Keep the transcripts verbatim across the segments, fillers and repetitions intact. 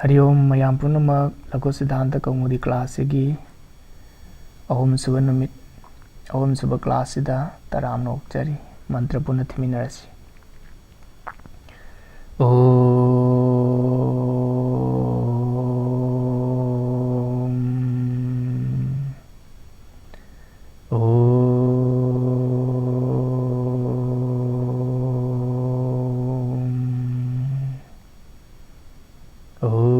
ꯍꯔꯤ ꯑꯣꯝ꯫ ꯃꯌꯥꯝ ꯄꯨꯝꯅꯃꯛ ꯂꯘꯨ ꯁꯤꯗꯥꯟꯇ ꯀꯧꯃꯨꯗꯤ ꯀ꯭ꯂꯥꯁꯁꯤꯒꯤ ꯑꯍꯨꯝꯁꯨꯕ ꯅꯨꯃꯤꯠ, ꯑꯍꯨꯝꯁꯨꯕ ꯀ꯭ꯂꯥꯁꯁꯤꯗ ꯇꯔꯥꯝꯅ ꯑꯣꯛꯆꯔꯤ꯫ ꯃꯟꯇ꯭ꯔ ꯄꯨꯟꯅ ꯊꯤꯃꯤꯟꯅꯔꯁꯤ꯫ ॐ। ॐ। ॐ।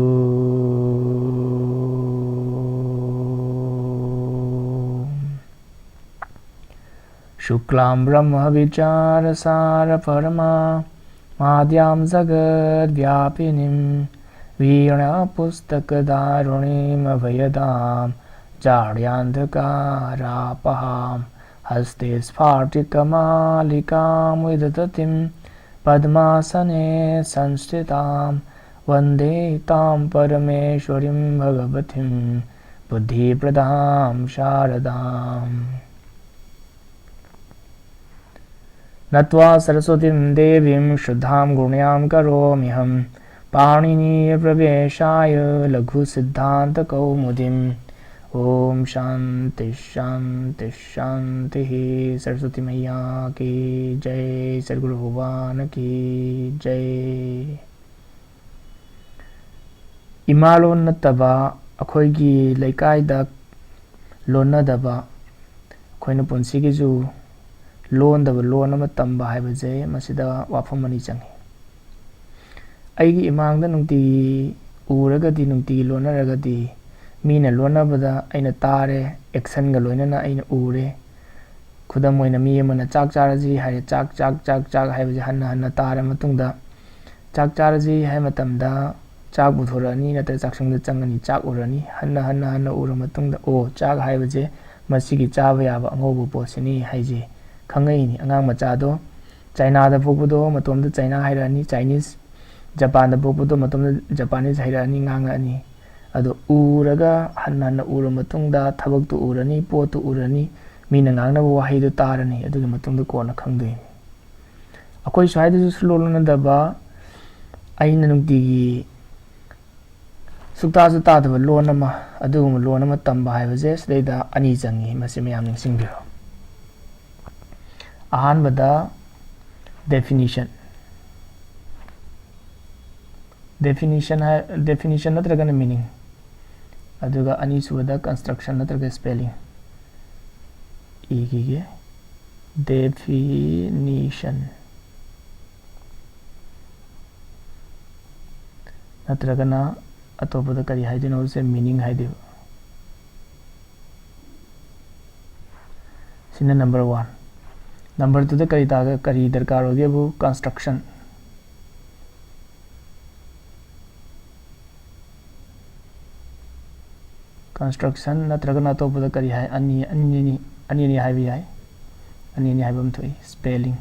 शुक्लां ब्रह्मविचारसारपरमां माद्यां जगद्व्यापिनीं वीणापुस्तकधारिणीमभयदां जाड्यान्धकारापहां हस्ते स्फाटिकमालिकां विदधतीं पद्मासने संस्थितां वन्दे तां परमेश्वरीं भगवतीं बुद्धिप्रदां शारदाम्। नत्वा सरस्वतीं देवीं शुद्धां गुण्यां करोम्यहं पाणिनीयप्रवेशाय लघुसिद्धान्तकौमुदीम्। ॐ शान्ति शान्ति शान्तिः। सरस्वती मैया की जय, सद्गुरु भगवान की जय। ꯏꯃꯥ ꯂꯣꯟ ꯅꯠꯇꯕ, ꯑꯩꯈꯣꯏꯒꯤ ꯂꯩꯀꯥꯏꯗ ꯂꯣꯟꯅꯗꯕ, ꯑꯩꯈꯣꯏꯅ ꯄꯨꯟꯁꯤꯒꯤꯁꯨ ꯂꯣꯟꯗꯕ ꯂꯣꯟ ꯑꯃ ꯇꯝꯕ ꯍꯥꯏꯕꯁꯦ, ꯃꯁꯤꯗ ꯋꯥꯐꯝ ꯑꯅꯤ ꯆꯪꯉꯤ꯫ ꯑꯩꯒꯤ ꯏꯃꯥꯡꯗ ꯅꯨꯡꯇꯤꯒꯤ ꯎꯔꯒꯗꯤ, ꯅꯨꯡꯇꯤꯒꯤ ꯂꯣꯟꯅꯔꯒꯗꯤ, ꯃꯤꯅ ꯂꯣꯟꯅꯕꯗ ꯑꯩꯅ ꯇꯥꯔꯦ, actionꯒ ꯂꯣꯏꯅꯅ ꯑꯩꯅ ꯎꯔꯦ꯫ ꯈꯨꯗꯝ ꯑꯣꯏꯅ, ꯃꯤ ꯑꯃꯅ "ꯆꯥꯛ ꯆꯥꯔꯁꯤ" ꯍꯥꯏꯔꯦ, "ꯆꯥꯛ, ꯆꯥꯛ, ꯆꯥꯛ, ꯆꯥꯛ" ꯍꯥꯏꯕꯁꯦ ꯍꯟꯅ ꯍꯟꯅ ꯇꯥꯔ ꯃꯇꯨꯡꯗ, "ꯆꯥꯛ ꯆꯥꯔꯁꯤ" ꯍꯥꯏꯕ ꯃꯇꯝꯗ ꯆꯥꯛ ꯄꯨꯊꯣꯔꯛꯑꯅꯤ, ꯅꯠꯇ꯭ꯔꯒ ꯆꯥꯛꯁꯪꯗ ꯆꯪꯉꯅꯤ, ꯆꯥꯛ ꯎꯔꯅꯤ꯫ ꯍꯟꯅ ꯍꯟꯅ ꯍꯟꯅ ꯎꯔ ꯃꯇꯨꯡꯗ, "ꯑꯣ, ꯆꯥꯛ ꯍꯥꯏꯕꯁꯦ ꯃꯁꯤꯒꯤ ꯆꯥꯕ ꯌꯥꯕ ꯑꯉꯧꯕ ꯄꯣꯠꯁꯤꯅꯤ" ꯍꯥꯏꯁꯦ ꯈꯪꯉꯛꯏꯅꯤ꯫ ꯑꯉꯥꯡ ꯃꯆꯥꯗꯣ ꯆꯥꯏꯅꯥꯗ ꯄꯣꯛꯄꯗꯣ ꯃꯇꯣꯝꯇ ꯆꯥꯏꯅꯥ ꯍꯩꯔꯛꯑꯅꯤ, Chinese, ꯖꯄꯥꯟꯗ ꯄꯣꯛꯄꯗꯣ ꯃꯇꯣꯝꯇ Japanese ꯍꯩꯔꯛꯑꯅꯤ, ꯉꯥꯡꯉꯛꯑꯅꯤ꯫ ꯑꯗꯣ ꯎꯔꯒ, ꯍꯟꯅ ꯍꯟꯅ ꯎꯔ ꯃꯇꯨꯡꯗ ꯊꯕꯛꯇꯨ ꯎꯔꯅꯤ, ꯄꯣꯠꯇꯨ ꯎꯔꯅꯤ, ꯃꯤꯅ ꯉꯥꯡꯅꯕ ꯋꯥꯍꯩꯗꯨ ꯇꯥꯔꯅꯤ, ꯑꯗꯨꯒꯤ ꯃꯇꯨꯡꯗ ꯀꯣꯟꯅ ꯈꯪꯗꯣꯏꯅꯤ꯫ ꯑꯩꯈꯣꯏ ꯁ꯭ꯋꯥꯏꯗꯁꯨ ꯁꯨꯂꯣꯟ ꯂꯣꯟꯅꯗꯕ, ꯑꯩꯅ ꯅꯨꯡꯇꯤꯒꯤ ꯁꯨꯛꯇꯥꯁꯨ ꯇꯥꯗꯕ ꯂꯣꯟ ꯑꯃ, ꯑꯗꯨꯒꯨꯝꯕ ꯂꯣꯟ ꯑꯃ ꯇꯝꯕ ꯍꯥꯏꯕꯁꯦ ꯁꯤꯗꯩꯗ ꯑꯅꯤ ꯆꯪꯉꯤ, ꯃꯁꯤ ꯃꯌꯥꯝ ꯅꯤꯡꯁꯤꯡꯕꯤꯔꯣ꯫ ꯑꯍꯥꯟꯕꯗ definition, definition ꯍꯥꯏ, definition ꯅꯠꯇ꯭ꯔꯒꯅ meaning, ꯑꯗꯨꯒ ꯑꯅꯤꯁꯨꯕꯗ construction ꯅꯠꯇ꯭ꯔꯒ spelling ꯏꯈꯤꯒꯦ꯫ Definition ꯅꯠꯇ꯭ꯔꯒꯅ ꯑꯇꯣꯞꯄꯗ ꯀꯔꯤ ꯍꯥꯏꯗꯣꯏꯅꯣ ꯍꯥꯏꯕꯁꯦ meaning ꯍꯥꯏꯗꯣꯏꯕ꯫ ꯁꯤꯅ number one꯫ Number twoꯗ ꯀꯔꯤ ꯇꯥꯒ-, ꯀꯔꯤ ꯗꯔꯀꯥꯔ ꯑꯣꯏꯒꯦꯕꯨ construction꯫ Construction ꯅꯠꯇ꯭ꯔꯒꯅ ꯑꯇꯣꯞꯄꯗ ꯀꯔꯤ ꯍꯥꯏ? ꯑꯅꯤ, ꯑꯅꯤ, ꯑꯅꯤ, ꯑꯅꯤ, ꯑꯅꯤ ꯍꯥꯏꯕ ꯌꯥꯏ꯫ ꯑꯅꯤ, ꯑꯅꯤ ꯍꯥꯏꯕ ꯑꯃ ꯊꯣꯛꯏ, spelling꯫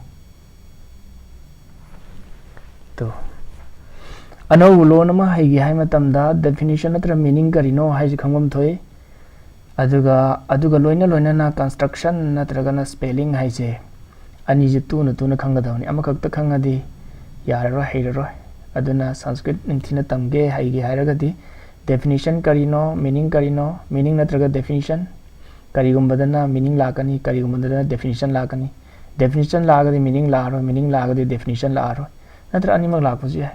ꯇꯣ꯫ ꯑꯅꯧꯕ ꯂꯣꯟ ꯑꯃ ꯍꯩꯒꯦ ꯍꯥꯏ ꯃꯇꯝꯗ definition ꯅꯠꯇ꯭ꯔꯒ meaning ꯀꯔꯤꯅꯣ ꯍꯥꯏꯁꯤ ꯈꯪꯐꯝ ꯊꯣꯛꯏ꯫ ꯑꯗꯨꯒ, ꯑꯗꯨꯒ ꯂꯣꯏꯅ ꯂꯣꯏꯅꯅ construction ꯅꯠꯇ꯭ꯔꯒꯅ spelling ꯍꯥꯏꯁꯦ ꯑꯅꯤꯁꯦ ꯇꯨꯅ ꯇꯨꯅ ꯈꯪꯒꯗꯕꯅꯤ꯫ ꯑꯃꯈꯛꯇ ꯈꯪꯉꯗꯤ ꯌꯥꯔꯔꯣꯏ, ꯍꯩꯔꯔꯣꯏ꯫ ꯑꯗꯨꯅ Sanskrit ꯅꯤꯡꯊꯤꯅ ꯇꯝꯒꯦ, ꯍꯩꯒꯦ ꯍꯥꯏꯔꯒꯗꯤ definition ꯀꯔꯤꯅꯣ, meaning ꯀꯔꯤꯅꯣ, meaning ꯅꯠꯇ꯭ꯔꯒ definition, ꯀꯔꯤꯒꯨꯝꯕꯗꯅ meaning ꯂꯥꯛꯀꯅꯤ, ꯀꯔꯤꯒꯨꯝꯕꯗꯅ definition ꯂꯥꯛꯀꯅꯤ꯫ Definition ꯂꯥꯛꯑꯒꯗꯤ meaning ꯂꯥꯛꯑꯔꯣꯏ, meaning ꯂꯥꯛꯑꯒꯗꯤ definition ꯂꯥꯛꯑꯔꯣꯏ꯫ ꯅꯠꯇ꯭ꯔ ꯑꯅꯤꯃꯛ ꯂꯥꯛꯄꯁꯨ ꯌꯥꯏ꯫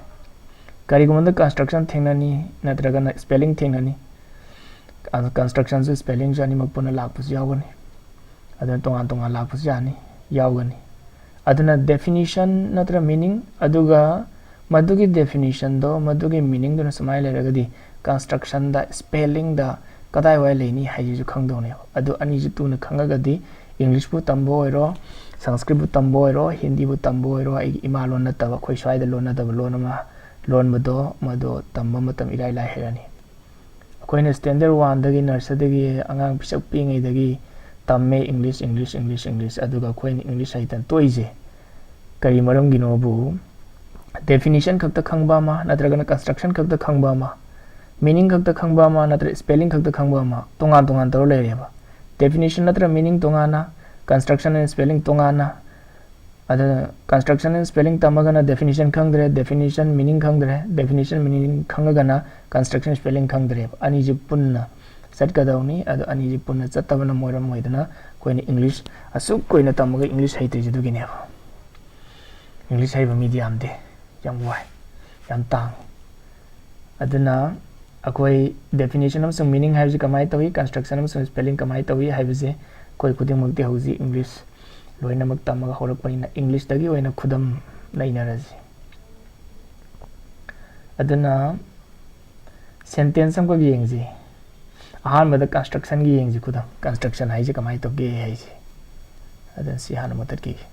ꯀꯔꯤꯒꯨꯝꯕꯗ construction ꯊꯦꯡꯅꯅꯤ, ꯅꯠꯇ꯭ꯔꯒꯅ spelling ꯊꯦꯡꯅꯅꯤ꯫ Constructionꯁꯨ spellingꯁꯨ ꯑꯅꯤꯃꯛ ꯄꯨꯟꯅ ꯂꯥꯛꯄꯁꯨ ꯌꯥꯎꯒꯅꯤ꯫ ꯑꯗꯨꯅ ꯇꯣꯉꯥꯟ ꯇꯣꯉꯥꯟ ꯂꯥꯛꯄꯁꯨ ꯌꯥꯅꯤ, ꯌꯥꯎꯒꯅꯤ꯫ ꯑꯗꯨꯅ definition ꯅꯠꯇ꯭ꯔ meaning, ꯑꯗꯨꯒ ꯃꯗꯨꯒꯤ definitionꯗꯣ, ꯃꯗꯨꯒꯤ meaningꯗꯨꯅ ꯁꯨꯃꯥꯏꯅ ꯂꯩꯔꯒꯗꯤ constructionꯗ, spellingꯗ ꯀꯗꯥꯏꯋꯥꯏ ꯂꯩꯅꯤ ꯍꯥꯏꯁꯤꯁꯨ ꯈꯪꯗꯧꯅꯦꯕ꯫ ꯑꯗꯨ ꯑꯅꯤꯁꯤ ꯇꯨꯅ ꯈꯪꯉꯒꯗꯤ Englishꯄꯨ ꯇꯝꯕ ꯑꯣꯏꯔꯣ, Sanskritꯄꯨ ꯇꯝꯕ ꯑꯣꯏꯔꯣ, Hindiꯕꯨ ꯇꯝꯕ ꯑꯣꯏꯔꯣ, ꯑꯩꯒꯤ ꯏꯃꯥ ꯂꯣꯟ ꯅꯠꯇꯕ, ꯑꯩꯈꯣꯏ ꯁ꯭ꯋꯥꯏꯗ ꯂꯣꯟꯅꯗꯕ ꯂꯣꯟ ꯑꯃ ꯂꯣꯟꯕꯗꯣ, ꯃꯗꯣ ꯇꯝꯕ ꯃꯇꯝ ꯏꯔꯥꯏ ꯂꯥꯏ ꯍꯩꯔꯅꯤ꯫ ꯑꯩꯈꯣꯏꯅ standard oneꯗꯒꯤ, nurseryꯗꯒꯤ, ꯑꯉꯥꯡ ꯄꯤꯁꯛ ꯄꯤꯛꯏꯉꯩꯗꯒꯤ ꯇꯝꯃꯦ English, English, English, English꯫ ꯑꯗꯨꯒ ꯑꯩꯈꯣꯏꯅ English ꯍꯩꯇꯅ ꯇꯣꯛꯏꯁꯦ ꯀꯔꯤ ꯃꯔꯝꯒꯤꯅꯣꯕꯨ, definition ꯈꯛꯇ ꯈꯪꯕ ꯑꯃ, ꯅꯠꯇ꯭ꯔꯒꯅ construction ꯈꯛꯇ ꯈꯪꯕ ꯑꯃ, meaning ꯈꯛꯇ ꯈꯪꯕ ꯑꯃ, ꯅꯠꯇ꯭ꯔꯒ spelling ꯈꯛꯇ ꯈꯪꯕ ꯑꯃ, ꯇꯣꯉꯥꯟ ꯇꯣꯉꯥꯟ ꯇꯧꯔ ꯂꯩꯔꯦꯕ꯫ Definition ꯅꯠꯇ꯭ꯔ meaning ꯇꯣꯉꯥꯟꯅ, construction and spelling ꯇꯣꯉꯥꯟꯅ, ꯑꯗꯨꯅ construction and spelling ꯇꯝꯃꯒꯅ definition ꯈꯪꯗ꯭ꯔꯦ, definition meaning ꯈꯪꯗ꯭ꯔꯦ, definition meaning ꯈꯪꯉꯒꯅ construction spelling ꯈꯪꯗ꯭ꯔꯦꯕ꯫ ꯑꯅꯤꯁꯤ ꯄꯨꯟꯅ ꯆꯠꯀꯗꯧꯅꯤ꯫ ꯑꯗꯣ ꯑꯅꯤꯁꯤ ꯄꯨꯟꯅ ꯆꯠꯇꯕꯅ ꯃꯔꯝ ꯑꯣꯏꯗꯅ ꯑꯩꯈꯣꯏꯅ English ꯑꯁꯨꯛ ꯀꯨꯏꯅ ꯇꯝꯃꯒ English ꯍꯩꯇ꯭ꯔꯤꯁꯦ ꯑꯗꯨꯒꯤꯅꯦꯕ꯫ English ꯍꯩꯕ ꯃꯤꯗꯤ ꯌꯥꯝꯗꯦ, ꯌꯥꯝ ꯋꯥꯏ, ꯌꯥꯝ ꯇꯥꯡꯉꯤ꯫ ꯑꯗꯨꯅ ꯑꯩꯈꯣꯏ definition ꯑꯃꯁꯨꯡ meaning ꯍꯥꯏꯕꯁꯤ ꯀꯃꯥꯏꯅ ꯇꯧꯏ, construction ꯑꯃꯁꯨꯡ spelling ꯀꯃꯥꯏꯅ ꯇꯧꯏ ꯍꯥꯏꯕꯁꯦ ꯑꯩꯈꯣꯏ ꯈꯨꯗꯤꯡꯃꯛꯇꯤ ꯍꯧꯖꯤꯛ English ꯂꯣꯏꯅꯃꯛ ꯇꯝꯃꯒ ꯍꯧꯔꯛꯄꯅꯤꯅ Englishꯇꯒꯤ ꯑꯣꯏꯅ ꯈꯨꯗꯝ ꯅꯩꯅꯔꯁꯤ꯫ ꯑꯗꯨꯅ sentence ꯑꯃꯈꯛ ꯌꯦꯡꯁꯤ꯫ ꯑꯍꯥꯟꯕꯗ constructionꯒꯤ ꯌꯦꯡꯁꯤ ꯈꯨꯗꯝ꯫ Construction ꯍꯥꯏꯁꯦ ꯀꯃꯥꯏꯅ ꯇꯧꯒꯦ ꯍꯥꯏꯁꯦ꯫ ꯑꯗꯨꯅ ꯁꯤ ꯍꯥꯟꯅ ꯃꯨꯊꯠꯈꯤꯒꯦ꯫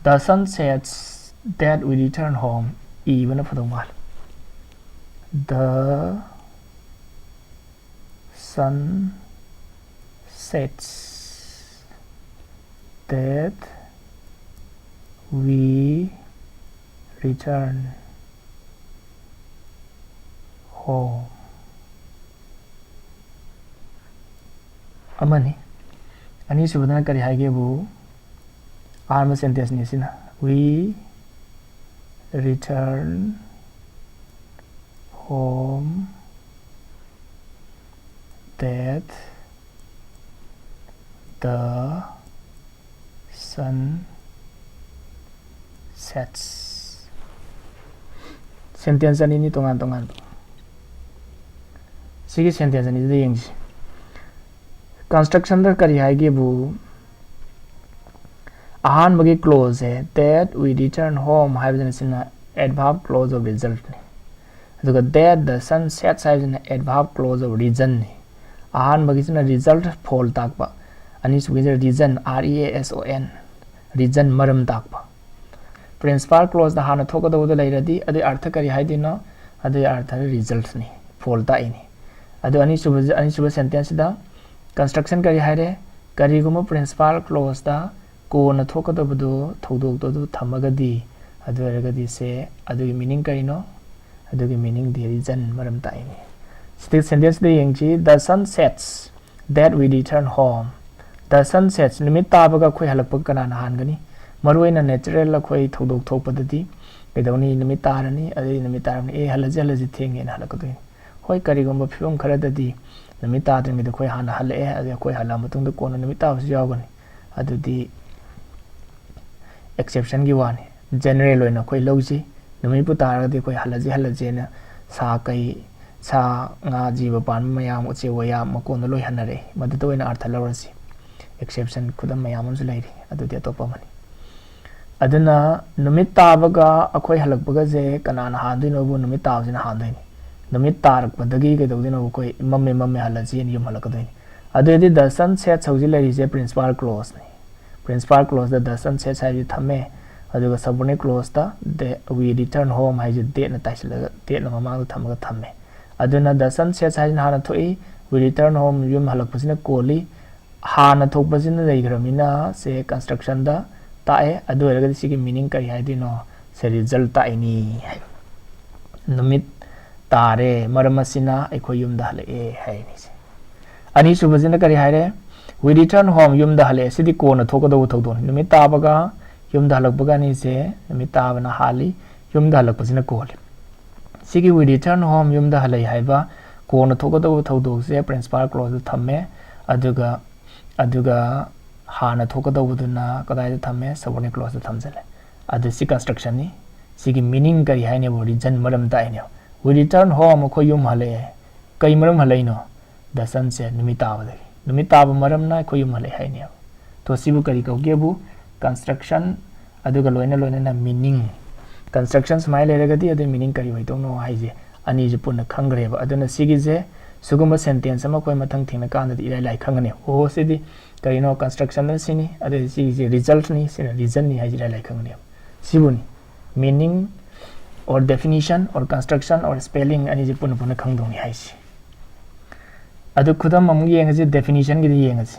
The sun sets that we return home. ꯏꯕꯅ ꯐꯗꯧ ꯃꯥꯜꯂꯦ꯫ The sun sets that we return home. ꯑꯃꯅꯤ꯫ ꯑꯅꯤꯁꯨꯕꯗꯅ ꯀꯔꯤ ꯍꯥꯏꯒꯦꯕꯨ, ꯑꯍꯥꯟꯕ sentenceꯅꯤ ꯁꯤꯅ, "We return home that the sun sets." Sentence ꯑꯅꯤꯅꯤ ꯇꯣꯉꯥꯟ ꯇꯣꯉꯥꯟꯕ꯫ ꯁꯤꯒꯤ sentence ꯑꯅꯤꯗꯨꯗ ꯌꯦꯡꯁꯤ꯫ Constructionꯗ ꯀꯔꯤ ꯍꯥꯏꯒꯦꯕꯨ, ꯑꯍꯥꯟꯕꯒꯤ clauseꯁꯦ, "That we return home" ꯍꯥꯏꯕꯁꯤꯅ ꯁꯤꯅ adverb clause of resultꯅꯤ꯫ ꯑꯗꯨꯒ "That the sun sets" ꯍꯥꯏꯕꯁꯤꯅ adverb clause of reasonꯅꯤ꯫ ꯑꯍꯥꯟꯕꯒꯤꯁꯤꯅ result, ꯐꯣꯜ ꯇꯥꯛꯄ, ꯑꯅꯤꯁꯨꯕꯒꯤꯁꯤꯅ reason, R E A S O N, reason, ꯃꯔꯝ ꯇꯥꯛꯄ꯫ Principal clauseꯇ ꯍꯥꯟꯅ ꯊꯣꯛꯀꯗꯧꯕꯗ ꯂꯩꯔꯗꯤ ꯑꯗꯨꯒꯤ ꯑꯔꯊ ꯀꯔꯤ ꯍꯥꯏꯗꯣꯏꯅꯣ? ꯑꯗꯨꯒꯤ ꯑꯔꯊ resultꯅꯤ, ꯐꯣꯜ ꯇꯥꯛꯏꯅꯤ꯫ ꯑꯗꯨ ꯑꯅꯤꯁꯨꯕ, ꯑꯅꯤꯁꯨꯕ sentenceꯁꯤꯗ construction ꯀꯔꯤ ꯍꯥꯏꯔꯦ? ꯀꯔꯤꯒꯨꯝꯕ principal clauseꯇ ꯀꯣꯟꯅ ꯊꯣꯛꯀꯗꯕꯗꯣ, ꯊꯧꯗꯣꯛꯇꯣ ꯑꯗꯨ ꯊꯝꯃꯒꯗꯤ, ꯑꯗꯨ ꯑꯣꯏꯔꯒꯗꯤ ꯁꯦ ꯑꯗꯨꯒꯤ meaning ꯀꯔꯤꯅꯣ? ꯑꯗꯨꯒꯤ meaningꯗꯤ reason, ꯃꯔꯝ ꯇꯥꯛꯏꯅꯤ꯫ Sentence ꯗ ꯌꯦꯡꯁꯤ, "The sun sets that we return home." The sun sets, ꯅꯨꯃꯤꯠ ꯇꯥꯕꯒ ꯑꯩꯈꯣꯏ ꯍꯜꯂꯛꯄ ꯀꯅꯥꯅ ꯍꯥꯟꯒꯅꯤ? ꯃꯔꯨꯑꯣꯏꯅ natural ꯑꯩꯈꯣꯏ ꯊꯧꯗꯣꯛ ꯊꯣꯛꯄꯗꯗꯤ ꯀꯩꯗꯧꯅꯤ? ꯅꯨꯃꯤꯠ ꯇꯥꯔꯅꯤ, ꯑꯗꯩ ꯅꯨꯃꯤꯠ ꯇꯥꯔꯕꯅꯤ, "ꯑꯦ, ꯍꯜꯂꯁꯤ, ꯍꯜꯂꯁꯤ, ꯊꯦꯡꯉꯦꯅ" ꯍꯜꯂꯛꯀꯗꯣꯏꯅꯤ꯫ ꯍꯣꯏ, ꯀꯔꯤꯒꯨꯝꯕ ꯐꯤꯕꯝ ꯈꯔꯗꯗꯤ ꯅꯨꯃꯤꯠ ꯇꯥꯗ꯭ꯔꯤꯉꯩꯗ ꯑꯩꯈꯣꯏ ꯍꯥꯟꯅ ꯍꯜꯂꯛꯑꯦ, ꯑꯗꯩ ꯑꯩꯈꯣꯏ ꯍꯜꯂꯛꯑ ꯃꯇꯨꯡꯗ ꯀꯣꯟꯅ ꯅꯨꯃꯤꯠ ꯇꯥꯕꯁꯨ ꯌꯥꯎꯒꯅꯤ꯫ ꯑꯗꯨꯗꯤ exception ꯒꯤ ꯋꯥꯅꯤ꯫ General ꯑꯣꯏꯅ ꯑꯩꯈꯣꯏ ꯂꯧꯁꯤ, ꯅꯨꯃꯤꯠꯄꯨ ꯇꯥꯔꯒꯗꯤ ꯑꯩꯈꯣꯏ ꯍꯜꯂꯁꯤ, ꯍꯜꯂꯁꯦꯅ ꯁꯥ ꯀꯩ, ꯁꯥ ꯉꯥ ꯖꯤꯕ ꯄꯥꯟꯕ ꯃꯌꯥꯝ, ꯎꯆꯦꯛ ꯋꯥꯌꯥ ꯃꯀꯣꯟꯗ ꯂꯣꯏ ꯍꯟꯅꯔꯛꯏ꯫ ꯃꯗꯨꯗ ꯑꯣꯏꯅ ꯑꯔꯊ ꯂꯧꯔꯁꯤ꯫ Exception ꯈꯨꯗꯝ ꯃꯌꯥꯝ ꯑꯃꯁꯨ ꯂꯩꯔꯤ, ꯑꯗꯨꯗꯤ ꯑꯇꯣꯞꯄ ꯑꯃꯅꯤ꯫ ꯑꯗꯨꯅ ꯅꯨꯃꯤꯠ ꯇꯥꯕꯒ ꯑꯩꯈꯣꯏ ꯍꯜꯂꯛꯄꯒꯁꯦ ꯀꯅꯥꯅ ꯍꯥꯟꯗꯣꯏꯅꯣꯕꯨ? ꯅꯨꯃꯤꯠ ꯇꯥꯕꯁꯤꯅ ꯍꯥꯟꯗꯣꯏꯅꯤ꯫ ꯅꯨꯃꯤꯠ ꯇꯥꯔꯛꯄꯗꯒꯤ ꯀꯩꯗꯧꯗꯣꯏꯅꯣ? ꯑꯩꯈꯣꯏ ꯃꯝꯃꯦ ꯃꯝꯃꯦ ꯍꯜꯂꯁꯤꯅ ꯌꯨꯝ ꯍꯜꯂꯛꯀꯗꯣꯏꯅꯤ꯫ ꯑꯗꯨꯗꯤ the sun sets ꯍꯧꯖꯤꯛ ꯂꯩꯔꯤꯁꯦ principal clause ꯅꯤ꯫ Principal clause the the sun sets ꯍꯥꯏꯁꯦ ꯊꯝꯃꯦ, ꯑꯗꯨꯒ subordinate clause ꯇ the, "We return home" ꯍꯥꯏꯁꯦ that ꯅ ꯇꯥꯏꯁꯤꯜꯂꯒ, that ꯅ ꯃꯃꯥꯡꯗ ꯊꯝꯃꯒ ꯊꯝꯃꯦ꯫ ꯑꯗꯨꯅ the sun sets ꯍꯥꯏꯁꯤꯅ ꯍꯥꯟꯅ ꯊꯣꯛꯏ, "We return home" ꯌꯨꯝ ꯍꯜꯂꯛꯄꯁꯤꯅ ꯀꯣꯜꯂꯤ꯫ ꯍꯥꯟꯅ ꯊꯣꯛꯄꯁꯤꯅ ꯂꯩꯈ꯭ꯔꯕꯅꯤꯅ ꯁꯦ construction ꯗ ꯇꯥꯛꯑꯦ꯫ ꯑꯗꯨ ꯑꯣꯏꯔꯒꯗꯤ ꯁꯤꯒꯤ meaning ꯀꯔꯤ ꯍꯥꯏꯗꯣꯏꯅꯣ? ꯁꯦ result ꯇꯥꯛꯏꯅꯤ ꯍꯥꯏꯕ꯫ ꯅꯨꯃꯤꯠ ꯇꯥꯔꯦ, ꯃꯔꯝ ꯑꯁꯤꯅ ꯑꯩꯈꯣꯏ ꯌꯨꯝꯗ ꯍꯜꯂꯛꯑꯦ ꯍꯥꯏꯅꯤ ꯁꯦ꯫ ꯑꯅꯤꯁꯨꯕꯁꯤꯅ ꯀꯔꯤ ꯍꯥꯏꯔꯦ? "We return home", ꯌꯨꯝꯗ ꯍꯜꯂꯛꯑꯦ꯫ ꯁꯤꯗꯤ ꯀꯣꯟꯅ ꯊꯣꯛꯀꯗꯧꯕ ꯊꯧꯗꯣꯛꯅꯤ꯫ ꯅꯨꯃꯤꯠ ꯇꯥꯕꯒ ꯌꯨꯝꯗ ꯍꯜꯂꯛꯄꯒ ꯑꯅꯤꯁꯦ, ꯅꯨꯃꯤꯠ ꯇꯥꯕꯅ ꯍꯥꯜꯂꯤ, ꯌꯨꯝꯗ ꯍꯜꯂꯛꯄꯁꯤꯅ ꯀꯣꯜꯂꯤ꯫ ꯁꯤꯒꯤ "We return home", ꯌꯨꯝꯗ ꯍꯜꯂꯛꯏ ꯍꯥꯏꯕ ꯀꯣꯟꯅ ꯊꯣꯛꯀꯗꯧꯕ ꯊꯧꯗꯣꯛꯁꯦ principal clause ꯗ ꯊꯝꯃꯦ, ꯑꯗꯨꯒ, ꯑꯗꯨꯒ ꯍꯥꯟꯅ ꯊꯣꯛꯀꯗꯧꯕꯗꯨꯅ ꯀꯗꯥꯏꯗ ꯊꯝꯃꯦ? Subordinate clause ꯗ ꯊꯝꯖꯜꯂꯦ꯫ ꯑꯗꯨ ꯁꯤ construction ꯅꯤ꯫ ꯁꯤꯒꯤ meaning ꯀꯔꯤ ꯍꯥꯏꯅꯦꯕ? Reason, ꯃꯔꯝ ꯇꯥꯛꯏꯅꯦꯕ꯫ "We return home", ꯑꯩꯈꯣꯏ ꯌꯨꯝ ꯍꯜꯂꯛꯑꯦ꯫ ꯀꯩ ꯃꯔꯝ ꯍꯜꯂꯛꯏꯅꯣ? The sun sets, ꯅꯨꯃꯤꯠ ꯇꯥꯕꯗꯒꯤ꯫ ꯅꯨꯃꯤꯠ ꯇꯥꯕ ꯃꯔꯝꯅ ꯑꯩꯈꯣꯏ ꯌꯨꯝ ꯍꯜꯂꯛꯑꯦ ꯍꯥꯏꯅꯦꯕ꯫ ꯇꯣ, ꯁꯤꯕꯨ ꯀꯔꯤ ꯀꯧꯒꯦꯕꯨ? Construction, ꯑꯗꯨꯒ ꯂꯣꯏꯅ ꯂꯣꯏꯅꯅ meaning꯫ Construction ꯁꯨꯃꯥꯏꯅ ꯂꯩꯔꯒꯗꯤ ꯑꯗꯨꯒꯤ meaning ꯀꯔꯤ ꯑꯣꯏꯗꯧꯅꯣ ꯍꯥꯏꯁꯦ ꯑꯅꯤꯁꯦ ꯄꯨꯟꯅ ꯈꯪꯈ꯭ꯔꯦꯕ꯫ ꯑꯗꯨꯅ ꯁꯤꯒꯤꯁꯦ, ꯁꯤꯒꯨꯝꯕ sentence ꯑꯃ ꯑꯩꯈꯣꯏ ꯃꯊꯪ ꯊꯦꯡꯅ ꯀꯥꯟꯗꯗꯤ ꯏꯔꯥꯏ ꯂꯥꯏ ꯈꯪꯒꯅꯤ꯫ ꯑꯣ, ꯁꯤꯗꯤ ꯀꯔꯤꯅꯣ? Construction ꯁꯤꯅꯤ, ꯑꯗꯩ ꯁꯤꯒꯤꯁꯦ result ꯅꯤ, ꯁꯤꯅ reason ꯅꯤ ꯍꯥꯏꯁꯦ ꯏꯔꯥꯏ ꯂꯥꯏ ꯈꯪꯒꯅꯦꯕ꯫ ꯁꯤꯕꯨꯅꯤ meaning or definition or construction or spelling ꯑꯅꯤꯁꯦ ꯄꯨꯟꯅ ꯄꯨꯟꯅ ꯈꯪꯗꯧꯅꯤ ꯍꯥꯏꯁꯦ꯫ ꯑꯗꯨ ꯈꯨꯗꯝ ꯑꯃꯨꯛ ꯌꯦꯡꯉꯁꯤ, definition ꯒꯤꯗꯤ ꯌꯦꯡꯉꯁꯤ꯫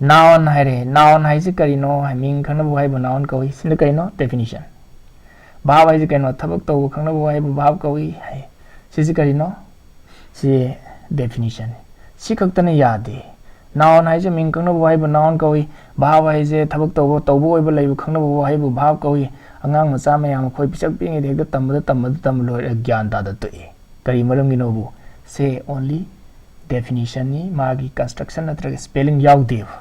Noun ꯍꯥꯏꯔꯦ꯫ Noun ꯍꯥꯏꯁꯤ ꯀꯔꯤꯅꯣ? ꯃꯤꯡ ꯈꯪꯅꯕ ꯋꯥꯍꯩꯕꯨ noun ꯀꯧꯏ꯫ ꯁꯤꯅ ꯀꯔꯤꯅꯣ? Definition꯫ Verb ꯍꯥꯏꯁꯤ ꯀꯩꯅꯣ? ꯊꯕꯛ ꯇꯧꯕ ꯈꯪꯅꯕ ꯋꯥꯍꯩꯕꯨ verb ꯀꯧꯏ ꯍꯥꯏ꯫ ꯁꯤꯁꯤ ꯀꯔꯤꯅꯣ? ꯁꯤ definition꯫ ꯁꯤ ꯈꯛꯇꯅ ꯌꯥꯗꯦ꯫ Noun ꯍꯥꯏꯁꯦ ꯃꯤꯡ ꯈꯪꯅꯕ ꯋꯥꯍꯩꯕꯨ noun ꯀꯧꯏ꯫ Verb ꯍꯥꯏꯁꯦ ꯊꯕꯛ ꯇꯧꯕ, ꯇꯧꯕ ꯑꯣꯏꯕ, ꯂꯩꯕ ꯈꯪꯅꯕ ꯋꯥꯍꯩꯕꯨ verb ꯀꯧꯏ꯫ ꯑꯉꯥꯡ ꯃꯆꯥ ꯃꯌꯥꯝ ꯑꯩꯈꯣꯏ ꯄꯤꯁꯛ ꯄꯤꯛꯏꯉꯩꯗ ꯍꯦꯛꯇ ꯇꯝꯕꯗ, ꯇꯝꯕꯗ, ꯇꯝꯕ ꯂꯣꯏꯔꯒ ꯒ꯭ꯌꯥꯟ ꯇꯥꯗ ꯇꯣꯛꯏ꯫ ꯀꯔꯤ ꯃꯔꯝꯒꯤꯅꯣꯕꯨ? ꯁꯦ only definitionꯅꯤ, ꯃꯥꯒꯤ construction ꯅꯠꯇ꯭ꯔꯒ spelling ꯌꯥꯎꯗꯦꯕ꯫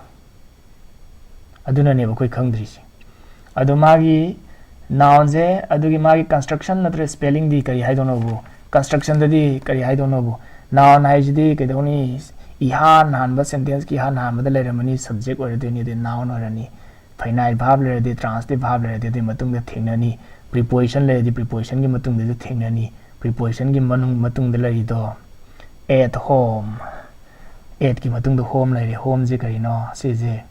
ꯑꯗꯨꯅꯅꯦꯕ ꯑꯩꯈꯣꯏ ꯈꯪꯗ꯭ꯔꯤꯁꯦ꯫ ꯑꯗꯣ ꯃꯥꯒꯤ nounꯁꯦ, ꯑꯗꯨꯒꯤ ꯃꯥꯒꯤ construction ꯅꯠꯇ꯭ꯔꯒ spellingꯗꯤ ꯀꯔꯤ ꯍꯥꯏꯗꯧꯅꯣꯕꯨ? Constructionꯗꯗꯤ ꯀꯔꯤ ꯍꯥꯏꯗꯧꯅꯣꯕꯨ? Noun ꯍꯥꯏꯁꯤꯗꯤ ꯀꯩꯗꯧꯅꯤ? ꯏꯍꯥꯟ ꯍꯥꯟꯕ, sentenceꯀꯤ ꯏꯍꯥꯟ ꯍꯥꯟꯕꯗ ꯂꯩꯔꯝꯃꯅꯤ, subject ꯑꯣꯏꯔꯗꯣꯏꯅꯤ, ꯑꯗꯩ noun ꯑꯣꯏꯔꯅꯤ꯫ Finite verb ꯂꯩꯔꯗꯤ, transitive verb ꯂꯩꯔꯗꯤ, ꯑꯗꯨꯒꯤ ꯃꯇꯨꯡꯗ ꯊꯦꯡꯅꯅꯤ꯫ Preposition ꯂꯩꯔꯗꯤ, prepositionꯒꯤ ꯃꯇꯨꯡꯗꯁꯨ ꯊꯦꯡꯅꯅꯤ꯫ Prepositionꯒꯤ ꯃꯅꯨꯡ, ꯃꯇꯨꯡꯗ ꯂꯩꯔꯤꯗꯣ at home꯫ Atꯀꯤ ꯃꯇꯨꯡꯗ home ꯂꯩꯔꯦ꯫ Homeꯁꯦ ꯀꯔꯤꯅꯣ? ꯁꯤꯁꯦ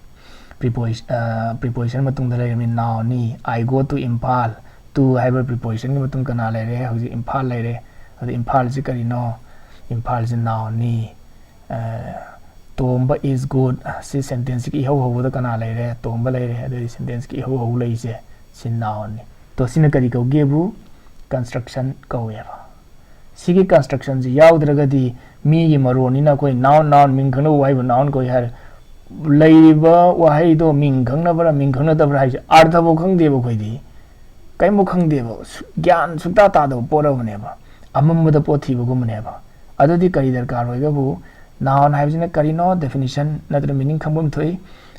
preposi-, ꯑ, preposition ꯃꯇꯨꯡꯗ ꯂꯩꯔꯕꯅꯤ, nounꯅꯤ꯫ I go to Imphal꯫ To ꯍꯥꯏꯕ prepositionꯒꯤ ꯃꯇꯨꯡ ꯀꯅꯥ ꯂꯩꯔꯦ? ꯍꯧꯖꯤꯛ ꯏꯝꯐꯥꯜ ꯂꯩꯔꯦ꯫ ꯑꯗ ꯏꯝꯐꯥꯜꯁꯤ ꯀꯔꯤꯅꯣ? ꯏꯝꯐꯥꯜꯁꯤ nounꯅꯤ꯫ ꯑ, ꯇꯣꯝꯕ is good꯫ ꯁꯤ sentenceꯀꯤ ꯏꯍꯧ ꯍꯧꯕꯗ ꯀꯅꯥ ꯂꯩꯔꯦ? ꯇꯣꯝꯕ ꯂꯩꯔꯦ꯫ ꯑꯗꯨꯗꯤ sentenceꯀꯤ ꯏꯍꯧ ꯍꯧ ꯂꯩꯁꯦ ꯁꯤ nounꯅꯤ꯫ ꯇꯣ ꯁꯤꯅ ꯀꯔꯤ ꯀꯧꯒꯦꯕꯨ? Construction ꯀꯧꯋꯦꯕ꯫ ꯁꯤꯒꯤ constructionꯁꯤ ꯌꯥꯎꯗ꯭ꯔꯒꯗꯤ ꯃꯤꯒꯤ ꯃꯔꯣꯟꯅꯤꯅ ꯑꯩꯈꯣꯏ noun, noun, ꯃꯤꯡ ꯈꯪꯅꯕ ꯋꯥꯍꯩꯕꯨ noun ꯀꯧꯏ ꯍꯥꯏꯔꯦ꯫ ꯂꯩꯔꯤꯕ ꯋꯥꯍꯩꯗꯣ ꯃꯤꯡ ꯈꯪꯅꯕ꯭ꯔꯥ, ꯃꯤꯡ ꯈꯪꯅꯗꯕ꯭ꯔꯥ ꯍꯥꯏꯁꯦ ꯑꯥꯔꯊꯐꯥꯎ ꯈꯪꯗꯦꯕ ꯑꯩꯈꯣꯏꯗꯤ꯫ ꯀꯔꯤꯝꯐꯥꯎ ꯈꯪꯗꯦꯕ꯫ ꯁꯨ-, ꯒ꯭ꯌꯥꯟ ꯁꯨꯡꯇꯥ ꯇꯥꯗꯕ ꯄꯣꯠ ꯑꯃꯅꯦꯕ꯫ ꯑꯃꯝꯕꯗ ꯄꯣꯠ ꯊꯤꯕꯒꯨꯝꯕꯅꯦꯕ꯫ ꯑꯗꯨꯗꯤ ꯀꯔꯤ ꯗꯔꯀꯥꯔ ꯑꯣꯏꯒꯕꯨ? Noun ꯍꯥꯏꯕꯁꯤꯅ ꯀꯔꯤꯅꯣ? Definition ꯅꯠꯇ꯭ꯔ meaning ꯈꯪꯐꯝ ꯊꯣꯛꯏ꯫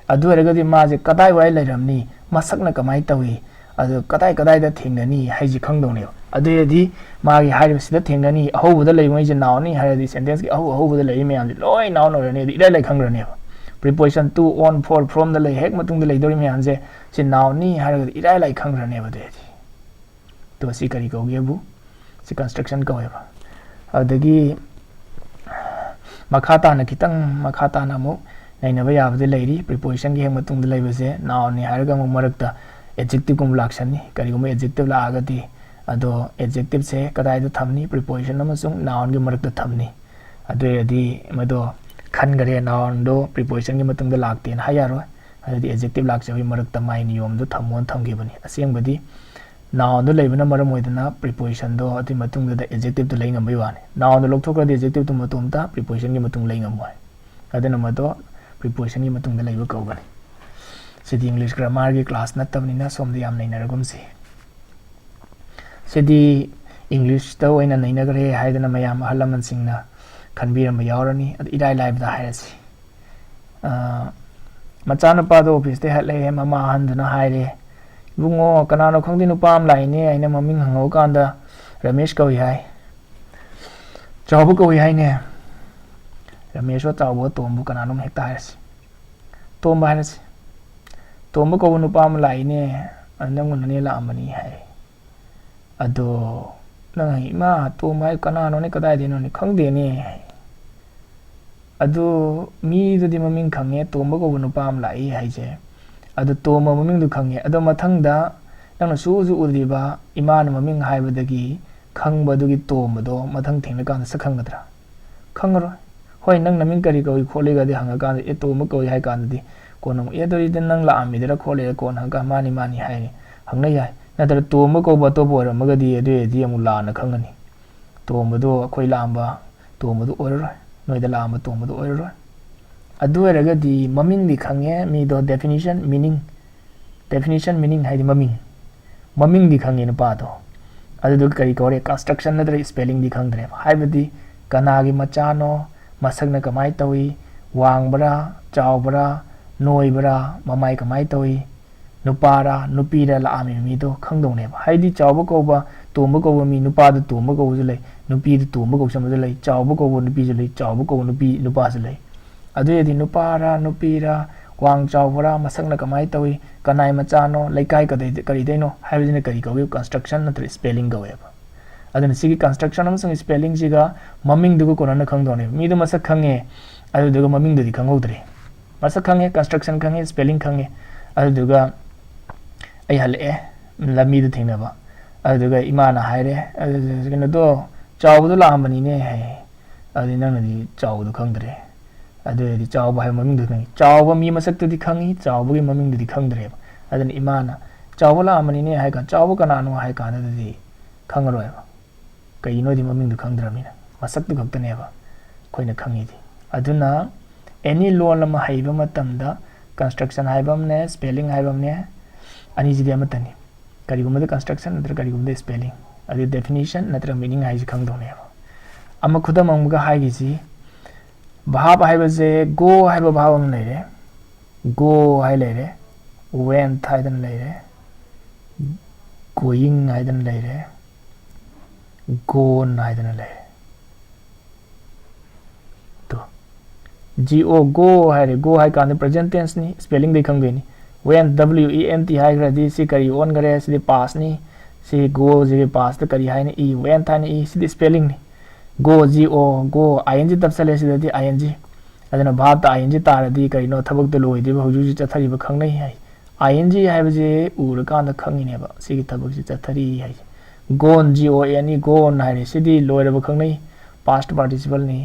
ꯑꯗꯨ ꯑꯣꯏꯔꯒꯗꯤ ꯃꯥꯁꯦ ꯀꯗꯥꯏꯋꯥꯏ ꯂꯩꯔꯝꯅꯤ? ꯃꯁꯛꯅ ꯀꯃꯥꯏꯅ ꯇꯧꯏ? ꯑꯗꯨ ꯀꯗꯥꯏ ꯀꯗꯥꯏꯗ ꯊꯦꯡꯅꯅꯤ ꯍꯥꯏꯁꯤ ꯈꯪꯗꯧꯅꯦꯕ꯫ ꯑꯗꯨ ꯑꯣꯏꯔꯗꯤ ꯃꯥꯒꯤ ꯍꯥꯏꯔꯤꯕꯁꯤꯗ ꯊꯦꯡꯅꯅꯤ, ꯑꯍꯧꯕꯗ ꯂꯩꯕꯉꯩꯁꯦ nounꯅꯤ ꯍꯥꯏꯔꯗꯤ sentenceꯀꯤ ꯑꯍꯧ ꯑꯍꯧꯕꯗ ꯂꯩꯔꯤ ꯃꯌꯥꯝꯁꯦ ꯂꯣꯏ noun ꯑꯣꯏꯔꯅꯤ, ꯑꯗꯨ ꯏꯔꯥꯏ ꯂꯥꯏ ꯈꯪꯈ꯭ꯔꯅꯦꯕ꯫ Preposition to, on, for, fromꯗ ꯂꯩ, ꯍꯦꯛ ꯃꯇꯨꯡꯗ ꯂꯩꯗꯧꯔꯤ ꯃꯌꯥꯝꯁꯦ ꯁꯤ nounꯅꯤ ꯍꯥꯏꯔꯒꯗꯤ ꯏꯔꯥꯏ ꯂꯥꯏ ꯈꯪꯈ꯭ꯔꯅꯦꯕ꯫ ꯑꯗꯨ ꯑꯣꯏꯔꯗꯤ ꯇꯣ ꯁꯤ ꯀꯔꯤ ꯀꯧꯒꯦꯕꯨ? ꯁꯤ construction ꯀꯧꯋꯦꯕ꯫ ꯑꯗꯨꯗꯒꯤ ꯃꯈꯥ ꯇꯥꯅ, ꯈꯤꯇꯪ ꯃꯈꯥ ꯇꯥꯅ ꯑꯃꯨꯛ ꯅꯩꯅꯕ ꯌꯥꯕꯗꯤ ꯂꯩꯔꯤ꯫ Prepositionꯒꯤ ꯍꯦꯛ ꯃꯇꯨꯡꯗ ꯂꯩꯕꯁꯦ nounꯅꯤ ꯍꯥꯏꯔꯒ ꯑꯃꯨꯛ ꯃꯔꯛꯇ adjectiveꯀꯨꯝꯕ ꯂꯥꯛꯁꯟꯅꯤ꯫ ꯀꯔꯤꯒꯨꯝꯕ adjective ꯂꯥꯛꯑꯒꯗꯤ, ꯑꯗꯣ adjectiveꯁꯦ ꯀꯗꯥꯏꯗ ꯊꯝꯅꯤ? Preposition ꯑꯃꯁꯨꯡ nounꯒꯤ ꯃꯔꯛꯇ ꯊꯝꯅꯤ꯫ ꯑꯗꯨ ꯑꯣꯏꯔꯗꯤ ꯃꯗꯣ ꯈꯟꯈꯔꯦ, nounꯗꯣ prepositionꯒꯤ ꯃꯇꯨꯡꯗ ꯂꯥꯛꯇꯦꯅ ꯍꯥꯏ ꯌꯥꯔꯣꯏ꯫ ꯑꯗꯨꯗꯤ adjective ꯂꯥꯛꯆꯕꯒꯤ ꯃꯔꯛꯇ ꯃꯥꯏ ꯅꯤꯌꯣꯝꯗꯣ ꯊꯝꯃꯣꯅ ꯊꯝꯈꯤꯕꯅꯤ꯫ ꯑꯁꯦꯡꯕꯗꯤ Nounꯗꯣ ꯂꯩꯕꯅ ꯃꯔꯝ ꯑꯣꯏꯗꯅ prepositionꯗꯣ ꯑꯗꯨꯒꯤ ꯃꯇꯨꯡꯗꯨꯗ adjectiveꯇꯣ ꯂꯩ ꯉꯝꯕꯩ ꯋꯥꯅꯤ꯫ Nounꯗꯣ ꯂꯧꯊꯣꯛꯈ꯭ꯔꯗꯤ adjectiveꯇꯣ ꯃꯇꯣꯝꯇ prepositionꯒꯤ ꯃꯇꯨꯡ ꯂꯩ ꯉꯝꯃꯣꯏ꯫ ꯑꯗꯨꯅ ꯃꯗꯣ prepositionꯒꯤ ꯃꯇꯨꯡꯗ ꯂꯩꯕ ꯀꯧꯒꯅꯤ꯫ ꯁꯤꯗꯤ English grammarꯒꯤ class ꯅꯠꯇꯕꯅꯤꯅ ꯁꯣꯝꯗ ꯌꯥꯝ ꯅꯩꯅꯔꯒꯨꯝꯁꯤ꯫ ꯁꯤꯗꯤ Englishꯇ ꯑꯣꯏꯅ ꯅꯩꯅꯈ꯭ꯔꯦ ꯍꯥꯏꯗꯅ ꯃꯌꯥꯝ ꯑꯍꯜ ꯂꯃꯟꯁꯤꯡꯅ ꯈꯟꯕꯤꯔꯝꯕ ꯌꯥꯎꯔꯅꯤ꯫ ꯑꯗꯨ ꯏꯔꯥꯏ ꯂꯥꯏꯕꯗ ꯍꯥꯏꯔꯁꯤ꯫ ꯑ, ꯃꯆꯥꯅꯨꯄꯥꯗꯣ officeꯇꯩ ꯍꯜꯂꯛꯑꯦ, ꯃꯃꯥ ꯑꯍꯟꯗꯨꯅ ꯍꯥꯏꯔꯦ, "ꯏꯕꯨꯡꯉꯣ, ꯀꯅꯥꯅꯣ ꯈꯪꯗꯦ ꯅꯨꯄꯥ ꯑꯃ ꯂꯥꯛꯏꯅꯦ" ꯍꯥꯏꯅ ꯃꯃꯤꯡ ꯍꯪꯍꯧꯀꯥꯟꯗ ꯔꯃꯦꯁ ꯀꯧꯏ ꯍꯥꯏ꯫ "ꯆꯥꯎꯕ ꯀꯧꯏ ꯍꯥꯏꯅꯦ"꯫ ꯔꯃꯦꯁꯁꯨ ꯆꯥꯎꯕ ꯇꯣꯝꯕꯨ ꯀꯅꯥꯅꯣꯝ ꯍꯦꯛꯇ ꯍꯥꯏꯔꯁꯤ꯫ ꯇꯣꯝꯕ ꯍꯥꯏꯔꯁꯤ꯫ "ꯇꯣꯝꯕ ꯀꯧꯕ ꯅꯨꯄꯥ ꯑꯃ ꯂꯥꯛꯏꯅꯦ, ꯑꯗꯨ ꯅꯪ ꯎꯅꯅꯦ ꯂꯥꯛꯑꯝꯕꯅꯤ" ꯍꯥꯏ꯫ ꯑꯗꯣ ꯅꯪ ꯍꯥꯏ, "ꯏꯃꯥ, ꯇꯣꯝꯕ ꯍꯥꯏ ꯀꯅꯥꯅꯣꯅꯦ, ꯀꯗꯥꯏꯗꯩꯅꯣꯅꯦ?" "ꯈꯪꯗꯦꯅꯦ" ꯍꯥꯏ꯫ "ꯑꯗꯨ ꯃꯤꯗꯨꯗꯤ ꯃꯃꯤꯡ ꯈꯪꯉꯦ, ꯇꯣꯝꯕ ꯀꯧꯕ ꯅꯨꯄꯥ ꯑꯃ ꯂꯥꯛꯏ" ꯍꯥꯏꯁꯦ꯫ ꯑꯗꯨ ꯇꯣꯝꯕ ꯃꯃꯤꯡꯗꯨ ꯈꯪꯉꯦ꯫ ꯑꯗꯣ ꯃꯊꯪꯗ ꯅꯪꯅ ꯁꯨꯛꯎꯁꯨ ꯎꯗ꯭ꯔꯤꯕ ꯏꯃꯥꯅ ꯃꯃꯤꯡ ꯍꯥꯏꯕꯗꯒꯤ ꯈꯪꯕ ꯑꯗꯨꯒꯤ ꯇꯣꯝꯕꯗꯣ ꯃꯊꯪ ꯊꯦꯡꯅꯀꯥꯟꯗ ꯁꯛ ꯈꯪꯒꯗ꯭ꯔꯥ? ꯈꯪꯉꯔꯣꯏ꯫ "ꯍꯣꯏ, ꯅꯪ ꯅꯃꯤꯡ ꯀꯔꯤ ꯀꯧꯏ ꯈꯣꯠꯂꯤꯒꯗꯤ" ꯍꯪꯉꯀꯥꯟꯗ, "ꯑꯦ, ꯇꯣꯝꯕ ꯀꯧꯏ" ꯍꯥꯏ ꯀꯥꯟꯗꯗꯤ ꯀꯣꯟꯅ ꯑꯃꯨꯛ, "ꯑꯦ, ꯑꯗꯨꯗꯤ ꯅꯪ ꯂꯥꯛꯑꯝꯃꯤꯗꯔ ꯈꯣꯠꯂꯤꯔ?" ꯀꯣꯟꯅ ꯍꯪꯉꯀꯥꯟꯗ "ꯃꯥꯅꯤ, ꯃꯥꯅꯤ" ꯍꯥꯏꯔꯦ, ꯍꯪꯅ ꯌꯥꯏ꯫ ꯅꯠꯇ꯭ꯔ ꯇꯣꯝꯕ ꯀꯧꯕ ꯑꯇꯣꯞꯄ ꯑꯣꯏꯔꯝꯃꯒꯗꯤ ꯑꯗꯨ ꯑꯣꯏꯔꯗꯤ ꯑꯃꯨꯛ ꯂꯥꯟꯅ ꯈꯪꯒꯅꯤ꯫ ꯇꯣꯝꯕꯗꯣ ꯑꯩꯈꯣꯏ ꯂꯥꯛꯑꯝꯕ ꯇꯣꯝꯕꯗꯣ ꯑꯣꯏꯔꯔꯣꯏ, ꯅꯣꯏꯗ ꯂꯥꯛꯑꯝꯕ ꯇꯣꯝꯕꯗꯣ ꯑꯣꯏꯔꯔꯣꯏ꯫ ꯑꯗꯨ ꯑꯣꯏꯔꯒꯗꯤ ꯃꯃꯤꯡꯗꯤ ꯈꯪꯉꯦ ꯃꯤꯗꯣ, definition, meaning, definition, meaning ꯍꯥꯏꯗꯤ ꯃꯃꯤꯡ, ꯃꯃꯤꯡꯗꯤ ꯈꯪꯉꯦ ꯅꯨꯄꯥꯗꯣ꯫ ꯑꯗꯨꯗꯨꯒ ꯀꯔꯤ ꯀꯧꯔꯦ? Construction ꯅꯠꯇ꯭ꯔꯒ spellingꯗꯤ ꯈꯪꯗ꯭ꯔꯦꯕ꯫ ꯍꯥꯏꯕꯗꯤ ꯀꯅꯥꯒꯤ ꯃꯆꯥꯅꯣ, ꯃꯁꯛꯅ ꯀꯃꯥꯏꯅ ꯇꯧꯏ, ꯋꯥꯡꯕ꯭ꯔꯥ, ꯆꯥꯎꯕ꯭ꯔꯥ, ꯅꯣꯏꯕ꯭ꯔꯥ, ꯃꯃꯥꯏ ꯀꯃꯥꯏꯅ ꯇꯧꯏ, ꯅꯨꯄꯥꯔꯥ ꯅꯨꯄꯤꯔꯥ ꯂꯥꯛꯑꯝꯃꯤꯕ ꯃꯤꯗꯣ ꯈꯪꯗꯧꯅꯦꯕ꯫ ꯍꯥꯏꯗꯤ ꯆꯥꯎꯕ ꯀꯧꯕ, ꯇꯣꯝꯕ ꯀꯧꯕ ꯃꯤ, ꯅꯨꯄꯥꯗ ꯇꯣꯝꯕ ꯀꯧꯕꯁꯨ ꯂꯩ, ꯅꯨꯄꯤꯗ ꯇꯣꯝꯕ ꯀꯧꯁꯟꯕꯁꯨ ꯂꯩ, ꯆꯥꯎꯕ ꯀꯧꯕ ꯅꯨꯄꯤꯁꯨ ꯂꯩ, ꯆꯥꯎꯕ ꯀꯧꯕ ꯅꯨꯄꯤ, ꯅꯨꯄꯥꯁꯨ ꯂꯩ꯫ ꯑꯗꯨ ꯑꯣꯏꯔꯗꯤ ꯅꯨꯄꯥꯔꯥ ꯅꯨꯄꯤꯔꯥ, ꯋꯥꯡ ꯆꯥꯎꯕꯔꯥ, ꯃꯁꯛꯅ ꯀꯃꯥꯏꯅ ꯇꯧꯏ, ꯀꯅꯥꯏ ꯃꯆꯥꯅꯣ, ꯂꯩꯀꯥꯏ ꯀꯗꯩꯗ-, ꯀꯔꯤꯗꯩꯅꯣ ꯍꯥꯏꯕꯁꯤꯅ ꯀꯔꯤ ꯀꯧꯏ? Construction ꯅꯠꯇ꯭ꯔꯒ spelling ꯀꯧꯋꯦꯕ꯫ ꯑꯗꯨꯅ ꯁꯤꯒꯤ construction ꯑꯃꯁꯨꯡ spellingꯁꯤꯒ ꯃꯃꯤꯡꯗꯨꯒ ꯀꯣꯟꯅꯅ ꯈꯪꯗꯧꯅꯦꯕ꯫ ꯃꯤꯗꯣ ꯃꯁꯛ ꯈꯪꯉꯦ, ꯑꯗꯨꯗꯨꯒ ꯃꯃꯤꯡꯗꯨꯗꯤ ꯈꯪꯍꯧꯗ꯭ꯔꯦ꯫ ꯃꯁꯛ ꯈꯪꯉꯦ, construction ꯈꯪꯉꯦ, spelling ꯈꯪꯉꯦ, ꯑꯗꯨꯗꯨꯒ ꯑꯩ ꯍꯜꯂꯛꯑꯦ, ꯂꯝꯕꯤꯗ ꯊꯦꯡꯅꯕ꯫ ꯑꯗꯨꯗꯨꯒ ꯏꯃꯥꯅ ꯍꯥꯏꯔꯦ, "ꯑꯗꯨ ꯀꯩꯅꯣꯗꯣ, ꯆꯥꯎꯕꯗꯣ ꯂꯥꯛꯑꯝꯕꯅꯤꯅꯦ" ꯍꯥꯏ꯫ ꯑꯗꯨꯗꯤ ꯅꯪꯅꯗꯤ ꯆꯥꯎꯕꯗꯣ ꯈꯪꯗ꯭ꯔꯦ꯫ ꯑꯗꯨ ꯑꯣꯏꯔꯗꯤ ꯆꯥꯎꯕ ꯍꯥꯏꯕ ꯃꯃꯤꯡꯗꯨ ꯈꯪꯉꯤ꯫ ꯆꯥꯎꯕ ꯃꯤ ꯃꯁꯛꯇꯨꯗꯤ ꯈꯪꯉꯤ, ꯆꯥꯎꯕꯒꯤ ꯃꯃꯤꯡꯗꯨꯗꯤ ꯈꯪꯗ꯭ꯔꯦꯕ꯫ ꯑꯗꯨꯅ ꯏꯃꯥꯅ, ꯆꯥꯎꯕ ꯂꯥꯛꯑꯝꯕꯅꯤꯅꯦ ꯍꯥꯏ ꯀꯥꯟꯗ, ꯆꯥꯎꯕ ꯀꯅꯥꯅꯣ ꯍꯥꯏ ꯀꯥꯟꯗꯗꯤ ꯈꯪꯉꯔꯣꯏꯕ꯫ ꯀꯩꯒꯤꯅꯣꯗꯤ ꯃꯃꯤꯡꯗꯣ ꯈꯪꯗ꯭ꯔꯕꯅꯤꯅ, ꯃꯁꯛꯇꯨ ꯈꯛꯇꯅꯦꯕ ꯑꯩꯈꯣꯏꯅ ꯈꯪꯉꯤꯗꯤ꯫ ꯑꯗꯨꯅ ꯑꯦꯅꯤ ꯂꯣꯟ ꯑꯃ ꯍꯩꯕ ꯃꯇꯝꯗ construction ꯍꯥꯏꯕ ꯑꯃꯅꯦ, spelling ꯍꯥꯏꯕ ꯑꯃꯅꯦ, ꯑꯅꯤꯁꯤꯗꯤ ꯑꯃꯠꯇꯅꯤ꯫ ꯀꯔꯤꯒꯨꯝꯕꯗ construction ꯅꯠꯇ꯭ꯔꯒ ꯀꯔꯤꯒꯨꯝꯕꯗ spelling, ꯑꯗꯨ definition ꯅꯠꯇ꯭ꯔꯒ meaning ꯍꯥꯏꯁꯤ ꯈꯪꯗꯧꯅꯦꯕ꯫ ꯑꯃ ꯈꯨꯗꯝ ꯑꯃꯒ ꯍꯥꯏꯈꯤꯁꯤ, verb ꯍꯥꯏꯕꯁꯦ go ꯍꯥꯏꯕ verb ꯑꯃ ꯂꯩꯔꯦ, go ꯍꯥꯏ ꯂꯩꯔꯦ, went ꯍꯥꯏꯗꯅ ꯂꯩꯔꯦ, going ꯍꯥꯏꯗꯅ ꯂꯩꯔꯦ, gone ꯍꯥꯏꯗꯅ ꯂꯩꯔꯦ꯫ ꯇꯣ, G O, go ꯍꯥꯏꯔꯦ, go ꯍꯥꯏ ꯀꯥꯟꯗ present tense ꯅꯤ, spelling ꯗꯩ ꯈꯪꯗꯣꯏꯅꯤ꯫ Went, W E N T ꯍꯥꯏꯈ꯭ꯔꯗꯤ ꯁꯤ ꯀꯔꯤ ꯑꯣꯟꯈꯔꯦ? ꯁꯤꯗꯤ past ꯅꯤ꯫ ꯁꯤ go ꯁꯤꯒꯤ past ꯇ ꯀꯔꯤ ꯍꯥꯏꯅ ꯏ? Went ꯍꯥꯏꯅ ꯏ꯫ ꯁꯤꯗꯤ spelling ꯅꯤ꯫ Go, G O, go, I N G ꯇꯞꯁꯜꯂꯦ ꯁꯤꯗꯗꯤ, I N G꯫ ꯑꯗꯨꯅ verb ꯇ I N G ꯇꯥꯔꯗꯤ ꯀꯔꯤꯅꯣ? ꯊꯕꯛꯇꯣ ꯂꯣꯏꯗ꯭ꯔꯤꯕ, ꯍꯧꯖꯤꯛ ꯍꯧꯖꯤꯛ ꯆꯠꯊꯔꯤꯕ ꯈꯪꯅꯩ ꯍꯥꯏ꯫ I N G ꯍꯥꯏꯕꯁꯦ ꯎꯔꯀꯥꯟꯗ ꯈꯪꯉꯤꯅꯦꯕ ꯁꯤꯒꯤ ꯊꯕꯛꯁꯤ ꯆꯠꯊꯔꯤ ꯍꯥꯏꯁꯦ꯫ Gone, G O N E, gone ꯍꯥꯏꯔꯦ, ꯁꯤꯗꯤ ꯂꯣꯏꯔꯕ ꯈꯪꯅꯩ, past participle ꯅꯤ꯫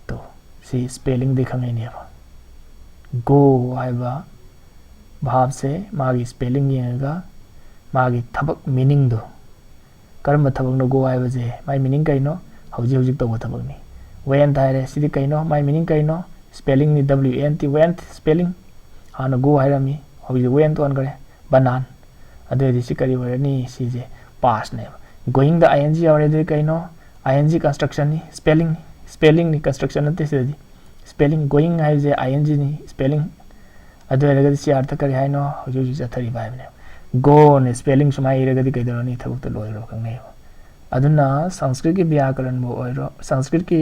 ꯇꯣ, ꯁꯤ spelling ꯗꯩ ꯈꯪꯉꯛꯏꯅꯦꯕ꯫ Go ꯍꯥꯏꯕ verb ꯁꯦ ꯃꯥꯒꯤ spelling ꯌꯦꯡꯉꯒ ꯃꯥꯒꯤ ꯊꯕꯛ meaning ꯗꯣ, ꯀꯔꯝꯕ ꯊꯕꯛꯅꯣ go ꯍꯥꯏꯕꯁꯦ? ꯃꯥꯏ meaning ꯀꯩꯅꯣ? ꯍꯧꯖꯤꯛ ꯍꯧꯖꯤꯛ ꯇꯧꯕ ꯊꯕꯛꯅꯤ꯫ Went ꯍꯥꯏꯔꯦ, ꯁꯤꯗꯤ ꯀꯩꯅꯣ? ꯃꯥꯏ meaning ꯀꯩꯅꯣ? Spelling ꯅꯤ, W E N T, went, spelling꯫ ꯍꯥꯟꯅ go ꯍꯥꯏꯔꯝꯃꯤ, ꯍꯧꯖꯤꯛ went ꯑꯣꯟꯈ꯭ꯔꯦ, ꯕꯅꯥꯟ꯫ ꯑꯗꯨ ꯑꯣꯏꯔꯗꯤ ꯁꯤ ꯀꯔꯤ ꯑꯣꯏꯔꯅꯤ? ꯁꯤꯁꯦ past ꯅꯦꯕ꯫ Going the I N G ꯌꯥꯎꯔꯦ, ꯑꯗꯨꯗꯤ ꯀꯩꯅꯣ? I N G construction ꯅꯤ, spelling ꯅꯤ꯫ Spelling ꯅꯤ, construction ꯅꯠꯇꯦ ꯁꯤꯗꯗꯤ꯫ Spelling, going ꯍꯥꯏꯁꯦ I N G ꯅꯤ, spelling꯫ ꯑꯗꯨ ꯑꯣꯏꯔꯒꯗꯤ ꯁꯤ ꯑꯥꯔꯊ ꯀꯔꯤ ꯍꯥꯏꯅꯣ? ꯍꯧꯖꯤꯛ ꯍꯧꯖꯤꯛ ꯆꯠꯊꯔꯤꯕ ꯍꯥꯏꯕꯅꯦꯕ꯫ Gone ꯅꯤ, spelling ꯁꯨꯃꯥꯏꯅ ꯏꯔꯒꯗꯤ ꯀꯩꯗꯧꯔꯅꯤ? ꯊꯕꯛꯇꯣ ꯂꯣꯏꯈ꯭ꯔꯕ ꯈꯪꯅꯩꯕ꯫ ꯑꯗꯨꯅ ꯁꯪꯁꯀ꯭ꯔꯤꯠꯀꯤ ꯕ꯭ꯌꯥꯀꯔꯟꯕꯨ ꯑꯣꯏꯔꯣ, ꯁꯪꯁꯀ꯭ꯔꯤꯠꯀꯤ,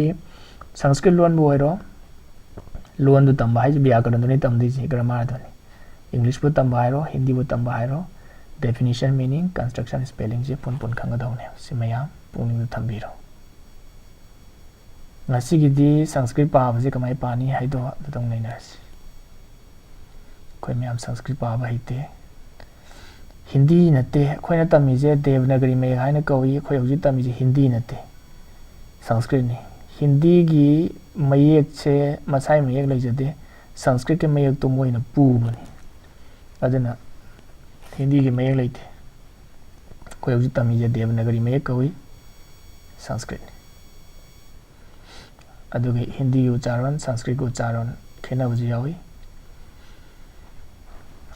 ꯁꯪꯁꯀ꯭ꯔꯤꯠ ꯂꯣꯟꯕꯨ ꯑꯣꯏꯔꯣ, ꯂꯣꯟꯗꯨ ꯇꯝꯕ ꯍꯥꯏꯁꯦ ꯕ꯭ꯌꯥꯀꯔꯟꯗꯨꯅꯤ ꯇꯝꯗꯣꯏꯁꯦ, grammar ꯗꯨꯅꯤ꯫ English ꯄꯨ ꯇꯝꯕ ꯍꯥꯏꯔꯣ, ꯍꯤꯟꯗꯤꯕꯨ ꯇꯝꯕ ꯍꯥꯏꯔꯣ, definition, meaning, construction, spelling ꯁꯦ ꯄꯨꯟ ꯄꯨꯟ ꯈꯪꯒꯗꯧꯅꯦ꯫ ꯁꯤ ꯃꯌꯥꯝ ꯄꯨꯛꯅꯤꯡꯗ ꯊꯝꯕꯤꯔꯣ꯫ ꯉꯁꯤꯒꯤꯗꯤ ꯁꯪꯁꯀ꯭ꯔꯤꯠ ꯄꯥꯕꯁꯦ ꯀꯃꯥꯏꯅ ꯄꯥꯅꯤ ꯍꯥꯏꯗꯣ ꯑꯗꯨꯗꯪ ꯅꯩꯅꯔꯁꯤ꯫ ꯑꯩꯈꯣꯏ ꯃꯌꯥꯝ ꯁꯪꯁꯀ꯭ꯔꯤꯠ ꯄꯥꯕ ꯍꯩꯇꯦ꯫ ꯍꯤꯟꯗꯤ ꯅꯠꯇꯦ ꯑꯩꯈꯣꯏꯅ ꯇꯝꯃꯤꯁꯦ, ꯗꯦꯕꯅꯒꯔꯤ ꯃꯌꯦꯛ ꯍꯥꯏꯅ ꯀꯧꯏ꯫ ꯑꯩꯈꯣꯏ ꯍꯧꯖꯤꯛ ꯇꯝꯃꯤꯁꯦ ꯍꯤꯟꯗꯤ ꯅꯠꯇꯦ, ꯁꯪꯁꯀ꯭ꯔꯤꯠꯅꯤ꯫ ꯍꯤꯟꯗꯤꯒꯤ ꯃꯌꯦꯛꯁꯦ ꯃꯁꯥꯏ ꯃꯌꯦꯛ ꯂꯩꯖꯗꯦ, ꯁꯪꯁꯀ꯭ꯔꯤꯠꯀꯤ ꯃꯌꯦꯛꯇꯣ ꯃꯣꯏꯅ ꯄꯨꯕꯅꯤ꯫ ꯑꯗꯨꯅ ꯍꯤꯟꯗꯤꯒꯤ ꯃꯌꯦꯛ ꯂꯩꯇꯦ꯫ ꯑꯩꯈꯣꯏ ꯍꯧꯖꯤꯛ ꯇꯝꯃꯤꯁꯦ ꯗꯦꯕꯅꯒꯔꯤ ꯃꯌꯦꯛ ꯀꯧꯏ, ꯁꯪꯁꯀ꯭ꯔꯤꯠꯅꯤ꯫ ꯑꯗꯨꯒ ꯍꯤꯟꯗꯤꯒꯤ ꯎꯆꯥꯔꯣꯟ, ꯁꯪꯁꯀ꯭ꯔꯤꯠꯀꯤ ꯎꯆꯥꯔꯣꯟ ꯈꯦꯠꯅꯕꯁꯨ ꯌꯥꯎꯏ꯫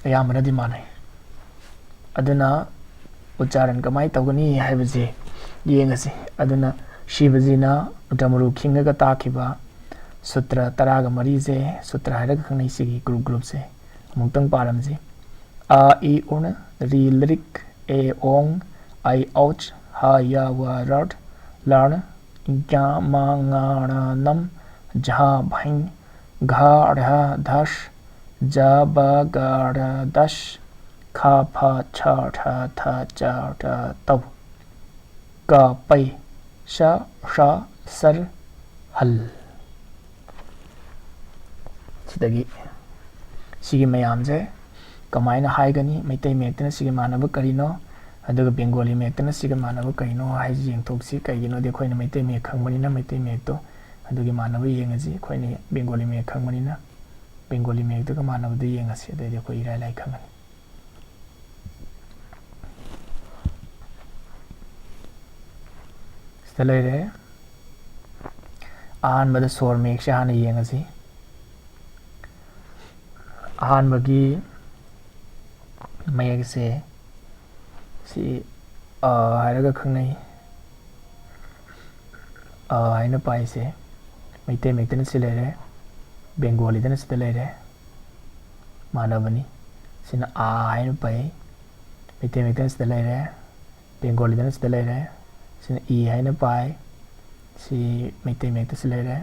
ꯑꯌꯥꯝꯕꯅꯗꯤ ꯃꯥꯟꯅꯩ꯫ ꯑꯗꯨꯅ ꯎꯆꯥꯔꯟ ꯀꯃꯥꯏꯅ ꯇꯧꯒꯅꯤ ꯍꯥꯏꯕꯁꯤ ꯌꯦꯡꯉꯁꯤ꯫ ꯑꯗꯨꯅ ꯁꯤꯕꯖꯤꯅ ꯎꯇ꯭ꯔꯃꯔꯨ ꯈꯤꯡꯉꯒ ꯇꯥꯛꯈꯤꯕ ꯁꯨꯇ꯭ꯔ ꯇꯔꯥꯒ ꯃꯔꯤꯁꯦ, ꯁꯨꯇ꯭ꯔ ꯍꯥꯏꯔꯒ ꯈꯪꯅꯩ ꯁꯤꯒꯤ ꯒ꯭ꯔꯨꯞ ꯒ꯭ꯔꯨꯞꯁꯦ꯫ ꯑꯃꯨꯛꯇꯪ ꯄꯥꯔꯝꯁꯤ꯫ ꯑ, ꯏ, ꯎꯔ, ꯔꯤ, ꯂ꯭ꯔꯤꯛ, ꯑꯦ, ꯑꯣꯡ, ꯑꯩ, ꯑꯧꯆ, ꯍ, ꯌ, ꯋ, ꯔꯠ, ꯂꯔ, ꯒ꯭ꯌꯥ, ꯃ, ꯉ, ꯔ, ꯅꯝ, ꯖ, ꯚꯩ, ꯘ, ꯔ, ꯙꯁ, ꯖ, ꯕ, ꯒ, ꯔ, ꯗꯁ, ꯈ, ꯐ, ꯁ, ꯔ, ꯊ, ꯆ, ꯔ, ꯇꯧ꯫ ꯀ, ꯄꯩ, ꯁ, ꯁ, ꯁꯔ, ꯍꯜ꯫ ꯁꯤꯗꯒꯤ ꯁꯤꯒꯤ ꯃꯌꯥꯝꯁꯦ ꯀꯃꯥꯏꯅ ꯍꯥꯏꯒꯅꯤ? ꯃꯩꯇꯩ ꯃꯌꯦꯛꯇꯅ ꯁꯤꯒ ꯃꯥꯟꯅꯕ ꯀꯔꯤꯅꯣ? ꯑꯗꯨꯒ ꯕꯦꯡꯒꯣꯂꯤ ꯃꯌꯦꯛꯇꯅ ꯁꯤꯒ ꯃꯥꯟꯅꯕ ꯀꯔꯤꯅꯣ ꯍꯥꯏꯁꯤ ꯌꯦꯡꯊꯣꯛꯁꯤ꯫ ꯀꯩꯒꯤꯅꯣꯗꯤ ꯑꯩꯈꯣꯏꯅ ꯃꯩꯇꯩ ꯃꯌꯦꯛ ꯈꯪꯕꯅꯤꯅ ꯃꯩꯇꯩ ꯃꯌꯦꯛꯇꯣ ꯑꯗꯨꯒꯤ ꯃꯥꯟꯅꯕ ꯌꯦꯡꯉꯁꯤ꯫ ꯑꯩꯈꯣꯏꯅ ꯕꯦꯡꯒꯣꯂꯤ ꯃꯌꯦꯛ ꯈꯪꯕꯅꯤꯅ ꯕꯦꯡꯒꯣꯂꯤ ꯃꯌꯦꯛꯇꯨꯒ ꯃꯥꯟꯅꯕꯗꯨ ꯌꯦꯡꯉꯁꯤ꯫ ꯑꯗꯩꯗꯤ ꯑꯩꯈꯣꯏ ꯏꯔꯥꯏ ꯂꯥꯏ ꯈꯪꯉꯅꯤ꯫ ꯁꯤꯗ ꯂꯩꯔꯦ꯫ ꯑꯍꯥꯟꯕꯗ ꯁꯣꯔ ꯃꯌꯦꯛꯁꯦ ꯍꯥꯟꯅ ꯌꯦꯡꯉꯁꯤ꯫ ꯑꯍꯥꯟꯕꯒꯤ ꯃꯌꯦꯛꯁꯦ ꯁꯤ ꯑ ꯍꯥꯏꯔꯒ ꯈꯪꯅꯩ꯫ ꯑ ꯍꯥꯏꯅ ꯄꯥꯏꯁꯦ ꯃꯩꯇꯩ ꯃꯌꯦꯛꯇꯅ ꯁꯤ ꯂꯩꯔꯦ, ꯕꯦꯡꯒꯣꯂꯤꯗꯅ ꯁꯤꯗ ꯂꯩꯔꯦ, ꯃꯥꯟꯅꯕꯅꯤ꯫ ꯁꯤꯅ ꯑ ꯍꯥꯏꯅ ꯄꯥꯏ, ꯃꯩꯇꯩ ꯃꯌꯦꯛꯇꯅ ꯁꯤꯗ ꯂꯩꯔꯦ, ꯕꯦꯡꯒꯣꯂꯤꯗꯅ ꯁꯤꯗ ꯂꯩꯔꯦ꯫ ꯁꯤꯅ ꯏ ꯍꯥꯏꯅ ꯄꯥꯏ, ꯁꯤ ꯃꯩꯇꯩ ꯃꯌꯦꯛꯇ ꯁꯤ ꯂꯩꯔꯦ,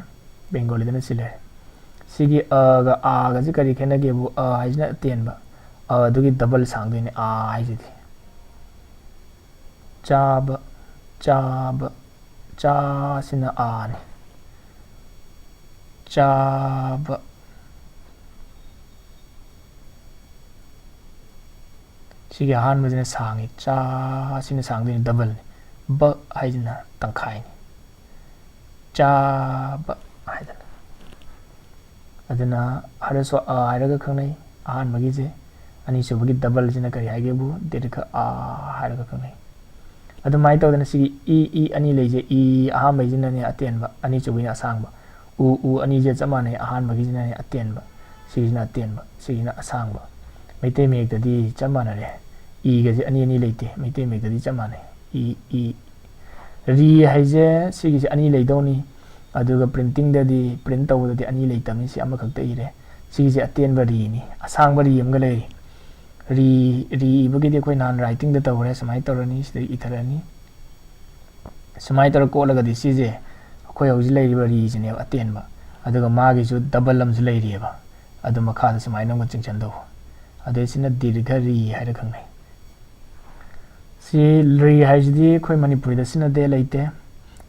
ꯕꯦꯡꯒꯣꯂꯤꯗꯅ ꯁꯤ ꯂꯩꯔꯦ꯫ ꯁꯤꯒꯤ ꯑꯒ ꯑꯥꯒꯁꯤ ꯀꯔꯤ ꯈꯦꯠꯅꯒꯦꯕꯨ, ꯑ ꯍꯥꯏꯁꯤꯅ ꯑꯇꯦꯟꯕ, ꯑ ꯑꯗꯨꯒꯤ ꯗꯕꯜ ꯁꯥꯡꯗꯣꯏꯅꯤ ꯑꯥ ꯍꯥꯏꯁꯤꯗꯤ꯫ ꯆꯥꯕ, ꯆꯥꯕ, ꯆꯥꯁꯤꯅ ꯑꯥꯅꯤ꯫ ꯆꯥꯕ꯫ ꯁꯤꯒꯤ ꯑꯍꯥꯟꯕꯁꯤꯅ ꯁꯥꯡꯉꯤ, ꯆꯥ ꯁꯤꯅ ꯁꯥꯡꯗꯣꯏꯅꯤ, ꯗꯕꯜꯅꯤ꯫ ꯕ ꯍꯥꯏꯁꯤꯅ ꯇꯪꯈꯥꯏꯅꯤ꯫ ꯆꯥꯕ ꯍꯥꯏꯗꯅ꯫ ꯑꯗꯨꯅ ꯍꯔꯁ꯭ꯋ ꯑ ꯍꯥꯏꯔꯒ ꯈꯪꯅꯩ ꯑꯍꯥꯟꯕꯒꯤꯁꯦ꯫ ꯑꯅꯤꯁꯨꯕꯒꯤ ꯗꯕꯜꯁꯤꯅ ꯀꯔꯤ ꯍꯥꯏꯒꯦꯕꯨ ꯗꯤꯔꯒ ꯑ ꯍꯥꯏꯔꯒ ꯈꯪꯅꯩ꯫ ꯑꯗꯨꯃꯥꯏꯅ ꯇꯧꯗꯅ ꯁꯤꯒꯤ ꯏ, ꯏ ꯑꯅꯤ ꯂꯩꯁꯦ, ꯏ ꯑꯍꯥꯟꯕꯩꯁꯤꯅꯅꯦ ꯑꯇꯦꯟꯕ, ꯑꯅꯤꯁꯨꯕꯒꯤꯅ ꯑꯁꯥꯡꯕ꯫ ꯎ, ꯎ ꯑꯅꯤꯁꯦ ꯆꯞ ꯃꯥꯟꯅꯩ, ꯑꯍꯥꯟꯕꯒꯤꯁꯤꯅꯅꯦ ꯑꯇꯦꯟꯕ, ꯁꯤꯒꯤꯁꯤꯅ ꯑꯇꯦꯟꯕ, ꯁꯤꯒꯤꯁꯤꯅ ꯑꯁꯥꯡꯕ꯫ ꯃꯩꯇꯩ ꯃꯌꯦꯛꯇꯗꯤ ꯆꯞ ꯃꯥꯟꯅꯔꯦ, ꯏꯒꯁꯦ ꯑꯅꯤ ꯑꯅꯤ ꯂꯩꯇꯦ, ꯃꯩꯇꯩ ꯃꯌꯦꯛꯇꯗꯤ ꯆꯞ ꯃꯥꯟꯅꯩ꯫ E, E. ꯔꯤ ꯍꯥꯏꯁꯦ ꯁꯤꯒꯤꯁꯦ ꯑꯅꯤ ꯂꯩꯗꯧꯅꯤ, ꯑꯗꯨꯒ ꯄ꯭ꯔꯤꯟꯇꯤꯡꯗꯗꯤ, ꯄ꯭ꯔꯤꯟ ꯇꯧꯕꯗꯗꯤ ꯑꯅꯤ ꯂꯩꯇꯕꯅꯤ, ꯁꯤ ꯑꯃꯈꯛꯇ ꯏꯔꯦ꯫ ꯁꯤꯒꯤꯁꯦ ꯑꯇꯦꯟꯕ ꯔꯤꯅꯤ, ꯑꯁꯥꯡꯕ ꯔꯤ ꯑꯃꯒ ꯂꯩꯔꯤ꯫ ꯔꯤ, ꯔꯤ ꯏꯕꯒꯤꯗꯤ ꯑꯩꯈꯣꯏ ꯅꯍꯥꯟ ꯔꯥꯏꯇꯤꯡꯗ ꯇꯧꯈ꯭ꯔꯦ, ꯁꯨꯃꯥꯏꯅ ꯇꯧꯔꯅꯤ, ꯁꯤꯗ ꯏꯊꯔꯅꯤ꯫ ꯁꯨꯃꯥꯏꯅ ꯇꯧꯔ ꯀꯣꯠꯂꯒꯗꯤ ꯁꯤꯁꯦ ꯑꯩꯈꯣꯏ ꯍꯧꯖꯤꯛ ꯂꯩꯔꯤꯕ ꯔꯤꯁꯤꯅꯦꯕ ꯑꯇꯦꯟꯕ, ꯑꯗꯨꯒ ꯃꯥꯒꯤꯁꯨ ꯗꯕꯜ ꯑꯃꯁꯨ ꯂꯩꯔꯤꯑꯕ, ꯑꯗꯨ ꯃꯈꯥꯗ ꯁꯨꯃꯥꯏꯅ ꯑꯃꯨꯛ ꯆꯤꯡꯁꯟꯗꯧꯕ꯫ ꯑꯗꯩ ꯁꯤꯅ ꯗꯤꯔꯒ ꯔꯤ ꯍꯥꯏꯔ ꯈꯪꯅꯩ꯫ ꯁꯤ ꯔꯤ ꯍꯥꯏꯁꯤꯗꯤ ꯑꯩꯈꯣꯏ ꯃꯅꯤꯄꯨꯔꯤꯗ ꯁꯤꯖꯤꯟꯅꯗꯦ, ꯂꯩꯇꯦ,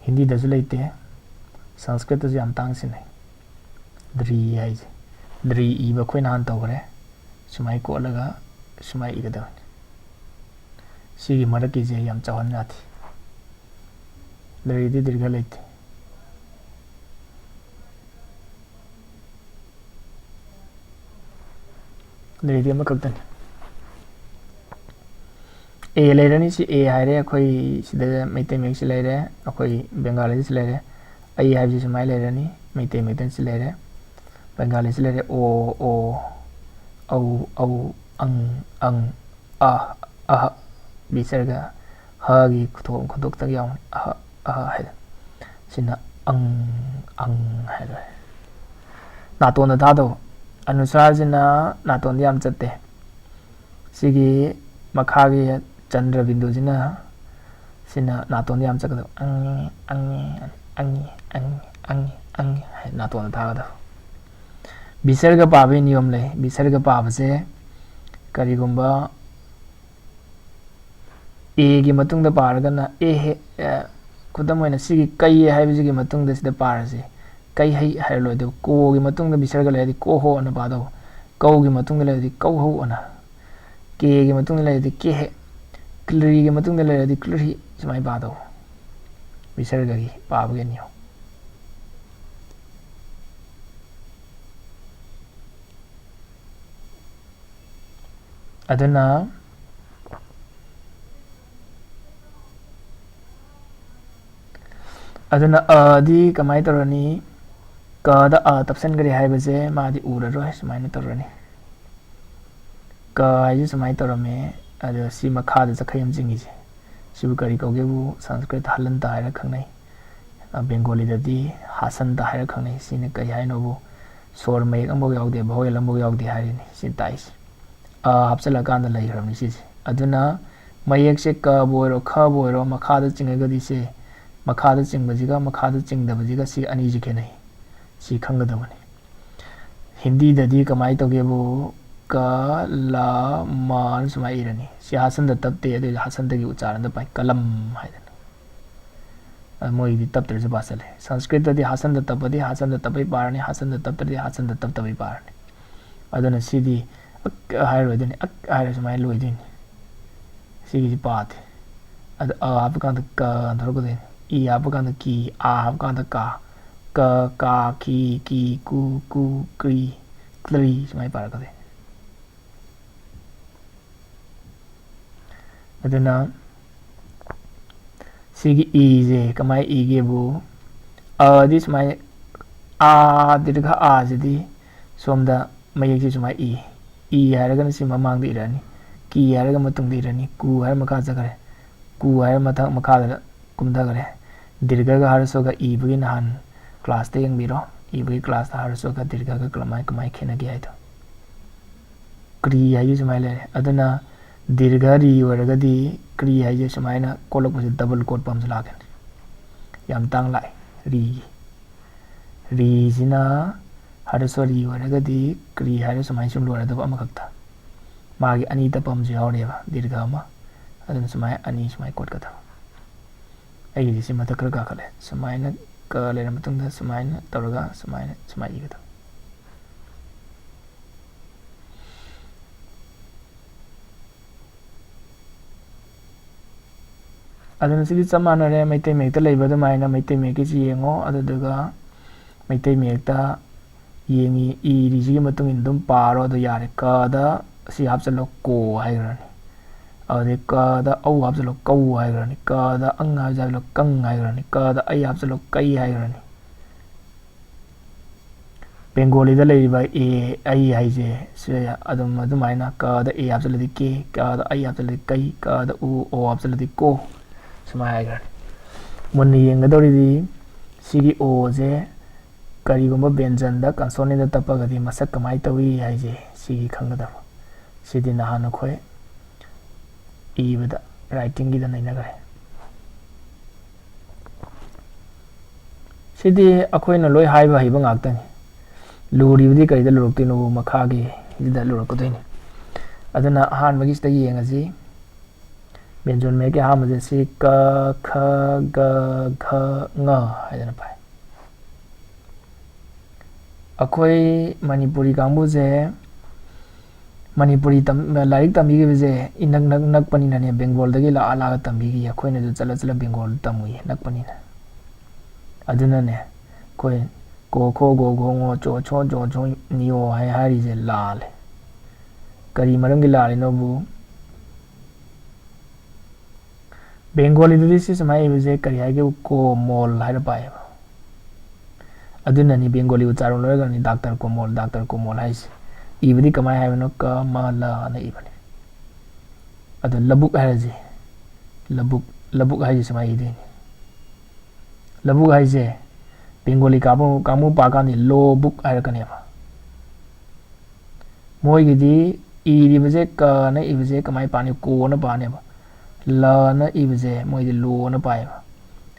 ꯍꯤꯟꯗꯤꯗꯁꯨ ꯂꯩꯇꯦ, ꯁꯪꯁꯀ꯭ꯔꯤꯠꯇꯁꯨ ꯌꯥꯝ ꯇꯥꯡ ꯁꯤꯖꯤꯟꯅꯩ꯫ ꯗ꯭ꯔꯤ ꯍꯥꯏꯁꯦ, ꯗ꯭ꯔꯤ ꯏꯕ ꯑꯩꯈꯣꯏ ꯅꯍꯥꯟ ꯇꯧꯈ꯭ꯔꯦ꯫ ꯁꯨꯃꯥꯏ ꯀꯣꯠꯂꯒ ꯁꯨꯃꯥꯏ ꯏꯒꯗꯕꯅꯤ꯫ ꯁꯤꯒꯤ ꯃꯔꯛꯀꯤꯁꯦ ꯌꯥꯝ ꯆꯥꯎꯍꯟ ꯌꯥꯗꯦ꯫ ꯗ꯭ꯔꯤꯗꯤ ꯗꯤꯔꯒ ꯂꯩꯇꯦ꯫ ꯗ꯭ꯔꯤꯗꯤ ꯑꯃꯈꯛꯇꯅꯤ꯫ ꯑꯦ ꯂꯩꯔꯅꯤ, ꯁꯤ ꯑꯦ ꯍꯥꯏꯔꯦ, ꯑꯩꯈꯣꯏ ꯁꯤꯗ ꯃꯩꯇꯩ ꯃꯌꯦꯛꯁꯤ ꯂꯩꯔꯦ, ꯑꯩꯈꯣꯏ ꯕꯦꯡꯒꯥꯂꯤꯁꯤ ꯂꯩꯔꯦ꯫ ꯑꯩ ꯍꯥꯏꯕꯁꯤ ꯁꯨꯃꯥꯏꯅ ꯂꯩꯔꯅꯤ, ꯃꯩꯇꯩ ꯃꯌꯦꯛꯇ ꯁꯤ ꯂꯩꯔꯦ, ꯕꯦꯡꯒꯥꯂꯤꯁꯤ ꯂꯩꯔꯦ, ꯑꯣ, ꯑꯣ, ꯑꯧ, ꯑꯧ, ꯑꯪ, ꯑꯪ, ꯑ, ꯑꯍ, ꯕꯤꯁꯔꯒ ꯍꯒꯤ ꯈꯨꯊꯣꯛ-, ꯈꯨꯗꯣꯛꯇꯒ ꯌꯥꯎꯅꯤ, ꯑꯍ, ꯑꯍ ꯍꯥꯏꯗꯣ꯫ ꯁꯤꯅ ꯑꯪ, ꯑꯪ ꯍꯥꯏꯗꯣ꯫ ꯅꯥꯇꯣꯟꯗ ꯊꯥꯗꯧ꯫ ꯑꯅꯨꯁ꯭ꯋꯥꯔꯁꯤꯅ ꯅꯥꯇꯣꯟꯗ ꯌꯥꯝ ꯆꯠꯇꯦ꯫ ꯁꯤꯒꯤ ꯃꯈꯥꯒꯤ ꯆꯟꯗ꯭ꯔ ꯕꯤꯟꯗꯨꯁꯤꯅ, ꯁꯤꯅ ꯅꯥꯇꯣꯟꯗ ꯌꯥꯝ ꯆꯠꯀꯗꯕ꯫ ꯑꯪꯉꯤ, ꯑꯪꯉꯤ, ꯑꯪꯉꯤ, ꯑꯪꯉꯤ, ꯑꯪꯉꯤ, ꯑꯪꯉꯤ ꯍꯥꯏ ꯅꯥꯇꯣꯟꯗ ꯊꯥꯒꯗꯕ꯫ ꯕꯤꯁꯔꯒ ꯄꯥꯕꯒꯤ ꯅꯤꯌꯣꯝ ꯂꯩ꯫ ꯕꯤꯁꯔꯒ ꯄꯥꯕꯁꯦ ꯀꯔꯤꯒꯨꯝꯕ ꯑꯦꯒꯤ ꯃꯇꯨꯡꯗ ꯄꯥꯔꯒꯅ ꯑꯦ ꯍꯦ, ꯑ, ꯈꯨꯗꯝ ꯑꯣꯏꯅ ꯁꯤꯒꯤ ꯀꯩ ꯍꯥꯏꯕꯁꯤꯒꯤ ꯃꯇꯨꯡꯗ ꯁꯤꯗ ꯄꯥꯔꯁꯤ꯫ ꯀꯩ ꯍꯩ ꯍꯥꯏꯔ ꯂꯣꯏꯗꯧꯕ꯫ ꯀꯣꯒꯤ ꯃꯇꯨꯡꯗ ꯕꯤꯁꯔꯒ ꯂꯩꯔꯗꯤ ꯀꯣ ꯍꯣ ꯑꯅ ꯄꯥꯗꯧꯕ꯫ ꯀꯧꯒꯤ ꯃꯇꯨꯡꯗ ꯂꯩꯔꯗꯤ ꯀꯧ ꯍꯧ ꯑꯅ꯫ ꯀꯦꯒꯤ ꯃꯇꯨꯡꯗ ꯂꯩꯔꯗꯤ ꯀꯦ ꯍꯦ꯫ ꯀ꯭ꯂ꯭ꯔꯤꯒꯤ ꯃꯇꯨꯡꯗ ꯂꯩꯔꯗꯤ ꯀ꯭ꯂ꯭ꯔꯤ ꯁꯨꯃꯥꯏꯅ ꯄꯥꯗꯧꯕ꯫ ꯕꯤꯁꯔꯒꯒꯤ ꯄꯥꯕꯒꯤ ꯅꯤꯌꯣꯝ꯫ ꯑꯗꯨꯅ ꯑꯗꯨꯅ ꯑꯗꯤ ꯀꯃꯥꯏꯅ ꯇꯧꯔꯅꯤ? ꯀꯗ ꯑ ꯇꯞꯁꯟꯈ꯭ꯔꯦ ꯍꯥꯏꯕꯁꯦ ꯃꯥꯗꯤ ꯎꯔꯔꯣꯏ꯫ ꯁꯨꯃꯥꯏꯅ ꯇꯧꯔꯅꯤ꯫ ꯀ ꯍꯥꯏꯁꯦ ꯁꯨꯃꯥꯏꯅ ꯇꯧꯔꯝꯃꯦ꯫ ꯑꯗꯣ ꯁꯤ ꯃꯈꯥꯗ ꯆꯈꯩ ꯑꯃ ꯆꯤꯡꯉꯤꯁꯦ, ꯁꯤꯕꯨ ꯀꯔꯤ ꯀꯧꯒꯦꯕꯨ? ꯁꯪꯁꯀ꯭ꯔꯤꯠꯇ ꯍꯂꯟꯇ ꯍꯥꯏꯔ ꯈꯪꯅꯩ꯫ ꯑ, ꯕꯦꯡꯒꯣꯂꯤꯗꯗꯤ ꯍꯥꯁꯟꯇ ꯍꯥꯏꯔ ꯈꯪꯅꯩ꯫ ꯁꯤꯅ ꯀꯔꯤ ꯍꯥꯏꯅꯣꯕꯨ? ꯁꯣꯔ ꯃꯌꯦꯛ ꯑꯃꯐꯥꯎ ꯌꯥꯎꯗꯦ, ꯚꯥꯋꯦꯜ ꯑꯃꯐꯥꯎ ꯌꯥꯎꯗꯦ ꯍꯥꯏꯔꯤꯅꯤ ꯁꯤ ꯇꯥꯛꯏꯁꯦ꯫ ꯑ ꯍꯥꯞꯆꯤꯜꯂꯀꯥꯟꯗ ꯂꯩꯈ꯭ꯔꯕꯅꯤ ꯁꯤꯁꯦ꯫ ꯑꯗꯨꯅ ꯃꯌꯦꯛꯁꯦ ꯀꯕꯨ ꯑꯣꯏꯔꯣ, ꯈꯕꯨ ꯑꯣꯏꯔꯣ, ꯃꯈꯥꯗ ꯆꯤꯡꯉꯒꯗꯤ ꯁꯦ, ꯃꯈꯥꯗ ꯆꯤꯡꯕꯁꯤꯒ ꯃꯈꯥꯗ ꯆꯤꯡꯗꯕꯁꯤꯒ ꯁꯤ ꯑꯅꯤꯁꯤ ꯈꯦꯠꯅꯩ꯫ ꯁꯤ ꯈꯪꯒꯗꯕꯅꯤ꯫ ꯍꯤꯟꯗꯤꯗꯗꯤ ꯀꯃꯥꯏꯅ ꯇꯧꯒꯦꯕꯨ? ꯀ, ꯂ, ꯃ ꯍꯥꯏꯅ ꯁꯨꯃꯥꯏꯅ ꯏꯔꯅꯤ꯫ ꯁꯤ ꯍꯥꯁꯟꯗ ꯇꯞꯇꯦ, ꯑꯗꯨꯏꯁꯨ ꯍꯥꯁꯟꯗꯒꯤ ꯎꯆꯥꯔꯟꯗ ꯄꯥꯏ, ꯀꯂꯝ ꯍꯥꯏꯗꯅ꯫ ꯑ, ꯃꯣꯏꯒꯤꯗꯤ ꯇꯞꯇ꯭ꯔꯁꯨ ꯄꯥꯁꯜꯂꯦ꯫ ꯁꯪꯁꯀ꯭ꯔꯤꯠꯇꯗꯤ ꯍꯥꯁꯟꯗ ꯇꯞꯄꯗꯤ ꯍꯥꯁꯟꯗ ꯇꯞꯄꯩ ꯄꯥꯔꯅꯤ, ꯍꯥꯁꯟꯗ ꯇꯞꯇ꯭ꯔꯗꯤ ꯍꯥꯁꯟꯗ ꯇꯞꯇꯕꯩ ꯄꯥꯔꯅꯤ꯫ ꯑꯗꯨꯅ ꯁꯤꯗꯤ ꯑꯛ ꯍꯥꯏꯔꯣꯏꯗꯣꯏꯅꯤ, ꯑꯛ ꯍꯥꯏꯔ ꯁꯨꯃꯥꯏꯅ ꯂꯣꯏꯗꯣꯏꯅꯤ꯫ ꯁꯤꯒꯤꯁꯤ ꯄꯥꯗꯦ꯫ ꯑꯗ ꯑ ꯍꯥꯞꯄ ꯀꯥꯟꯗ ꯀ ꯊꯣꯔꯛꯀꯗꯣꯏꯅꯤ꯫ ꯏ ꯍꯥꯞꯄ ꯀꯥꯟꯗ ꯀꯤ, ꯑꯥ ꯍꯥꯞꯄ ꯀꯥꯟꯗ ꯀꯥ꯫ ꯀ, ꯀꯥ, ꯈꯤ, ꯀꯤ, ꯀꯨ, ꯀꯨ, ꯀ꯭ꯔꯤ, ꯀ꯭ꯔꯤ ꯁꯨꯃꯥꯏꯅ ꯄꯥꯔꯛꯀꯗꯣꯏꯅꯤ꯫ ꯑꯗꯨꯅ ꯁꯤꯒꯤ ꯏꯁꯦ ꯀꯃꯥꯏꯅ ꯏꯒꯦꯕꯨ? ꯑꯗꯤ ꯁꯨꯃꯥꯏꯅ, ꯑꯥ, ꯗꯤꯔꯒ ꯑꯥꯁꯤꯗꯤ ꯁꯣꯝꯗ ꯃꯌꯦꯛꯁꯤ ꯁꯨꯃꯥꯏꯅ ꯏ꯫ ꯏ ꯍꯥꯏꯔꯒꯅ ꯁꯤ ꯃꯃꯥꯡꯗ ꯏꯔꯛꯑꯅꯤ꯫ ꯀꯤ ꯍꯥꯏꯔꯒ ꯃꯇꯨꯡꯗ ꯏꯔꯛꯑꯅꯤ꯫ ꯀꯨ ꯍꯥꯏꯔ ꯃꯈꯥ ꯆꯠꯈ꯭ꯔꯦ꯫ ꯀꯨ ꯍꯥꯏꯔ ꯃꯊꯛ ꯃꯈꯥꯗ ꯀꯨꯝꯊꯈ꯭ꯔꯦ꯫ ꯗꯤꯔꯒꯒ ꯍ꯭ꯔꯁ꯭ꯋꯒ ꯏꯕꯒꯤ ꯅꯍꯥꯟ ꯀ꯭ꯂꯥꯁꯇ ꯌꯦꯡꯕꯤꯔꯣ꯫ ꯏꯕꯒꯤ ꯀ꯭ꯂꯥꯁꯇ ꯍ꯭ꯔꯁ꯭ꯋꯒ ꯗꯤꯔꯒꯒ ꯀꯃꯥꯏ-, ꯀꯃꯥꯏꯅ ꯈꯦꯠꯅꯒꯦ ꯍꯥꯏꯗꯣ꯫ ꯀ꯭ꯔꯤ ꯍꯥꯏꯁꯦ ꯁꯨꯃꯥꯏꯅ ꯂꯩꯔꯦ꯫ ꯑꯗꯨꯅ ꯗꯤꯔꯒ ꯔꯤ ꯑꯣꯏꯔꯒꯗꯤ ꯀ꯭ꯔꯤ ꯍꯥꯏꯁꯦ ꯁꯨꯃꯥꯏꯅ ꯀꯣꯠꯂꯛꯄꯁꯦ ꯗꯕꯜ ꯀꯣꯠꯄ ꯑꯃꯁꯨ ꯂꯥꯛꯀꯅꯤ꯫ ꯌꯥꯝ ꯇꯥꯡ ꯂꯥꯛꯑꯦ ꯔꯤꯒꯤ꯫ ꯔꯤꯁꯤꯅ ꯍ꯭ꯔꯁ꯭ꯋ ꯔꯤ ꯑꯣꯏꯔꯒꯗꯤ ꯀ꯭ꯔꯤ ꯍꯥꯏꯔ ꯁꯨꯃꯥꯏꯅ ꯁꯨꯝ ꯂꯣꯏꯔꯗꯕ ꯑꯃꯈꯛꯇ꯫ ꯃꯥꯒꯤ ꯑꯅꯤ ꯇꯞꯄ ꯑꯃꯁꯨ ꯌꯥꯎꯔꯤꯑꯕ, ꯗꯤꯔꯒ ꯑꯃ꯫ ꯑꯗꯨꯅ ꯁꯨꯃꯥꯏꯅ ꯑꯅꯤ ꯁꯨꯃꯥꯏꯅ ꯀꯣꯠꯀꯗꯕ꯫ ꯑꯩꯒꯤꯗꯤ ꯁꯤ ꯃꯊꯛ ꯈꯔ ꯀꯥꯈꯠꯂꯦ꯫ ꯁꯨꯃꯥꯏꯅ ꯀ ꯂꯩꯔ ꯃꯇꯨꯡꯗ ꯁꯨꯃꯥꯏꯅ ꯇꯧꯔꯒ ꯁꯨꯃꯥꯏꯅ, ꯁꯨꯃꯥꯏꯅ ꯏꯒꯗꯕ꯫ ꯑꯗꯨꯅ ꯁꯤꯗꯤ ꯆꯞ ꯃꯥꯟꯅꯔꯦ, ꯃꯩꯇꯩ ꯃꯌꯦꯛꯇ ꯂꯩꯕ ꯑꯗꯨꯃꯥꯏꯅ ꯃꯩꯇꯩ ꯃꯌꯦꯛꯀꯤꯁꯤ ꯌꯦꯡꯉꯣ꯫ ꯑꯗꯨꯗꯨꯒ ꯃꯩꯇꯩ ꯃꯌꯦꯛꯇ ꯌꯦꯡꯉꯤ, ꯏꯔꯤꯁꯤꯒꯤ ꯃꯇꯨꯡ ꯏꯟꯅ ꯑꯗꯨꯝ ꯄꯥꯔꯣ꯫ ꯑꯗꯣ ꯌꯥꯔꯦ, ꯀꯗ ꯁꯤ ꯍꯥꯞꯆꯤꯜꯂꯣ, ꯀꯣ ꯍꯥꯏꯈ꯭ꯔꯅꯤ꯫ ꯑꯗꯨꯗꯩ ꯀꯗ ꯑꯧ ꯍꯥꯞꯆꯤꯜꯂꯣ, ꯀꯧ ꯍꯥꯏꯈ꯭ꯔꯅꯤ꯫ ꯀꯗ ꯑꯪ ꯍꯥꯞꯆꯤꯜꯂꯣ, ꯀꯪ ꯍꯥꯏꯈ꯭ꯔꯅꯤ꯫ ꯀꯗ ꯑꯩ ꯍꯥꯞꯆꯤꯜꯂꯣ, ꯀꯩ ꯍꯥꯏꯈ꯭ꯔꯅꯤ꯫ ꯕꯦꯡꯒꯣꯂꯤꯗ ꯂꯩꯔꯤꯕ ꯑꯦ, ꯑꯩ ꯍꯥꯏꯁꯦ ꯁꯤ ꯑꯗꯨꯝ ꯑꯗꯨꯃꯥꯏꯅ ꯀꯗ ꯑꯦ ꯍꯥꯞꯆꯤꯜꯂꯗꯤ ꯀꯦ, ꯀꯗ ꯑꯩ ꯍꯥꯞꯆꯤꯜꯂꯗꯤ ꯀꯩ, ꯀꯗ ꯎ ꯑꯣ ꯍꯥꯞꯆꯤꯜꯂꯗꯤ ꯀꯣ, ꯁꯨꯃꯥꯏꯅ ꯍꯥꯏꯈ꯭ꯔꯅꯤ꯫ ꯃꯨꯟꯅ ꯌꯦꯡꯒꯗꯧꯔꯤꯗꯤ ꯁꯤꯒꯤ ꯑꯣꯁꯦ ꯀꯔꯤꯒꯨꯝꯕ ꯕꯦꯟꯖꯟꯗ, ꯀꯟꯁꯣꯅꯦꯟꯗ ꯇꯞꯄꯒꯗꯤ ꯃꯁꯛ ꯀꯃꯥꯏꯅ ꯇꯧꯏ ꯍꯥꯏꯁꯦ ꯁꯤꯒꯤ ꯈꯪꯒꯗꯕ꯫ ꯁꯤꯗꯤ ꯅꯍꯥꯟ ꯑꯩꯈꯣꯏ ꯏꯕꯗ, ꯔꯥꯏꯇꯤꯡꯒꯤꯗ ꯅꯩꯅꯈ꯭ꯔꯦ꯫ ꯁꯤꯗꯤ ꯑꯩꯈꯣꯏꯅ ꯂꯣꯏ ꯍꯥꯏꯕ ꯍꯩꯕ ꯉꯥꯛꯇꯅꯤ꯫ ꯂꯨꯔꯤꯕꯗꯤ ꯀꯔꯤꯗ ꯂꯨꯔꯛꯇꯣꯏꯅꯣ? ꯃꯈꯥꯒꯤ ꯁꯤꯗ ꯂꯨꯔꯛꯀꯗꯣꯏꯅꯤ꯫ ꯑꯗꯨꯅ ꯑꯍꯥꯟꯕꯒꯤꯁꯤꯗ ꯌꯦꯡꯉꯁꯤ꯫ ꯕꯦꯟꯖꯣꯟ ꯃꯌꯦꯛꯀꯤ ꯑꯍꯥꯟꯕꯁꯦ ꯁꯤ ꯀ, ꯈ, ꯒ, ꯘ, ꯉ ꯍꯥꯏꯗꯅ ꯄꯥꯏ꯫ ꯑꯩꯈꯣꯏ ꯃꯅꯤꯄꯨꯔꯤ ꯀꯥꯡꯕꯨꯁꯦ ꯃꯅꯤꯄꯨꯔꯤ ꯇꯝ-, ꯂꯥꯏꯔꯤꯛ ꯇꯝꯕꯤꯈꯤꯕꯁꯦ ꯏꯅꯛ ꯅꯛ ꯅꯛꯄꯅꯤꯅꯅꯦ, ꯕꯦꯡꯒꯣꯜꯗꯒꯤ ꯂꯥꯛꯑ ꯂꯥꯛꯑ ꯇꯝꯕꯤꯈꯤ꯫ ꯑꯩꯈꯣꯏꯅꯁꯨ ꯆꯠꯂ ꯆꯠꯂ ꯕꯦꯡꯒꯣꯜꯗ ꯇꯝꯃꯨꯏ, ꯅꯛꯄꯅꯤꯅ꯫ ꯑꯗꯨꯅꯅꯦ ꯑꯩꯈꯣꯏ ꯀꯣ ꯈꯣ ꯒꯣ ꯘꯣ ꯉꯣ ꯆꯣ ꯁꯣ ꯖꯣ ꯁꯣ ꯅꯤꯌꯣ ꯍꯥꯏ ꯍꯥꯏꯔꯤꯁꯦ ꯂꯥꯜꯂꯦ꯫ ꯀꯔꯤ ꯃꯔꯝꯒꯤ ꯂꯥꯜꯂꯤꯅꯣꯕꯨ? ꯕꯦꯡꯒꯣꯂꯤꯗꯗꯤ ꯁꯤ ꯁꯨꯃꯥꯏꯅ ꯏꯕꯁꯦ ꯀꯔꯤ ꯍꯥꯏꯒꯦꯕꯨ? ꯀꯣꯃꯣꯜ ꯍꯥꯏꯔ ꯄꯥꯏꯌꯦꯕ꯫ ꯑꯗꯨꯅꯅꯤ ꯕꯦꯡꯒꯣꯂꯤ ꯎꯆꯥꯔꯣꯟ ꯂꯣꯏꯔꯒꯅꯤ ꯗꯥꯛꯇꯔ ꯀꯣꯃꯣꯜ, ꯗꯥꯛꯇꯔ ꯀꯣꯃꯣꯜ ꯍꯥꯏꯁꯦ꯫ ꯏꯕꯗꯤ ꯀꯃꯥꯏꯅ ꯍꯥꯏꯕꯅꯣ? ꯀ ꯃ ꯂ ꯑꯅ ꯏꯕꯅꯤ꯫ ꯑꯗꯣ ꯂꯧꯕꯨꯛ ꯍꯥꯏꯔꯁꯦ, ꯂꯧꯕꯨꯛ, ꯂꯧꯕꯨꯛ ꯍꯥꯏꯁꯦ ꯁꯨꯃꯥꯏꯅ ꯏꯗꯣꯏꯅꯤ꯫ ꯂꯧꯕꯨꯛ ꯍꯥꯏꯁꯦ ꯕꯦꯡꯒꯣꯂꯤ ꯀꯥꯡꯕꯨ, ꯀꯥꯡꯕꯨ ꯄꯥꯀꯥꯟꯗꯤ ꯂꯣꯕꯨꯛ ꯍꯥꯏꯔꯛꯀꯅꯦꯕ꯫ ꯃꯣꯏꯒꯤꯗꯤ ꯏꯔꯤꯕꯁꯦ ꯀꯅ ꯏꯕꯁꯦ ꯀꯃꯥꯏꯅ ꯄꯥꯅꯤ? ꯀꯣꯅ ꯄꯥꯅꯦꯕ꯫ ꯂꯅ ꯏꯕꯁꯦ ꯃꯣꯏꯗꯤ ꯂꯣꯅ ꯄꯥꯏꯌꯦꯕ꯫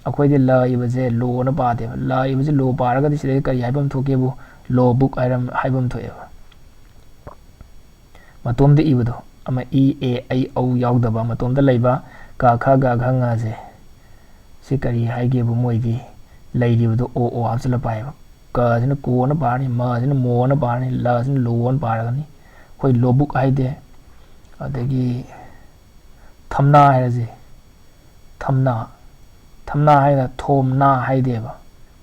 ꯑꯩꯈꯣꯏꯗꯤ ꯂ ꯏꯕꯁꯦ ꯂꯣꯅ ꯄꯥꯗꯦꯕ꯫ ꯂ ꯏꯕꯁꯦ ꯂꯣ ꯄꯥꯔꯒꯗꯤ ꯁꯤꯗꯩ ꯀꯔꯤ ꯍꯥꯏꯐꯝ ꯊꯣꯛꯀꯦꯕꯨ? ꯂꯣꯕꯨꯛ ꯍꯥꯏꯔꯝ-, ꯍꯥꯏꯐꯝ ꯊꯣꯛꯑꯦꯕ꯫ ꯃꯇꯣꯝꯗ ꯏꯕꯗꯣ, ꯑꯃ ꯏ, ꯑꯦ, ꯑꯩ, ꯎ ꯌꯥꯎꯗꯕ, ꯃꯇꯣꯝꯗ ꯂꯩꯕ ꯀ, ꯈ, ꯒ, ꯘ, ꯉ ꯁꯦ꯫ ꯁꯤ ꯀꯔꯤ ꯍꯥꯏꯒꯦꯕꯨ? ꯃꯣꯏꯗꯤ ꯂꯩꯔꯤꯕꯗꯣ ꯑꯣ, ꯑꯣ ꯍꯥꯞꯆꯤꯜꯂ ꯄꯥꯏꯌꯦꯕ꯫ ꯀꯁꯤꯅ ꯀꯣꯅ ꯄꯥꯔꯅꯤ, ꯃꯁꯤꯅ ꯃꯣꯅ ꯄꯥꯔꯅꯤ, ꯂꯁꯤꯅ ꯂꯣꯅ ꯄꯥꯔꯒꯅꯤ꯫ ꯑꯩꯈꯣꯏ ꯂꯣꯕꯨꯛ ꯍꯥꯏꯗꯦ꯫ ꯑꯗꯒꯤ ꯊꯝꯅꯥ ꯍꯥꯏꯔꯁꯤ, ꯊꯝꯅꯥ, ꯊꯝꯅꯥ ꯍꯥꯏꯅ ꯊꯣꯝꯅꯥ ꯍꯥꯏꯗꯦꯕ꯫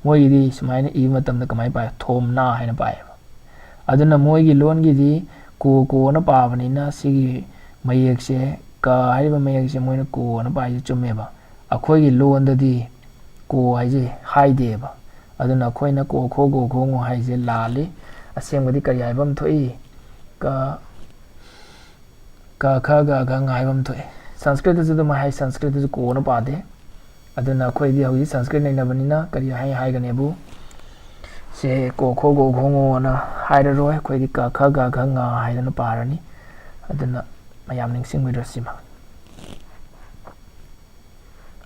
ꯃꯣꯏꯒꯤꯗꯤ ꯁꯨꯃꯥꯏꯅ ꯏꯕ ꯃꯇꯝꯗ ꯀꯃꯥꯏꯅ ꯄꯥꯏ? ꯊꯣꯝꯅꯥ ꯍꯥꯏꯅ ꯄꯥꯏꯌꯦꯕ꯫ ꯑꯗꯨꯅ ꯃꯣꯏꯒꯤ ꯂꯣꯟꯒꯤꯗꯤ ꯀꯣ ꯀꯣꯅ ꯄꯥꯕꯅꯤꯅ ꯁꯤꯒꯤ ꯃꯌꯦꯛꯁꯦ, ꯀ ꯍꯥꯏꯔꯤꯕ ꯃꯌꯦꯛꯁꯦ ꯃꯣꯏꯅ ꯀꯣꯅ ꯄꯥꯏꯁꯦ ꯆꯨꯝꯃꯦꯕ꯫ ꯑꯩꯈꯣꯏꯒꯤ ꯂꯣꯟꯗꯗꯤ ꯀꯣ ꯍꯥꯏꯁꯦ ꯍꯥꯏꯗꯦꯕ꯫ ꯑꯗꯨꯅ ꯑꯩꯈꯣꯏꯅ ꯀꯣ ꯈꯣ ꯒꯣ ꯈꯣ ꯉꯣ ꯍꯥꯏꯁꯦ ꯂꯥꯜꯂꯤ꯫ ꯑꯁꯦꯡꯕꯗꯤ ꯀꯔꯤ ꯍꯥꯏꯕ ꯑꯃ ꯊꯣꯛꯏ? ꯀ ꯀ ꯈ ꯒ ꯘ ꯉ ꯍꯥꯏꯕ ꯑꯃ ꯊꯣꯛꯑꯦ꯫ ꯁꯪꯁꯀ꯭ꯔꯤꯠꯇꯁꯨ ꯑꯗꯨꯃꯥꯏ ꯍꯥꯏ, ꯁꯪꯁꯀ꯭ꯔꯤꯠꯇꯁꯨ ꯀꯣꯅ ꯄꯥꯗꯦ꯫ ꯑꯗꯨꯅ ꯑꯩꯈꯣꯏꯗꯤ ꯍꯧꯖꯤꯛ ꯁꯪꯁꯀ꯭ꯔꯤꯠ ꯅꯩꯅꯕꯅꯤꯅ ꯀꯔꯤ ꯍꯥꯏ ꯍꯥꯏꯒꯅꯦꯕꯨ? ꯁꯦ ꯀꯣ ꯈꯣ ꯒꯣ ꯈꯣ ꯉꯣꯅ ꯍꯥꯏꯔꯔꯣꯏ, ꯑꯩꯈꯣꯏꯗꯤ ꯀ ꯈ ꯒ ꯘ ꯉ ꯍꯥꯏꯗꯅ ꯄꯥꯔꯅꯤ꯫ ꯑꯗꯨꯅ ꯃꯌꯥꯝ ꯅꯤꯡꯁꯤꯡꯕꯤꯔꯣ ꯁꯤꯃ꯫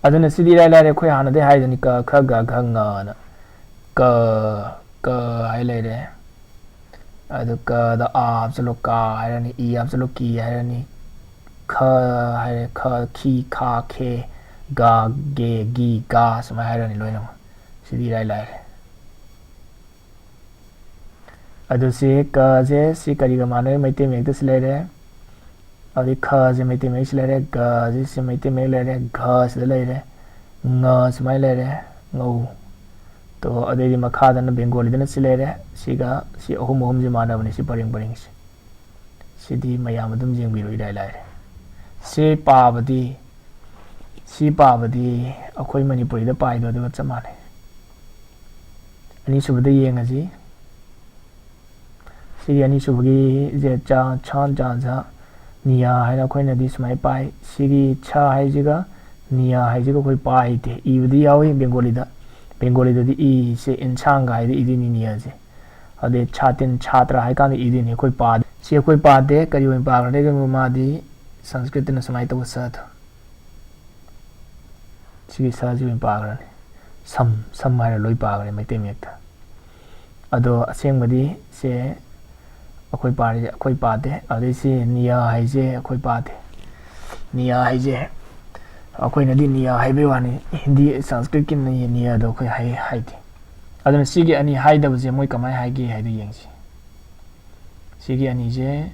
ꯑꯗꯨꯅ ꯁꯤꯗꯤ ꯏꯔꯥꯏ ꯂꯥꯏꯔꯦ, ꯑꯩꯈꯣꯏ ꯍꯥꯟꯅꯗꯩ ꯍꯥꯏꯗꯨꯅꯤ ꯀ ꯈ ꯒ ꯘ ꯉꯅ꯫ ꯀ, ꯀ ꯍꯥꯏ ꯂꯩꯔꯦ꯫ ꯑꯗꯨ ꯀꯗ ꯑ ꯍꯥꯞꯆꯜꯂꯣ ꯀꯥ ꯍꯥꯏꯔꯅꯤ, ꯏ ꯍꯥꯞꯆꯜꯂꯣ ꯀꯤ ꯍꯥꯏꯔꯅꯤ꯫ ꯈ ꯍꯥꯏꯔꯦ ꯈ, ꯈꯤ, ꯈꯥ, ꯈꯦ, ꯒꯥ, ꯒꯦ, ꯒꯤ, ꯒꯥ ꯁꯨꯃꯥꯏꯅ ꯍꯥꯏꯔꯅꯤ ꯂꯣꯏꯅꯃꯛ꯫ ꯁꯤꯗꯤ ꯏꯔꯥꯏ ꯂꯥꯏꯔꯦ꯫ ꯑꯗꯨ ꯁꯤ ꯀꯁꯦ ꯁꯤ ꯀꯔꯤꯒ ꯃꯥꯟꯅꯔꯤ? ꯃꯩꯇꯩ ꯃꯌꯦꯛꯇ ꯁꯤ ꯂꯩꯔꯦ꯫ ꯑꯗꯩ ꯈꯁꯦ ꯃꯩꯇꯩ ꯃꯌꯦꯛ ꯁꯤ ꯂꯩꯔꯦ, ꯒꯁꯦ ꯁꯤ ꯃꯩꯇꯩ ꯃꯌꯦꯛ ꯂꯩꯔꯦ, ꯘ ꯁꯤꯗ ꯂꯩꯔꯦ, ꯉ ꯁꯨꯃꯥꯏꯅ ꯂꯩꯔꯦ, ꯉꯧ꯫ ꯇꯣ ꯑꯗꯩꯗꯤ ꯃꯈꯥꯗꯅ ꯕꯦꯡꯒꯣꯂꯤꯗꯅ ꯁꯤ ꯂꯩꯔꯦ꯫ ꯁꯤꯒ ꯁꯤ ꯑꯍꯨꯝ ꯑꯍꯨꯝꯁꯦ ꯃꯥꯟꯅꯕꯅꯤ, ꯁꯤ ꯄꯔꯦꯡ ꯄꯔꯦꯡꯁꯦ꯫ ꯁꯤꯗꯤ ꯃꯌꯥꯝ ꯑꯗꯨꯝ ꯌꯦꯡꯕꯤꯔꯣ, ꯏꯔꯥꯏ ꯂꯥꯏꯔꯦ꯫ ꯁꯤ ꯄꯥꯕꯗꯤ, ꯁꯤ ꯄꯥꯕꯗꯤ ꯑꯩꯈꯣꯏ ꯃꯅꯤꯄꯨꯔꯤꯗ ꯄꯥꯏꯗꯣ ꯑꯗꯨꯒ ꯆꯞ ꯃꯥꯟꯅꯩ꯫ ꯑꯅꯤꯁꯨꯕꯗ ꯌꯦꯡꯉꯁꯤ꯫ ꯁꯤꯒꯤ ꯑꯅꯤꯁꯨꯕꯒꯤ ꯖꯦ ꯆ, ꯁ, ꯖ, ꯖ, ꯅꯤꯌꯥ ꯍꯥꯏꯅ ꯑꯩꯈꯣꯏꯅꯗꯤ ꯁꯨꯃꯥꯏꯅ ꯄꯥꯏ꯫ ꯁꯤꯒꯤ ꯁ ꯍꯥꯏꯁꯤꯒ ꯅꯤꯌꯥ ꯍꯥꯏꯁꯤꯒ ꯑꯩꯈꯣꯏ ꯄꯥꯏꯗꯦ꯫ ꯏꯕꯗꯤ ꯌꯥꯎꯏ ꯕꯦꯡꯒꯣꯂꯤꯗ꯫ ꯕꯦꯡꯒꯣꯂꯤꯗꯗꯤ ꯏꯁꯦ ꯏꯟꯁꯥꯡꯒ ꯍꯥꯏꯗꯤ ꯏꯗꯣꯏꯅꯤ ꯅꯤꯌꯥꯁꯦ꯫ ꯑꯗꯩ ꯁꯥꯇꯤꯟ, ꯁꯥꯇ꯭ꯔ ꯍꯥꯏ ꯀꯥꯟꯗ ꯏꯗꯣꯏꯅꯤ꯫ ꯑꯩꯈꯣꯏ ꯄꯥꯗꯦ꯫ ꯁꯤ ꯑꯩꯈꯣꯏ ꯄꯥꯗꯦ꯫ ꯀꯔꯤ ꯑꯣꯏꯅ ꯄꯥꯈ꯭ꯔꯒꯦ? ꯃꯥꯗꯤ ꯁꯪꯁꯀ꯭ꯔꯤꯠꯇꯅ ꯁꯨꯃꯥꯏꯅ ꯇꯧꯕ ꯁꯗꯣ꯫ ꯁꯤꯒꯤ ꯁꯁꯤ ꯑꯣꯏꯅ ꯄꯥꯈ꯭ꯔꯅꯤ꯫ ꯁꯝ, ꯁꯝ ꯍꯥꯏꯔ ꯂꯣꯏ ꯄꯥꯈ꯭ꯔꯦ ꯃꯩꯇꯩ ꯃꯌꯦꯛꯇ꯫ ꯑꯗꯣ ꯑꯁꯦꯡꯕꯗꯤ ꯁꯦ ꯑꯩꯈꯣꯏ ꯄꯥꯔꯤꯁꯦ, ꯑꯩꯈꯣꯏ ꯄꯥꯗꯦ꯫ ꯑꯗꯩ ꯁꯤ ꯅꯤꯌꯥ ꯍꯥꯏꯁꯦ ꯑꯩꯈꯣꯏ ꯄꯥꯗꯦ꯫ ꯅꯤꯌꯥ ꯍꯥꯏꯁꯦ ꯑꯩꯈꯣꯏꯅꯗꯤ ꯅꯤꯌꯥ ꯍꯥꯏꯕꯩ ꯋꯥꯅꯤ, ꯍꯤꯟꯗꯤ, ꯁꯪꯁꯀ꯭ꯔꯤꯠꯀꯤ ꯅꯤ-, ꯅꯤꯌꯥꯗꯣ ꯑꯩꯈꯣꯏ ꯍꯥꯏ-, ꯍꯥꯏꯗꯦ꯫ ꯑꯗꯨꯅ ꯁꯤꯒꯤ ꯑꯅꯤ ꯍꯥꯏꯗꯕꯁꯦ ꯃꯣꯏ ꯀꯃꯥꯏꯅ ꯍꯥꯏꯒꯦ ꯍꯥꯏꯗꯣ ꯌꯦꯡꯁꯤ꯫ ꯁꯤꯒꯤ ꯑꯅꯤꯁꯦ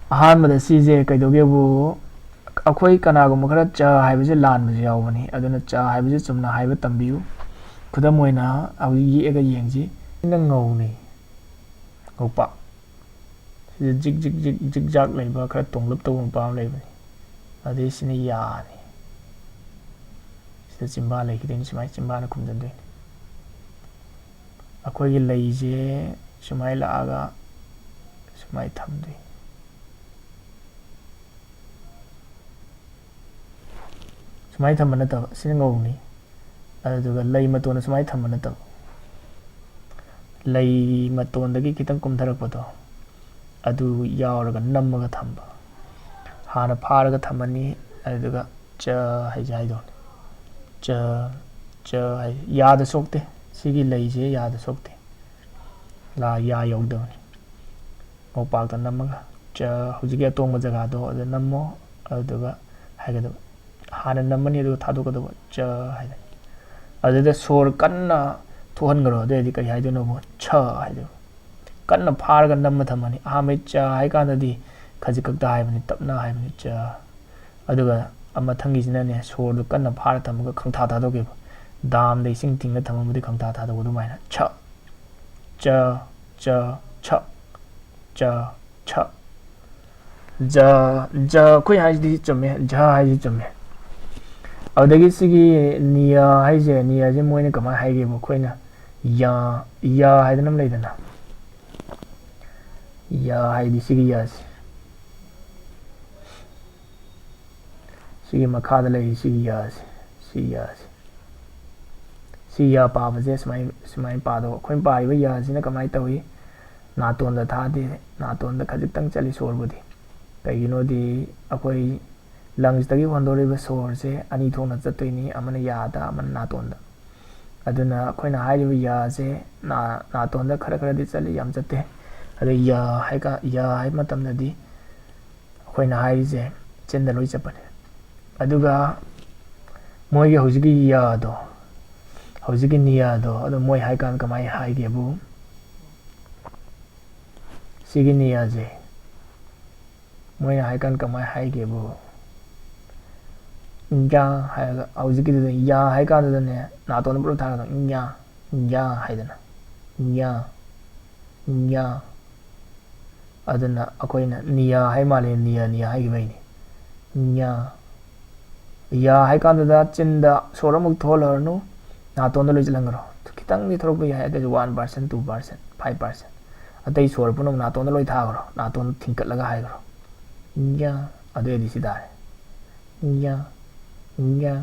ꯑꯍꯥꯟꯕꯗ ꯁꯤꯁꯦ ꯀꯩꯗꯧꯒꯦꯕꯨ, ꯑꯩꯈꯣꯏ ꯀꯅꯥꯒꯨꯝꯕ ꯈꯔ ꯆ ꯍꯥꯏꯕꯁꯦ ꯂꯥꯟꯕꯁꯨ ꯌꯥꯎꯕꯅꯤ꯫ ꯑꯗꯨꯅ ꯆ ꯍꯥꯏꯕꯁꯦ ꯆꯨꯝꯅ ꯍꯥꯏꯕ ꯇꯝꯕꯤꯌꯨ꯫ ꯈꯨꯗꯝ ꯑꯣꯏꯅ ꯍꯧꯖꯤꯛ ꯌꯦꯛꯑꯒ ꯌꯦꯡꯁꯤ꯫ ꯁꯤꯅ ꯉꯧꯅꯤ, ꯉꯧꯄꯥꯛ꯫ ꯁꯤꯗ ꯖꯤꯛ ꯖꯤꯛ ꯖꯤꯛ ꯖꯤꯛ ꯖꯥꯛ ꯂꯩꯕ, ꯈꯔ ꯇꯣꯡꯂꯞ ꯇꯧꯕ ꯃꯄꯥ ꯑꯃ ꯂꯩꯕꯅꯤ꯫ ꯑꯗꯩ ꯁꯤꯅ ꯌꯥꯅꯤ꯫ ꯁꯤꯗ ꯆꯤꯝꯕꯥꯜ ꯂꯩꯈꯤꯗꯣꯏꯅꯤ, ꯁꯨꯃꯥꯏꯅ ꯆꯤꯝꯕꯥꯜꯅ ꯈꯨꯝꯖꯤꯟꯗꯣꯏꯅꯤ꯫ ꯑꯩꯈꯣꯏꯒꯤ ꯂꯩꯁꯦ ꯁꯨꯃꯥꯏꯅ ꯂꯥꯛꯑꯒ ꯁꯨꯃꯥꯏꯅ ꯊꯝꯗꯣꯏꯅꯤ꯫ ꯁꯨꯃꯥꯏꯅ ꯊꯝꯕ ꯅꯠꯇꯕ, ꯁꯤꯅ ꯉꯧꯅꯤ꯫ ꯑꯗꯨꯗꯨꯒ ꯂꯩ ꯃꯇꯣꯟꯗ ꯁꯨꯃꯥꯏꯅ ꯊꯝꯕ ꯅꯠꯇꯕ, ꯂꯩ ꯃꯇꯣꯟꯗꯒꯤ ꯈꯤꯇꯪ ꯀꯨꯝꯊꯔꯛꯄꯗꯣ, ꯑꯗꯨ ꯌꯥꯎꯔꯒ ꯅꯝꯃꯒ ꯊꯝꯕ꯫ ꯍꯥꯟꯅ ꯐꯥꯔꯒ ꯊꯝꯃꯅꯤ, ꯑꯗꯨꯗꯨꯒ ꯆ ꯍꯥꯏꯁꯦ ꯍꯥꯏꯗꯧꯅꯤ꯫ ꯆ, ꯆ ꯍꯥꯏ, ꯌꯥꯗ ꯁꯣꯛꯇꯦ꯫ ꯁꯤꯒꯤ ꯂꯩꯁꯦ ꯌꯥꯗ ꯁꯣꯛꯇꯦ꯫ ꯂꯥ, ꯌꯥ ꯌꯧꯗꯕꯅꯤ꯫ ꯃꯣꯝꯄꯥꯛꯇ ꯅꯝꯃꯒ ꯆ, ꯍꯧꯖꯤꯛꯀꯤ ꯑꯇꯣꯡꯕ ꯖꯒꯥꯗꯣ ꯑꯗꯨꯗ ꯅꯝꯃꯣ, ꯑꯗꯨꯗꯨꯒ ꯍꯥꯏꯒꯗꯕ꯫ ꯍꯥꯟꯅ ꯅꯝꯃꯅꯤ, ꯑꯗꯨꯒ ꯊꯥꯗꯣꯛꯀꯗꯕ, ꯆ ꯍꯥꯏꯗꯅ꯫ ꯑꯗꯨꯗ ꯁꯣꯔ ꯀꯟꯅ ꯊꯣꯛꯍꯟꯈ꯭ꯔꯣ, ꯑꯗꯨ ꯑꯣꯏꯔꯗꯤ ꯀꯔꯤ ꯍꯥꯏꯗꯣꯏꯅꯣꯕꯨ? ꯆ ꯍꯥꯏꯗꯣꯏꯕ꯫ ꯀꯟꯅ ꯐꯥꯔꯒ ꯅꯝꯃ ꯊꯝꯃꯅꯤ꯫ ꯑꯍꯥꯟꯕꯩ ꯆ ꯍꯥꯏ ꯀꯥꯟꯗꯗꯤ ꯈꯖꯤꯛ ꯈꯛꯇ ꯍꯥꯏꯕꯅꯤ, ꯇꯞꯅ ꯍꯥꯏꯕꯅꯤ, ꯆ꯫ ꯑꯗꯨꯒ ꯃꯊꯪꯒꯤꯁꯤꯅꯅꯦ, ꯁꯣꯔꯗꯨ ꯀꯟꯅ ꯐꯥꯔ ꯊꯝꯃꯒ ꯈꯪꯊꯥ ꯊꯥꯗꯣꯛꯈꯤꯕ꯫ ꯗꯥꯝꯗ ꯏꯁꯤꯡ ꯇꯤꯡꯉ ꯊꯝꯃꯝꯕꯗꯤ ꯈꯪꯊꯥ ꯊꯥꯗꯣꯛꯄ ꯑꯗꯨꯃꯥꯏꯅ꯫ ꯆ, ꯆ, ꯆ, ꯆ, ꯆ, ꯆ꯫ ꯖ, ꯖ ꯑꯩꯈꯣꯏ ꯍꯥꯏꯁꯤꯗꯤ ꯆꯨꯝꯃꯦ, ꯖ ꯍꯥꯏꯁꯤ ꯆꯨꯝꯃꯦ꯫ ꯑꯗꯨꯗꯒꯤ ꯁꯤꯒꯤ ꯅꯤꯌ ꯍꯥꯏꯁꯦ, ꯅꯤꯌꯁꯦ ꯃꯣꯏꯅ ꯀꯃꯥꯏꯅ ꯍꯥꯏꯒꯦꯕꯨ, ꯑꯩꯈꯣꯏꯅ ꯌꯥ, ꯌꯥ ꯍꯥꯏꯗꯅ ꯑꯃ ꯂꯩꯗꯅ, ꯌꯥ ꯍꯥꯏꯗꯤ ꯁꯤꯒꯤ ꯌꯥꯁꯦ, ꯁꯤꯒꯤ ꯃꯈꯥꯗ ꯂꯩꯔꯤ ꯁꯤꯒꯤ ꯌꯥꯁꯦ, ꯁꯤ ꯌꯥꯁꯦ, ꯁꯤ ꯌꯥ ꯄꯥꯕꯁꯦ ꯁꯨꯃꯥꯏ, ꯁꯨꯃꯥꯏꯅ ꯄꯥꯗꯧꯕ꯫ ꯑꯩꯈꯣꯏꯅ ꯄꯥꯔꯤꯕ ꯌꯥꯁꯤꯅ ꯀꯃꯥꯏꯅ ꯇꯧꯏ? ꯅꯥꯇꯣꯟꯗ ꯊꯥꯗꯦ, ꯅꯥꯇꯣꯟꯗ ꯈꯖꯤꯛꯇꯪ ꯆꯠꯂꯤ ꯁꯣꯔꯕꯨꯗꯤ꯫ ꯀꯩꯒꯤꯅꯣꯗꯤ ꯑꯩꯈꯣꯏ ꯂꯪꯁꯇꯒꯤ ꯍꯣꯟꯗꯣꯔꯛꯏꯕ ꯁꯣꯔꯁꯦ ꯑꯅꯤ ꯊꯣꯛꯅ ꯆꯠꯇꯣꯏꯅꯤ, ꯑꯃꯅ ꯌꯥꯗ, ꯑꯃꯅ ꯅꯥꯇꯣꯟꯗ꯫ ꯑꯗꯨꯅ ꯑꯩꯈꯣꯏꯅ ꯍꯥꯏꯔꯤꯕ ꯌꯥꯁꯦ ꯅꯥ-, ꯅꯥꯇꯣꯟꯗ ꯈꯔ ꯈꯔꯗꯤ ꯆꯠꯂꯤ, ꯌꯥꯝ ꯆꯠꯇꯦ꯫ ꯑꯗꯩ ꯌꯥ ꯍꯥꯏꯀ-, ꯌꯥ ꯍꯥꯏꯕ ꯃꯇꯝꯗꯗꯤ ꯑꯩꯈꯣꯏꯅ ꯍꯥꯏꯔꯤꯁꯦ ꯆꯤꯟꯗ ꯂꯣꯏ ꯆꯠꯄꯅꯦ꯫ ꯑꯗꯨꯒ ꯃꯣꯏꯒꯤ ꯍꯧꯖꯤꯛꯀꯤ ꯌꯥꯗꯣ, ꯍꯧꯖꯤꯛꯀꯤ ꯅꯤꯌꯥꯗꯣ, ꯑꯗꯣ ꯃꯣꯏ ꯍꯥꯏꯀꯥꯟꯗ ꯀꯃꯥꯏꯅ ꯍꯥꯏꯒꯦꯕꯨ, ꯁꯤꯒꯤ ꯅꯤꯌꯥꯁꯦ ꯃꯣꯏꯅ ꯍꯥꯏꯀꯥꯟꯗ ꯀꯃꯥꯏꯅ ꯍꯥꯏꯒꯦꯕꯨ, ꯏꯟꯖꯥ ꯍꯥꯏꯔꯒ, ꯍꯧꯖꯤꯛꯀꯤꯗꯨꯗ ꯌꯥ ꯍꯥꯏꯀꯥꯟꯗꯨꯗꯅꯦ, ꯅꯥꯇꯣꯟꯗ ꯄꯨꯂꯞ ꯊꯥꯔꯒ ꯏꯟꯖꯥ, ꯏꯟꯖꯥ ꯍꯥꯏꯗꯅ, ꯏꯟꯖꯥ, ꯏꯟꯖꯥ꯫ ꯑꯗꯨꯅ ꯑꯩꯈꯣꯏꯅ ꯅꯤꯌꯥ ꯍꯥꯏ ꯃꯥꯜꯂꯦ, ꯅꯤꯌꯥ ꯅꯤꯌꯥ ꯍꯥꯏꯈꯤꯕꯩꯅꯤ꯫ ꯅꯤꯌꯥ꯫ ꯌꯥ ꯍꯥꯏ ꯀꯥꯟꯗꯨꯗ ꯆꯤꯟꯗ ꯁꯣꯔ ꯑꯃꯨꯛ ꯊꯣꯛꯍꯜꯂꯔꯅꯨ, ꯅꯥꯇꯣꯟꯗ ꯂꯣꯏ ꯆꯠꯍꯟꯈ꯭ꯔꯣ꯫ ꯈꯤꯇꯪꯗꯤ ꯊꯣꯛꯂꯛꯄ ꯌꯥꯏ, ꯑꯗꯨꯁꯨ one percent, two percent, five percent꯫ ꯑꯇꯩ ꯁꯣꯔ ꯄꯨꯝꯅꯃꯛ ꯅꯥꯇꯣꯟꯗ ꯂꯣꯏ ꯊꯥꯈ꯭ꯔꯣ, ꯅꯥꯇꯣꯟ ꯊꯤꯡꯀꯠꯂꯒ ꯍꯥꯏꯈ꯭ꯔꯣ꯫ ꯌꯥ꯫ ꯑꯗꯨ ꯑꯣꯏꯔꯗꯤ ꯁꯤ ꯇꯥꯔꯦ꯫ ꯌꯥ, ꯌꯥ,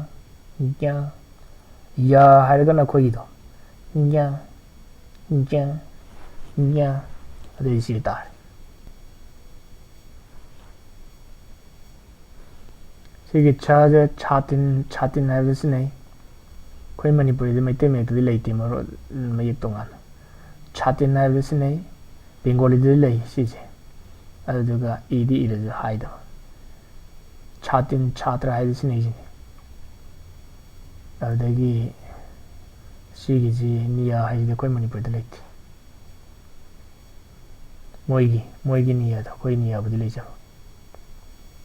ꯌꯥ꯫ ꯌꯥ ꯍꯥꯏꯔꯒꯅ ꯑꯩꯈꯣꯏꯒꯤꯗꯣ꯫ ꯌꯥ, ꯌꯥ, ꯌꯥ꯫ ꯑꯗꯨꯗꯤ ꯁꯤ ꯇꯥꯔꯦ꯫ ꯁꯤꯒꯤ ꯁꯥꯁꯦ ꯁꯥꯇꯤꯟ, ꯁꯥꯇꯤꯟ ꯍꯥꯏꯕꯗ ꯁꯤꯖꯤꯟꯅꯩ꯫ ꯑꯩꯈꯣꯏ ꯃꯅꯤꯄꯨꯔꯤꯗ ꯃꯩꯇꯩ ꯃꯌꯦꯛꯇꯗꯤ ꯂꯩꯇꯦ, ꯃꯔꯣꯟ ꯃꯌꯦꯛ ꯇꯣꯉꯥꯟꯅ꯫ ꯁꯥꯇꯤꯟ ꯍꯥꯏꯕꯗ ꯁꯤꯖꯤꯟꯅꯩ꯫ ꯕꯦꯡꯒꯣꯂꯤꯗꯗꯤ ꯂꯩ ꯁꯤꯁꯦ꯫ ꯑꯗꯨꯗꯨꯒ ꯏꯗꯤ ꯏꯔꯁꯨ ꯍꯥꯏꯗꯕ꯫ ꯁꯥꯇꯤꯟ, ꯁꯥꯇ꯭ꯔ ꯍꯥꯏꯗꯤ ꯁꯤꯖꯤꯟꯅꯩꯁꯤꯅꯤ꯫ ꯑꯗꯨꯗꯒꯤ ꯁꯤꯒꯤꯁꯤ ꯅꯤꯌꯥ ꯍꯥꯏꯁꯤꯗꯤ ꯑꯩꯈꯣꯏ ꯃꯅꯤꯄꯨꯔꯗ ꯂꯩꯇꯦ꯫ ꯃꯣꯏꯒꯤ, ꯃꯣꯏꯒꯤ ꯅꯤꯌꯥꯗꯣ ꯑꯩꯈꯣꯏ ꯅꯤꯌꯥꯕꯨꯗꯤ ꯂꯩꯖꯕ꯫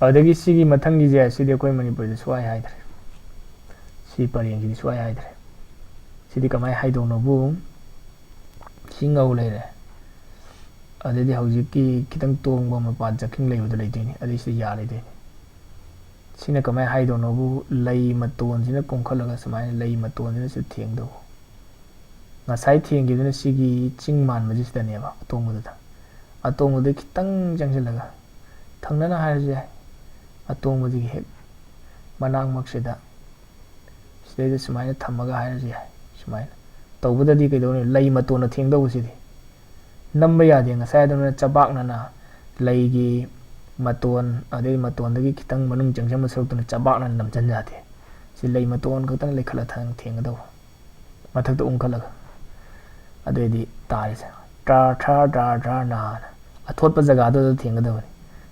ꯑꯗꯨꯗꯒꯤ ꯁꯤꯒꯤ ꯃꯊꯪꯒꯤꯁꯦ, ꯁꯤꯗꯤ ꯑꯩꯈꯣꯏ ꯃꯅꯤꯄꯨꯔꯗ ꯁꯨꯛꯍꯥꯏ ꯍꯥꯏꯗ꯭ꯔꯦ꯫ ꯁꯤ ꯄꯔꯦꯡꯁꯤꯗꯤ ꯁꯨꯛꯍꯥꯏ ꯍꯥꯏꯗ꯭ꯔꯦ꯫ ꯁꯤꯗꯤ ꯀꯃꯥꯏꯅ ꯍꯥꯏꯗꯧꯅꯣꯕꯨ, ꯁꯤ ꯉꯧ ꯂꯩꯔꯦ꯫ ꯑꯗꯩꯗꯤ ꯍꯧꯖꯤꯛꯀꯤ ꯈꯤꯇꯪ ꯇꯣꯡꯕ ꯃꯄꯥꯟ ꯆꯥꯛꯈꯤꯡ ꯂꯩꯕꯗꯣ ꯂꯩꯗꯣꯏꯅꯤ, ꯑꯗꯩ ꯁꯤꯗ ꯌꯥ ꯂꯩꯗꯣꯏꯅꯤ꯫ ꯁꯤꯅ ꯀꯃꯥꯏꯅ ꯍꯥꯏꯗꯧꯅꯣꯕꯨ, ꯂꯩ ꯃꯇꯣꯟꯁꯤꯅ ꯀꯣꯟꯈꯠꯂꯒ ꯁꯨꯃꯥꯏꯅ ꯂꯩ ꯃꯇꯣꯟꯁꯤꯅ ꯁꯤꯗ ꯊꯦꯡꯗꯧꯕ꯫ ꯉꯁꯥꯏ ꯊꯦꯡꯈꯤꯕꯗꯨꯅ ꯁꯤꯒꯤ ꯆꯤꯡ ꯃꯥꯟꯕꯁꯤ ꯁꯤꯗꯅꯦꯕ, ꯑꯇꯣꯡꯕꯗꯨꯗ꯫ ꯑꯇꯣꯡꯕꯗꯨꯗꯩ ꯈꯤꯇꯪ ꯆꯪꯁꯤꯜꯂꯒ, ꯊꯪꯅꯅ ꯍꯥꯏꯔꯁꯨ ꯌꯥꯏ, ꯑꯇꯣꯡꯕꯗꯨꯒꯤ ꯍꯦꯛ ꯃꯅꯥꯛꯃꯛꯁꯤꯗ, ꯁꯤꯗꯩꯗ ꯁꯨꯃꯥꯏꯅ ꯊꯝꯃꯒ ꯍꯥꯏꯔꯁꯨ ꯌꯥꯏ꯫ ꯁꯨꯃꯥꯏꯅ ꯇꯧꯕꯗꯗꯤ ꯀꯩꯗꯧꯅꯤ? ꯂꯩ ꯃꯇꯣꯟꯅ ꯊꯦꯡꯗꯧꯕꯁꯤꯗꯤ ꯅꯝꯕ ꯌꯥꯗꯦ꯫ ꯉꯁꯥꯏ ꯑꯗꯨꯃꯥꯏꯅ ꯆꯕꯥꯛꯅꯅ ꯂꯩꯒꯤ ꯃꯇꯣꯟ, ꯑꯗꯩ ꯃꯇꯣꯟꯗꯒꯤ ꯈꯤꯇꯪ ꯃꯅꯨꯡ ꯆꯪꯁꯤꯟꯕ ꯁꯔꯨꯛꯇꯨꯅ ꯆꯕꯥꯛꯅꯅ ꯅꯝꯁꯤꯟ ꯌꯥꯗꯦ꯫ ꯁꯤ ꯂꯩ ꯃꯇꯣꯟ ꯈꯛꯇꯪ ꯂꯩꯈꯠꯂ ꯊꯦꯡ-, ꯊꯦꯡꯒꯗꯧꯕ, ꯃꯊꯛꯇ ꯎꯪꯈꯠꯂꯒ꯫ ꯑꯗꯨꯑꯣꯏꯗꯤ ꯇꯥꯔꯤꯁꯦ ꯇ꯭ꯔꯥ ꯇ꯭ꯔꯥ ꯇ꯭ꯔꯥ ꯇ꯭ꯔꯥ ꯅꯥꯅ꯫ ꯑꯊꯣꯠꯄ ꯖꯒꯥꯗꯨꯗ ꯊꯦꯡꯒꯗꯕꯅꯤ꯫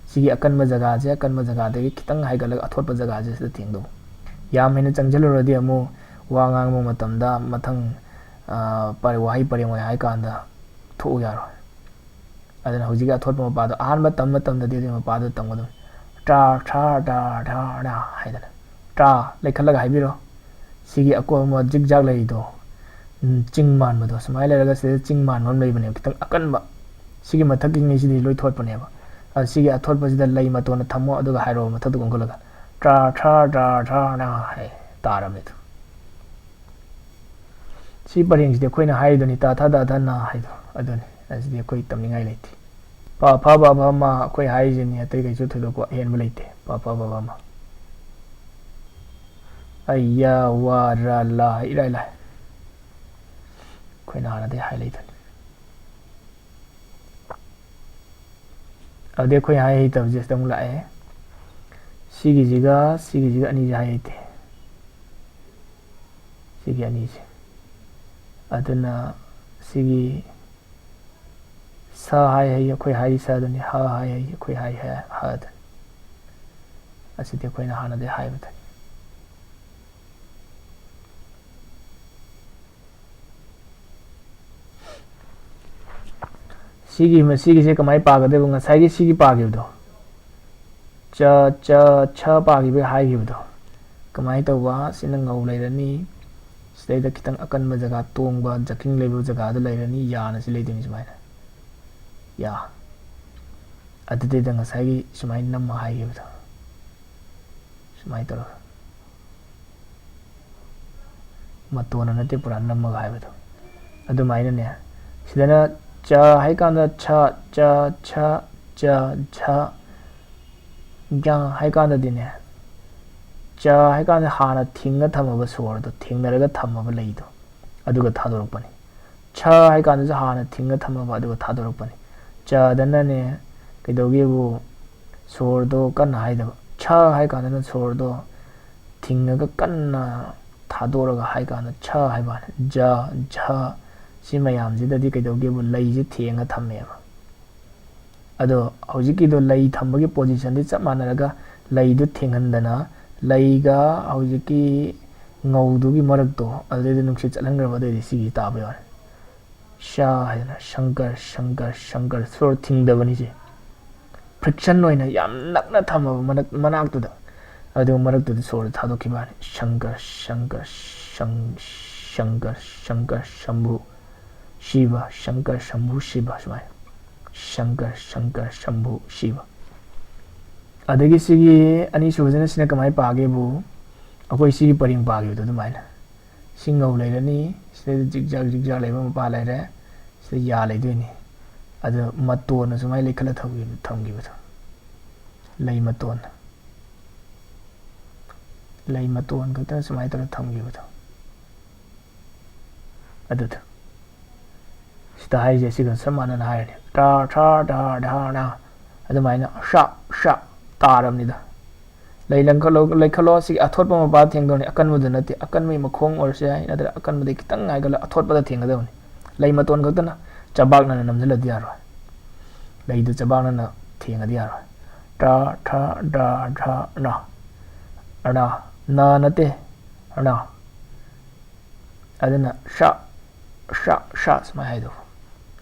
ꯁꯤꯒꯤ ꯑꯀꯟꯕ ꯖꯒꯥꯁꯦ, ꯑꯀꯟꯕ ꯖꯒꯥꯗꯒꯤ ꯈꯤꯇꯪ ꯍꯥꯏꯒꯠꯂꯒ ꯑꯊꯣꯠꯄ ꯖꯒꯥꯁꯦ ꯁꯤꯗ ꯊꯦꯡꯗꯧꯕ꯫ ꯌꯥꯝ ꯍꯦꯟꯅ ꯆꯪꯁꯤꯜꯂꯨꯔꯗꯤ ꯑꯃꯨꯛ ꯋꯥ ꯉꯥꯡꯕ ꯃꯇꯝꯗ ꯃꯊꯪ, ꯑ, ꯄꯔꯦ-, ꯋꯥꯍꯩ ꯄꯔꯦꯡ ꯑꯣꯏ ꯍꯥꯏ ꯀꯥꯟꯗ ꯊꯣꯛꯎ ꯌꯥꯔꯣꯏ꯫ ꯑꯗꯨꯅ ꯍꯧꯖꯤꯛꯀꯤ ꯑꯊꯣꯠꯄ ꯃꯄꯥꯗꯣ ꯑꯍꯥꯟꯕ ꯇꯝꯕ ꯃꯇꯝꯗꯗꯤ ꯑꯗꯨꯒꯤ ꯃꯄꯥꯗꯣ ꯇꯝꯒꯗꯕꯅꯤ꯫ ꯇ꯭ꯔꯥ ꯇ꯭ꯔꯥ ꯇ꯭ꯔꯥ ꯇ꯭ꯔꯥ ꯇ꯭ꯔꯥ ꯍꯥꯏꯗꯅ꯫ ꯇ꯭ꯔꯥ ꯂꯩꯈꯠꯂꯒ ꯍꯥꯏꯕꯤꯔꯣ꯫ ꯁꯤꯒꯤ ꯑꯀꯣꯟꯕ ꯖꯤꯛ ꯖꯥꯛ ꯂꯩꯔꯤꯗꯣ, ꯎꯝ, ꯆꯤꯡ ꯃꯥꯟꯕꯗꯣ, ꯁꯨꯃꯥꯏꯅ ꯂꯩꯔꯒ ꯁꯤꯗ ꯆꯤꯡ ꯃꯥꯟꯕ ꯑꯃ ꯂꯩꯕꯅꯦꯕ, ꯈꯤꯇꯪ ꯑꯀꯟꯕ꯫ ꯁꯤꯒꯤ ꯃꯊꯛꯀꯤ ꯉꯩꯁꯤꯗꯤ ꯂꯣꯏ ꯊꯣꯠꯄꯅꯦꯕ꯫ ꯑꯗ ꯁꯤꯒꯤ ꯑꯊꯣꯠꯄꯁꯤꯗ ꯂꯩ ꯃꯇꯣꯟꯗ ꯊꯝꯃꯣ, ꯑꯗꯨꯒ ꯍꯥꯏꯔꯛꯑꯣ ꯃꯊꯛꯇ ꯑꯣꯟꯈꯠꯂꯒ꯫ ꯇ꯭ꯔꯥ ꯇ꯭ꯔꯥ ꯇ꯭ꯔꯥ ꯇ꯭ꯔꯥ ꯅ ꯍꯥꯏ ꯇꯥꯔꯕꯅꯤ ꯑꯗꯨ꯫ ꯁꯤ ꯄꯔꯦꯡꯁꯤꯗꯤ ꯑꯩꯈꯣꯏꯅ ꯍꯥꯏꯔꯤꯗꯨꯅꯤ, ꯇꯥ ꯊꯥ ꯗꯥ ꯊꯥ ꯅꯥ ꯍꯥꯏꯗꯣ ꯑꯗꯨꯅꯤ꯫ ꯑꯁꯤꯗꯤ ꯑꯩꯈꯣꯏ ꯇꯝꯅꯤꯡꯉꯥꯏ ꯂꯩꯇꯦ꯫ ꯄꯥ ꯐꯥ ꯕꯥ ꯚꯥ ꯃꯥ ꯑꯩꯈꯣꯏ ꯍꯥꯏꯔꯤꯁꯤꯅꯤ, ꯑꯇꯩ ꯀꯩꯁꯨ ꯊꯣꯏꯗꯣꯛꯄ ꯑꯍꯦꯟꯕ ꯂꯩꯇꯦ꯫ ꯄꯥ ꯐꯥ ꯕꯥ ꯚꯥ ꯃꯥ꯫ ꯑꯩ ꯌꯥ ꯋꯥ ꯔ ꯂꯥ ꯏꯔꯥꯏ ꯂꯥꯏ꯫ ꯑꯩꯈꯣꯏꯅ ꯍꯥꯟꯅꯗꯩ ꯍꯥꯏ ꯂꯩꯗꯨꯅꯤ꯫ ꯑꯗꯨꯗꯤ ꯑꯩꯈꯣꯏ ꯍꯥꯏ ꯍꯩꯇꯕꯁꯦ ꯁꯤꯗ ꯑꯃꯨꯛ ꯂꯥꯛꯑꯦ꯫ ꯁꯤꯒꯤꯁꯤꯒ ꯁꯤꯒꯤꯁꯤꯒ ꯑꯅꯤꯁꯦ ꯍꯥꯏ ꯍꯩꯇꯦ꯫ ꯁꯤꯒꯤ ꯑꯅꯤꯁꯦ꯫ ꯑꯗꯨꯅ ꯁꯤꯒꯤ ꯁ ꯍꯥꯏ ꯍꯩ ꯑꯩꯈꯣꯏ ꯍꯥꯏꯔꯤ ꯁ ꯑꯗꯨꯅꯤ, ꯍ ꯍꯥꯏ ꯍꯩ ꯑꯩꯈꯣꯏ ꯍꯥꯏ ꯍ ꯍ ꯑꯗꯨꯅꯤ꯫ ꯑꯁꯤꯗꯤ ꯑꯩꯈꯣꯏꯅ ꯍꯥꯟꯅꯗꯩ ꯍꯥꯏꯕꯗꯨꯅꯤ꯫ ꯁꯤꯒꯤ, ꯃꯁꯤꯒꯤꯁꯦ ꯀꯃꯥꯏꯅ ꯄꯥꯒꯗꯣꯏꯕ? ꯉꯁꯥꯏꯒꯤ ꯁꯤꯒꯤ ꯄꯥꯈꯤꯕꯗꯣ, ꯆ, ꯆ, ꯁ ꯄꯥꯈꯤꯕꯒꯤ ꯍꯥꯏꯈꯤꯕꯗꯣ, ꯀꯃꯥꯏꯅ ꯇꯧꯕ? ꯁꯤꯅ ꯉꯧ ꯂꯩꯔꯅꯤ, ꯁꯤꯗꯩꯗ ꯈꯤꯇꯪ ꯑꯀꯟꯕ ꯖꯒꯥ, ꯇꯣꯡꯕ, ꯖꯀꯤꯡ ꯂꯩꯕ ꯖꯒꯥꯗ ꯂꯩꯔꯅꯤ, ꯌꯥꯅ ꯁꯤ ꯂꯩꯗꯣꯏꯅꯤ ꯁꯨꯃꯥꯏꯅ, ꯌꯥ꯫ ꯑꯗꯨꯗꯩꯗ ꯉꯁꯥꯏꯒꯤ ꯁꯨꯃꯥꯏꯅ ꯅꯝꯃ ꯍꯥꯏꯈꯤꯕꯗꯣ, ꯁꯨꯃꯥꯏꯅ ꯇꯧꯔꯒ꯫ ꯃꯇꯣꯟꯅ ꯅꯠꯇꯦ, ꯄꯨꯔꯥ ꯅꯝꯃꯒ ꯍꯥꯏꯕꯗꯣ꯫ ꯑꯗꯨꯃꯥꯏꯅꯅꯦ, ꯁꯤꯗꯅ ꯆ ꯍꯥꯏꯀꯥꯟꯗ ꯁ, ꯆ, ꯁ, ꯆ, ꯁ, ꯒ꯭ꯌꯥ ꯍꯥꯏꯀꯥꯟꯗꯗꯤꯅꯦ, ꯆ ꯍꯥꯏꯀꯥꯟꯗ ꯍꯥꯟꯅ ꯊꯤꯡꯉ ꯊꯝꯃꯕ ꯁꯣꯔꯗꯣ, ꯊꯦꯡꯅꯔꯒ ꯊꯝꯃꯕ ꯂꯩꯗꯣ, ꯑꯗꯨꯒ ꯊꯥꯗꯣꯔꯛꯄꯅꯤ꯫ ꯁ ꯍꯥꯏꯀꯥꯟꯗꯁꯨ ꯍꯥꯟꯅ ꯊꯤꯡꯉ ꯊꯝꯃꯕ, ꯑꯗꯨꯒ ꯊꯥꯗꯣꯔꯛꯄꯅꯤ꯫ ꯆꯗꯅꯅꯦ, ꯀꯩꯗꯧꯒꯦꯕꯨ, ꯁꯣꯔꯗꯣ ꯀꯟꯅ ꯍꯥꯏꯗꯕ꯫ ꯁ ꯍꯥꯏꯀꯥꯟꯗꯅ ꯁꯣꯔꯗꯣ ꯊꯤꯡꯉꯒ ꯀꯟꯅ ꯊꯥꯗꯣꯔꯒ ꯍꯥꯏꯀꯥꯟꯗ ꯁ ꯍꯥꯏꯕ ꯋꯥꯅꯤ꯫ ꯖ, ꯖ, ꯁꯤ ꯃꯌꯥꯝꯁꯤꯗꯗꯤ ꯀꯩꯗꯧꯒꯦꯕꯨ, ꯂꯩꯁꯦ ꯊꯦꯡꯉ ꯊꯝꯃꯦꯕ꯫ ꯑꯗꯣ ꯍꯧꯖꯤꯛꯀꯤꯗꯣ ꯂꯩ ꯊꯝꯕꯒꯤ positionꯗꯤ ꯆꯞ ꯃꯥꯟꯅꯔꯒ, ꯂꯩꯗꯨ ꯊꯦꯡꯍꯟꯗꯅ, ꯂꯩꯒ ꯍꯧꯖꯤꯛꯀꯤ ꯉꯧꯗꯨꯒꯤ ꯃꯔꯛꯇꯣ, ꯑꯗꯨꯗꯩꯗ ꯅꯨꯡꯁꯤꯠ ꯆꯠꯍꯟꯈ꯭ꯔꯕ, ꯑꯗꯨꯑꯣꯏꯗꯤ ꯁꯤꯒꯤ ꯇꯥꯕ ꯌꯥꯔꯦ꯫ ꯁ ꯍꯥꯏꯗꯅ ꯁꯪꯀꯔ, ꯁꯪꯀꯔ, ꯁꯪꯀꯔ, ꯁꯣꯔ ꯊꯤꯡꯗꯕꯅꯤꯁꯦ꯫ Friction ꯑꯣꯏꯅ ꯌꯥꯝ ꯅꯛꯅ ꯊꯝꯃꯕ ꯃꯅꯥꯛ-, ꯃꯅꯥꯛꯇꯨꯗ꯫ ꯑꯗꯨꯒ ꯃꯔꯛꯇꯨꯗ ꯁꯣꯔꯗꯣ ꯊꯥꯗꯣꯛꯈꯤꯕ ꯋꯥꯅꯤ꯫ ꯁꯪꯀꯔ, ꯁꯪꯀꯔ, ꯁꯪ-, ꯁꯪꯀꯔ, ꯁꯪꯀꯔ, ꯁꯝꯚꯨ, ꯁꯤꯚ, ꯁꯪꯀꯔ, ꯁꯝꯚꯨ, ꯁꯤꯚ, ꯁꯨꯃꯥꯏꯅ꯫ ꯁꯪꯀꯔ, ꯁꯪꯀꯔ, ꯁꯝꯚꯨ, ꯁꯤꯚ꯫ ꯑꯗꯒꯤ ꯁꯤꯒꯤ ꯑꯅꯤꯁꯨꯕꯁꯤꯅ, ꯁꯤꯅ ꯀꯃꯥꯏꯅ ꯄꯥꯒꯦꯕꯨ, ꯑꯩꯈꯣꯏ ꯁꯤꯒꯤ ꯄꯔꯦꯡ ꯄꯥꯈꯤꯕꯗꯣ ꯑꯗꯨꯃꯥꯏꯅ꯫ ꯁꯤ ꯉꯧ ꯂꯩꯔꯅꯤ, ꯁꯤꯗꯩꯗ ꯖꯤꯛꯖꯥꯛ ꯖꯤꯛꯖꯥꯛ ꯂꯩꯕ ꯃꯄꯥ ꯂꯩꯔꯦ, ꯁꯤꯗ ꯌꯥ ꯂꯩꯗꯣꯏꯅꯤ꯫ ꯑꯗꯣ ꯃꯇꯣꯟꯅ ꯁꯨꯃꯥꯏꯅ ꯂꯩꯈꯠꯂ ꯊꯝꯈꯤꯕ-, ꯊꯝꯈꯤꯕꯗꯣ, ꯂꯩ ꯃꯇꯣꯟꯅ, ꯂꯩ ꯃꯇꯣꯟ ꯈꯛꯇꯅ ꯁꯨꯃꯥꯏꯅ ꯇꯧꯔ ꯊꯝꯈꯤꯕꯗꯣ, ꯑꯗꯨꯗꯣ꯫ ꯁꯤꯗ ꯍꯥꯏꯔꯤꯁꯦ ꯁꯤꯒ ꯆꯞ ꯃꯥꯟꯅꯅ ꯍꯥꯏꯔꯅꯤ꯫ ꯇꯥ, ꯊꯥ, ꯙꯥ, ꯙꯥ, ꯅꯥ꯫ ꯑꯗꯨꯃꯥꯏꯅ ꯁꯥ, ꯁꯥ ꯇꯥꯔꯕꯅꯤꯗ꯫ ꯂꯩ ꯂꯪꯈꯠꯂꯣ, ꯂꯩꯈꯠꯂꯣ꯫ ꯁꯤꯒꯤ ꯑꯊꯣꯠꯄ ꯃꯄꯥ ꯊꯦꯡꯗꯧꯅꯤ꯫ ꯑꯀꯟꯕꯗꯨ ꯅꯠꯇꯦ꯫ ꯑꯀꯟꯕꯒꯤ ꯃꯈꯣꯡ ꯑꯣꯏꯔꯁꯨ ꯌꯥꯏ, ꯅꯠꯇ꯭ꯔꯒ ꯑꯀꯟꯕꯗꯒꯤ ꯈꯤꯇꯪ ꯍꯥꯏꯒꯠꯂ ꯑꯊꯣꯠꯄꯗ ꯊꯦꯡꯒꯗꯕꯅꯤ꯫ ꯂꯩ ꯃꯇꯣꯟ ꯈꯛꯇꯅ ꯆꯕꯥꯛꯅꯅ ꯅꯝꯁꯤꯜꯂꯗꯤ ꯌꯥꯔꯣꯏ꯫ ꯂꯩꯗꯨ ꯆꯕꯥꯛꯅꯅ ꯊꯦꯡꯉꯗꯤ ꯌꯥꯔꯣꯏ꯫ ꯇꯥ, ꯊꯥ, ꯙꯥ, ꯙꯥ, ꯅꯥ꯫ ꯑꯅꯥ, ꯅꯥ ꯅꯠꯇꯦ, ꯑꯅꯥ꯫ ꯑꯗꯨꯅ ꯁꯥ, ꯁꯥ, ꯁꯥ ꯁꯨꯃꯥꯏꯅ ꯍꯥꯏꯗꯧꯕ꯫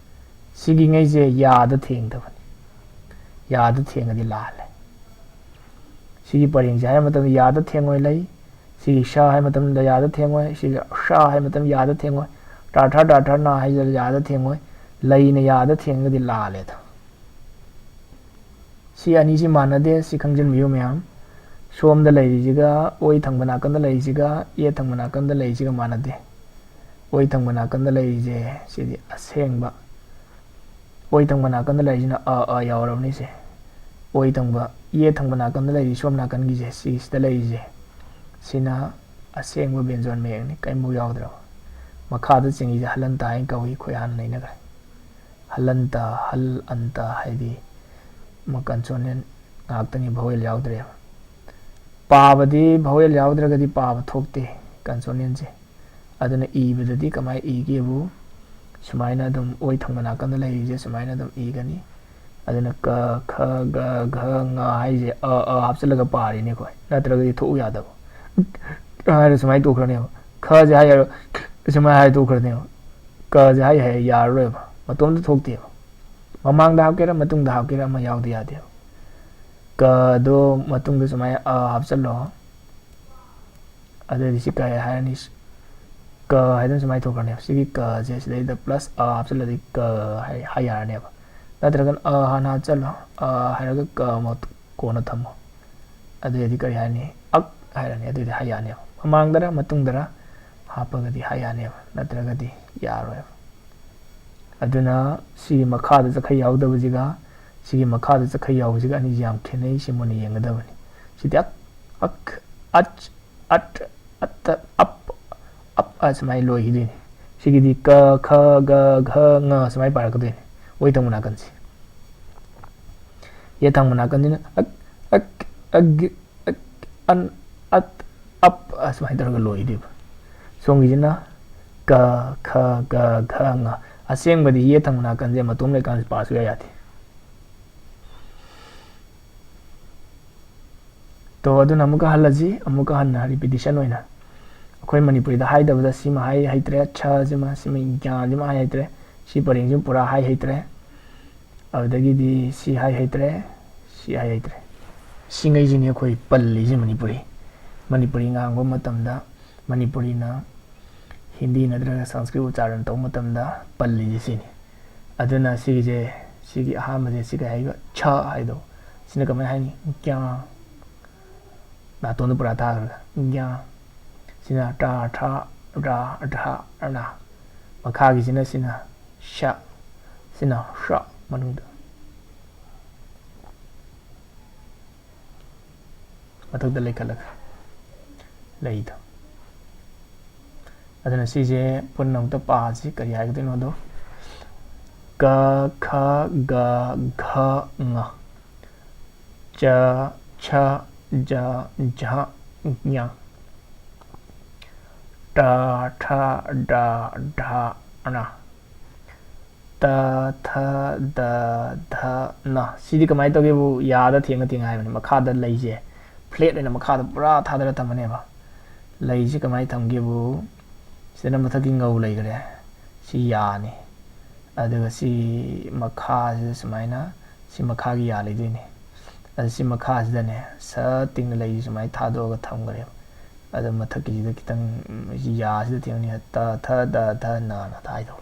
ꯁꯤꯒꯤꯉꯩꯁꯦ ꯌꯥꯗ ꯊꯦꯡꯗꯕꯅꯤ꯫ ꯌꯥꯗ ꯊꯦꯡꯉꯗꯤ ꯂꯥꯜꯂꯦ꯫ ꯁꯤꯒꯤ ꯄꯔꯦꯡꯁꯦ ꯍꯥꯏꯕ ꯃꯇꯝꯗ ꯌꯥꯗ ꯊꯦꯡꯉꯣꯏ ꯂꯩ꯫ ꯁꯤꯒꯤ ꯁꯥ ꯍꯥꯏꯕ ꯃꯇꯝꯗ ꯌꯥꯗ ꯊꯦꯡꯉꯣꯏ꯫ ꯁꯤꯒꯤ ꯁꯥ ꯍꯥꯏꯕ ꯃꯇꯝꯗ ꯌꯥꯗ ꯊꯦꯡꯉꯣꯏ꯫ ꯇꯥ ꯊꯥ ꯙꯥ ꯊꯥ ꯅꯥ ꯍꯥꯏꯁꯤꯗ ꯌꯥꯗ ꯊꯦꯡꯉꯣꯏ꯫ ꯂꯩꯅ ꯌꯥꯗ ꯊꯦꯡꯉꯒꯗꯤ ꯂꯥꯜꯂꯦꯗ꯫ ꯁꯤ ꯑꯅꯤꯁꯤ ꯃꯥꯟꯅꯗꯦ, ꯁꯤ ꯈꯪꯖꯤꯟꯕꯤꯌꯨ ꯃꯌꯥꯝ꯫ ꯁꯣꯝꯗ ꯂꯩꯔꯤꯁꯤꯒ, ꯑꯣꯏ ꯊꯪꯕ ꯅꯥꯀꯟꯗ ꯂꯩꯔꯤꯁꯤꯒ, ꯌꯦꯠ ꯊꯪꯕ ꯅꯥꯀꯟꯗ ꯂꯩꯔꯤꯁꯤꯒ ꯃꯥꯟꯅꯗꯦ꯫ ꯑꯣꯏ ꯊꯪꯕ ꯅꯥꯀꯟꯗ ꯂꯩꯔꯤꯁꯦ ꯁꯤꯗꯤ ꯑꯁꯦꯡꯕ꯫ ꯑꯣꯏ ꯊꯪꯕ ꯅꯥꯀꯟꯗ ꯂꯩꯔꯤꯁꯤꯅ ꯑ, ꯑ ꯌꯥꯎꯔꯕꯅꯤ ꯁꯦ꯫ ꯑꯣꯏ ꯊꯪꯕ, ꯌꯦꯠ ꯊꯪꯕ ꯅꯥꯀꯟꯗ ꯂꯩꯔꯤ, ꯁꯣꯝ ꯅꯥꯀꯟꯒꯤꯁꯦ, ꯁꯤꯁꯤꯗ ꯂꯩꯔꯤꯁꯦ, ꯁꯤꯅ ꯑꯁꯦꯡꯕ ꯕꯦꯟꯖꯣꯟ ꯃꯌꯦꯛꯅꯤ, ꯀꯔꯤꯝꯐꯥꯎ ꯌꯥꯎꯗ꯭ꯔꯕ꯫ ꯃꯈꯥꯗ ꯆꯤꯡꯉꯤꯁꯦ ꯍꯂꯟꯇ ꯍꯥꯏꯅ ꯀꯧꯏ, ꯑꯩꯈꯣꯏ ꯍꯥꯟꯅ ꯅꯩꯅꯈ꯭ꯔꯦ꯫ ꯍꯂꯟꯇ, ꯍꯜ ꯑꯟꯇ ꯍꯥꯏꯗꯤ ꯃ-, consonant ꯉꯥꯛꯇꯅꯤ, vowel ꯌꯥꯎꯗ꯭ꯔꯦꯕ꯫ ꯄꯥꯕꯗꯤ vowel ꯌꯥꯎꯗ꯭ꯔꯒꯗꯤ ꯄꯥꯕ ꯊꯣꯛꯇꯦ consonantꯁꯦ꯫ ꯑꯗꯨꯅ ꯏꯕꯗꯗꯤ ꯀꯃꯥꯏꯅ ꯏꯒꯦꯕꯨ, ꯁꯨꯃꯥꯏꯅ ꯑꯗꯨꯝ ꯑꯣꯏ ꯊꯪꯕ ꯅꯥꯀꯟꯗ ꯂꯩꯔꯤꯁꯦ ꯁꯨꯃꯥꯏꯅ ꯑꯗꯨꯝ ꯏꯒꯅꯤ꯫ ꯑꯗꯨꯅ ꯀ, ꯈ, ꯒ, ꯘ, ꯉ ꯍꯥꯏꯁꯦ ꯑ, ꯑ ꯍꯥꯞꯆꯤꯜꯂꯒ ꯄꯥꯔꯤꯅꯦ ꯑꯩꯈꯣꯏ, ꯅꯠꯇ꯭ꯔꯒꯗꯤ ꯊꯣꯛꯎ ꯌꯥꯗꯕ꯫ ꯍꯥꯏꯔ ꯁꯨꯃꯥꯏꯅ ꯇꯣꯛꯈ꯭ꯔꯅꯦꯕ꯫ ꯈꯁꯦ ꯍꯥꯏꯔ ꯁꯨꯃꯥꯏꯅ ꯍꯥꯏꯔ ꯇꯣꯛꯈ꯭ꯔꯅꯦꯕ꯫ ꯀꯁꯦ ꯍꯥꯏ ꯍꯥꯏ ꯌꯥꯔꯔꯣꯏꯕ, ꯃꯇꯣꯝꯇ ꯊꯣꯛꯇꯦꯕ꯫ ꯃꯃꯥꯡꯗ ꯍꯥꯞꯀꯦꯔꯥ ꯃꯇꯨꯡꯗ ꯍꯥꯞꯀꯦꯔꯥ ꯑꯃ ꯌꯥꯎꯗ ꯌꯥꯗꯦꯕ꯫ ꯀꯗꯣ ꯃꯇꯨꯡꯗ ꯁꯨꯃꯥꯏꯅ ꯑ ꯍꯥꯞꯆꯜꯂꯣ꯫ ꯑꯗꯨꯗꯤ ꯁꯤ ꯀꯩ ꯍꯥꯏꯔꯅꯤ? ꯀ ꯍꯥꯏꯗꯅ ꯁꯨꯃꯥꯏꯅ ꯊꯣꯛꯈ꯭ꯔꯅꯦꯕ꯫ ꯁꯤꯒꯤ ꯀꯁꯦ ꯁꯤꯗꯩꯗ plus ꯑ ꯍꯥꯞꯆꯜꯂꯗꯤ ꯀ ꯍꯥꯏ, ꯍꯥꯏ ꯌꯥꯔꯅꯦꯕ꯫ ꯅꯠꯇ꯭ꯔꯒꯅ ꯑ ꯍꯥꯟꯅ ꯍꯥꯞꯆꯜꯂꯣ, ꯑ ꯍꯥꯏꯔꯒ ꯀ ꯑꯃ ꯀꯣꯟꯅ ꯊꯝꯃꯣ꯫ ꯑꯗꯨꯑꯣꯏꯗꯤ ꯀꯔꯤ ꯍꯥꯏꯅꯤ? ꯑꯛ ꯍꯥꯏꯔꯅꯤ꯫ ꯑꯗꯨꯑꯣꯏꯗꯤ ꯍꯥꯏ ꯌꯥꯅꯦꯕ꯫ ꯃꯃꯥꯡꯗꯔ ꯃꯇꯨꯡꯗꯔ ꯍꯥꯞꯄꯒꯗꯤ ꯍꯥꯏ ꯌꯥꯅꯦꯕ, ꯅꯠꯇ꯭ꯔꯒꯗꯤ ꯌꯥꯔꯣꯏꯕ꯫ ꯑꯗꯨꯅ ꯁꯤꯒꯤ ꯃꯈꯥꯗ ꯆꯈꯩ ꯌꯥꯎꯗꯕꯁꯤꯒ ꯁꯤꯒꯤ ꯃꯈꯥꯗ ꯆꯈꯩ ꯌꯥꯎꯕꯁꯤꯒ ꯑꯅꯤꯁꯤ ꯌꯥꯝ ꯈꯦꯠꯅꯩ꯫ ꯁꯤ ꯃꯨꯟꯅ ꯌꯦꯡꯒꯗꯕꯅꯤ꯫ ꯁꯤꯗꯤ ꯑꯛ, ꯑꯛ, ꯑꯆ, ꯑꯠ, ꯑꯠ, ꯑꯞ, ꯑꯞ ꯑꯁꯨꯃꯥꯏꯅ ꯂꯣꯏꯈꯤꯗꯣꯏꯅꯤ꯫ ꯁꯤꯒꯤꯗꯤ ꯀ, ꯈ, ꯒ, ꯘ, ꯉ ꯁꯨꯃꯥꯏꯅ ꯄꯥꯔꯛꯀꯗꯣꯏꯅꯤ꯫ ꯑꯣꯏ ꯊꯪꯕ ꯅꯥꯀꯟꯁꯤ꯫ ꯌꯦꯠ ꯊꯪꯕ ꯅꯥꯀꯟꯁꯤꯅ ꯑꯛ, ꯑꯛ, ꯑꯒ, ꯑꯛ, ꯑꯟ, ꯑꯠ, ꯑꯞ ꯑꯁꯨꯃꯥꯏꯅ ꯇꯧꯔꯒ ꯂꯣꯏꯗꯣꯏꯕ꯫ ꯁꯣꯝꯒꯤꯁꯤꯅ ꯀ, ꯈ, ꯒ, ꯘ, ꯉ꯫ ꯑꯁꯦꯡꯕꯗꯤ ꯌꯦꯠ ꯊꯪꯕ ꯅꯥꯀꯟꯁꯦ ꯃꯇꯣꯝ ꯂꯩꯀꯥꯟꯗ ꯄꯥ ꯁꯨꯡꯌꯥ ꯌꯥꯗꯦ꯫ ꯇꯣ, ꯑꯗꯨꯅ ꯑꯃꯨꯛꯀ ꯍꯜꯂꯁꯤ, ꯑꯃꯨꯛꯀ ꯍꯟꯅ repetition ꯑꯣꯏꯅ꯫ ꯑꯩꯈꯣꯏ ꯃꯅꯤꯄꯨꯔꯤꯗ ꯍꯥꯏꯗꯕꯗ ꯁꯤꯃ ꯍꯥꯏ ꯍꯩꯇ꯭ꯔꯦ, ꯁ ꯁꯤꯃ, ꯒ꯭ꯌꯥꯟꯁꯤꯃ ꯍꯥꯏ ꯍꯩꯇ꯭ꯔꯦ, ꯁꯤ ꯄꯔꯦꯡꯁꯤꯃ ꯄꯨꯔꯥ ꯍꯥꯏ ꯍꯩꯇ꯭ꯔꯦ꯫ ꯑꯗꯨꯗꯒꯤꯗꯤ ꯁꯤ ꯍꯥꯏ ꯍꯩꯇ꯭ꯔꯦ, ꯁꯤ ꯍꯥꯏ ꯍꯩꯇ꯭ꯔꯦ꯫ ꯁꯤꯉꯩꯁꯤꯅꯤ ꯑꯩꯈꯣꯏ ꯄꯜꯂꯤꯁꯦ ꯃꯅꯤꯄꯨꯔꯤ꯫ ꯃꯅꯤꯄꯨꯔꯤ ꯉꯥꯡꯕ ꯃꯇꯝꯗ, ꯃꯅꯤꯄꯨꯔꯤꯅ ꯍꯤꯟꯗꯤ ꯅꯠꯇ꯭ꯔꯒ ꯁꯪꯁꯀ꯭ꯔꯤꯠ ꯎꯆꯥꯔꯟ ꯇꯧꯕ ꯃꯇꯝꯗ ꯄꯜꯂꯤꯁꯦ ꯁꯤꯅꯤ꯫ ꯑꯗꯨꯅ ꯁꯤꯒꯤꯁꯦ, ꯁꯤꯒꯤ ꯑꯍꯥꯟꯕꯁꯦ ꯁꯤ ꯀꯩ ꯍꯥꯏꯒꯦ? ꯁ ꯍꯥꯏꯗꯣ꯫ ꯁꯤꯅ ꯀꯃꯥꯏꯅ ꯍꯥꯏꯅꯤ? ꯒ꯭ꯌꯥ꯫ ꯅꯥꯇꯣꯟꯗ ꯄꯨꯔꯥ ꯊꯥꯈ꯭ꯔꯒ ꯒ꯭ꯌꯥ꯫ ꯁꯤꯅ ꯇ, ꯊ, ꯔ, ꯙ, ꯔ꯫ ꯃꯈꯥꯒꯤꯁꯤꯅ, ꯁꯤꯅ ꯁ, ꯁꯤꯅ ꯁ ꯃꯅꯨꯡꯗ꯫ ꯃꯊꯛꯇ ꯂꯩꯈꯠꯂꯒ ꯂꯩꯗꯣ꯫ ꯑꯗꯨꯅ ꯁꯤꯁꯦ ꯄꯨꯟꯅ ꯑꯃꯨꯛꯇ ꯄꯥꯁꯤ, ꯀꯔꯤ ꯍꯥꯏꯒꯗꯣꯏꯅꯣꯗꯣ꯫ ꯀ, ꯈ, ꯒ, ꯘ, ꯉ꯫ ꯆ, ꯆ, ꯖ, ꯖ, ꯌ꯫ ꯇ, ꯊ, ꯗ, ꯙ, ꯅ꯫ ꯇ, ꯊ, ꯗ, ꯙ, ꯅ꯫ ꯁꯤꯗꯤ ꯀꯃꯥꯏꯅ ꯇꯧꯒꯦꯕꯨ, ꯌꯥꯗ ꯊꯦꯡꯉ ꯊꯦꯡꯉ ꯍꯥꯏꯕꯅꯤ꯫ ꯃꯈꯥꯗ ꯂꯩꯁꯦ flat ꯑꯣꯏꯅ ꯃꯈꯥꯗ ꯄꯨꯔꯥ ꯊꯥꯗꯔ ꯊꯝꯃꯅꯦꯕ꯫ ꯂꯩꯁꯦ ꯀꯃꯥꯏꯅ ꯊꯝꯒꯦꯕꯨ, ꯁꯤꯗꯅ ꯃꯊꯛꯀꯤ ꯉꯧ ꯂꯩꯈ꯭ꯔꯦ꯫ ꯁꯤ ꯌꯥꯅꯤ꯫ ꯑꯗꯨꯒ ꯁꯤ ꯃꯈꯥꯁꯤꯗ ꯁꯨꯃꯥꯏꯅ, ꯁꯤ ꯃꯈꯥꯒꯤ ꯌꯥ ꯂꯩꯗꯣꯏꯅꯤ꯫ ꯑꯗꯨ ꯁꯤ ꯃꯈꯥꯁꯤꯗꯅꯦ, ꯁ ꯇꯤꯡꯅ ꯂꯩꯁꯤ ꯁꯨꯃꯥꯏꯅ ꯊꯥꯗꯣꯛꯑꯒ ꯊꯝꯈ꯭ꯔꯦꯕ꯫ ꯑꯗꯨ ꯃꯊꯛꯀꯤꯁꯤꯗ ꯈꯤꯇꯪ, ꯁꯤ ꯌꯥꯁꯤꯗ ꯊꯦꯡꯅꯤ, ꯇ, ꯊ, ꯗ, ꯙ, ꯅ, ꯅ ꯊꯥꯏꯗꯣ꯫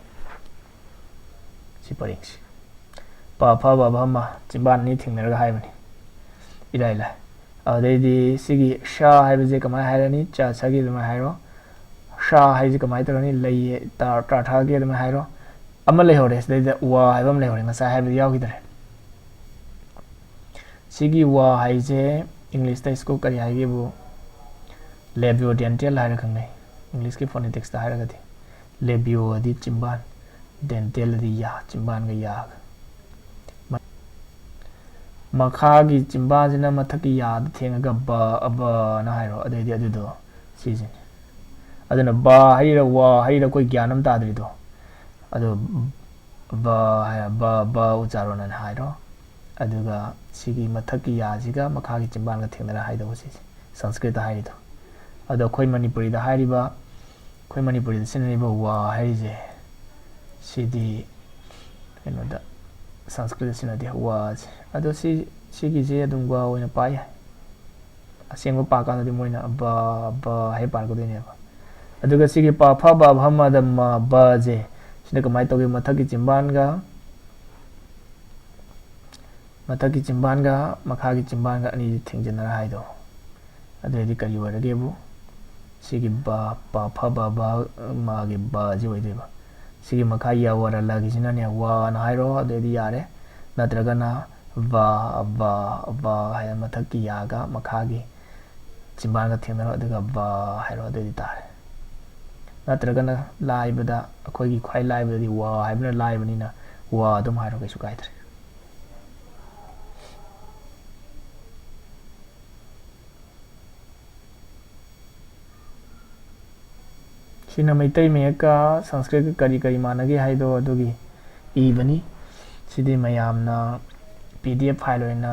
ꯁꯤ ꯄꯔꯦꯡꯁꯤ꯫ ꯄ ꯐ ꯕ ꯚ ꯃ, ꯆꯤꯝꯕꯥꯟ ꯑꯅꯤ ꯊꯦꯡꯅꯔꯒ ꯍꯥꯏꯕꯅꯤ꯫ ꯏꯔꯥꯏ ꯂꯥꯏ꯫ ꯑꯗꯩꯗꯤ ꯁꯤꯒꯤ ꯁ ꯍꯥꯏꯕꯁꯦ ꯀꯃꯥꯏꯅ ꯍꯥꯏꯔꯅꯤ? ꯆ ꯁꯒꯤ ꯑꯗꯨꯃꯥꯏꯅ ꯍꯥꯏꯔꯣ꯫ ꯁ ꯍꯥꯏꯁꯦ ꯀꯃꯥꯏꯅ ꯇꯧꯔꯅꯤ? ꯂꯩ, ꯇ, ꯇ ꯊꯥꯒꯤ ꯑꯗꯨꯃꯥꯏꯅ ꯍꯥꯏꯔꯣ꯫ ꯑꯃ ꯂꯩꯍꯧꯔꯦ ꯁꯤꯗꯩꯗ, ꯋ ꯍꯥꯏꯕ ꯑꯃ ꯂꯩꯍꯧꯔꯦ, ꯉꯁꯥꯏ ꯍꯥꯏꯕꯗꯤ ꯌꯥꯎꯈꯤꯗ꯭ꯔꯦ꯫ ꯁꯤꯒꯤ ꯋ ꯍꯥꯏꯁꯦ ꯏꯪꯂꯤꯁꯇ ꯁ꯭ꯀꯨꯜ ꯀꯔꯤ ꯍꯥꯏꯒꯦꯕꯨ? ꯂꯦꯕꯤꯌꯣ ꯗꯦꯟꯇꯦꯜ ꯍꯥꯏꯔ ꯈꯪꯅꯩ, ꯏꯪꯂꯤꯁꯀꯤ ꯐꯣꯅꯦꯇꯤꯛꯁꯇ ꯍꯥꯏꯔꯒꯗꯤ꯫ ꯂꯦꯕꯤꯌꯣ ꯑꯗꯤ ꯆꯤꯝꯕꯥꯟ, ꯗꯦꯟꯇꯦꯜ ꯑꯗꯤ ꯌꯥ, ꯆꯤꯝꯕꯥꯟꯒ ꯌꯥꯒ꯫ ꯃ-, ꯃꯈꯥꯒꯤ ꯆꯤꯝꯕꯥꯟꯁꯤꯅ ꯃꯊꯛꯀꯤ ꯌꯥꯗ ꯊꯦꯡꯉꯒ ꯕ, ꯑꯕꯅ ꯍꯥꯏꯔꯣ, ꯑꯗꯩꯗꯤ ꯑꯗꯨꯗꯣ ꯁꯤꯁꯤꯅꯤ꯫ ꯑꯗꯨꯅ ꯕ ꯍꯥꯏꯔꯤꯔ ꯋ ꯍꯥꯏꯔꯤꯔ ꯑꯩꯈꯣꯏ ꯒ꯭ꯌꯥꯟ ꯑꯃ ꯇꯥꯗ꯭ꯔꯤꯗꯣ꯫ ꯑꯗꯣ ꯕ ꯍꯥꯏ, ꯕ, ꯕ ꯎꯆꯥꯔꯣꯟ ꯑꯅ ꯍꯥꯏꯔꯣ꯫ ꯑꯗꯨꯒ ꯁꯤꯒꯤ ꯃꯊꯛꯀꯤ ꯌꯥꯁꯤꯒ ꯃꯈꯥꯒꯤ ꯆꯤꯝꯕꯥꯟꯒ ꯊꯦꯡꯅꯔ ꯍꯥꯏꯗꯧꯕ ꯁꯤꯁꯦ, ꯁꯪꯁꯀ꯭ꯔꯤꯠꯇ ꯍꯥꯏꯔꯤꯗꯣ꯫ ꯑꯗꯣ ꯑꯩꯈꯣꯏ ꯃꯅꯤꯄꯨꯔꯤꯗ ꯍꯥꯏꯔꯤꯕ, ꯑꯩꯈꯣꯏ ꯃꯅꯤꯄꯨꯔꯤꯗ ꯁꯤꯖꯤꯟꯅꯔꯤꯕ ꯋ ꯍꯥꯏꯔꯤꯁꯦ, ꯁꯤꯗꯤ ꯀꯩꯅꯣꯗ, ꯁꯪꯁꯀ꯭ꯔꯤꯠꯇ ꯁꯤꯖꯤꯟꯅꯗꯦ ꯋꯁꯦ꯫ ꯑꯗꯣ ꯁꯤ, ꯁꯤꯒꯤꯁꯦ ꯑꯗꯨꯝ ꯋ ꯑꯣꯏꯅ ꯄꯥ ꯌꯥꯏ꯫ ꯑꯁꯦꯡꯕ ꯄꯥꯀꯥꯟꯗꯗꯤ ꯃꯣꯏꯅ ꯕ, ꯕ ꯍꯥꯏ ꯄꯥꯔꯛꯀꯗꯣꯏꯅꯦꯕ꯫ ꯑꯗꯨꯒ ꯁꯤꯒꯤ ꯄ ꯐ ꯕ ꯚ ꯃ ꯗ ꯃ, ꯕꯁꯦ, ꯁꯤꯅ ꯀꯃꯥꯏꯅ ꯇꯧꯒꯦ? ꯃꯊꯛꯀꯤ ꯆꯤꯝꯕꯥꯟꯒ, ꯃꯊꯛꯀꯤ ꯆꯤꯝꯕꯥꯟꯒ ꯃꯈꯥꯒꯤ ꯆꯤꯝꯕꯥꯟꯒ ꯑꯅꯤꯁꯦ ꯊꯦꯡꯖꯤꯟꯅꯔ ꯍꯥꯏꯗꯣ꯫ ꯑꯗꯨꯑꯣꯏꯗꯤ ꯀꯔꯤ ꯑꯣꯏꯔꯒꯦꯕꯨ? ꯁꯤꯒꯤ ꯕ, ꯄ ꯐ ꯕ ꯚ ꯃꯒꯤ ꯕꯁꯤ ꯑꯣꯏꯗꯣꯏꯕ꯫ ꯁꯤꯒꯤ ꯃꯈꯥ ꯌ ꯋ ꯔ ꯂꯒꯤꯁꯤꯅꯅꯦ ꯋꯅ ꯍꯥꯏꯔꯣ, ꯑꯗꯨꯑꯣꯏꯗꯤ ꯌꯥꯔꯦ꯫ ꯅꯠꯇ꯭ꯔꯒꯅ ꯚ, ꯚ, ꯚ ꯍꯥꯏꯅ ꯃꯊꯛꯀꯤ ꯌꯥꯒ ꯃꯈꯥꯒꯤ ꯆꯤꯝꯕꯥꯟꯒ ꯊꯦꯡꯅꯔꯣ, ꯑꯗꯨꯒ ꯚ ꯍꯥꯏꯔꯣ, ꯑꯗꯨꯑꯣꯏꯗꯤ ꯇꯥꯔꯦ꯫ ꯅꯠꯇ꯭ꯔꯒꯅ ꯂꯥꯏꯕꯗ, ꯑꯩꯈꯣꯏꯒꯤ ꯈ꯭ꯋꯥꯏ ꯂꯥꯏꯕꯗꯗꯤ ꯋ ꯍꯥꯏꯕꯅ ꯂꯥꯏꯕꯅꯤꯅ ꯋ ꯑꯗꯨꯝ ꯍꯥꯏꯔꯣ, ꯀꯩꯁꯨ ꯀꯥꯏꯗ꯭ꯔꯦ꯫ ꯁꯤꯅ ꯃꯩꯇꯩ ꯃꯌꯦꯛꯀ ꯁꯪꯁꯀ꯭ꯔꯤꯠꯀ ꯀꯔꯤ ꯀꯔꯤ ꯃꯥꯟꯅꯒꯦ ꯍꯥꯏꯗꯣ ꯑꯗꯨꯒꯤ ꯏꯕꯅꯤ꯫ ꯁꯤꯗꯤ ꯃꯌꯥꯝꯅ ꯄꯤ ꯗꯤ ꯑꯦꯐ ꯐꯥꯏꯜ ꯑꯣꯏꯅ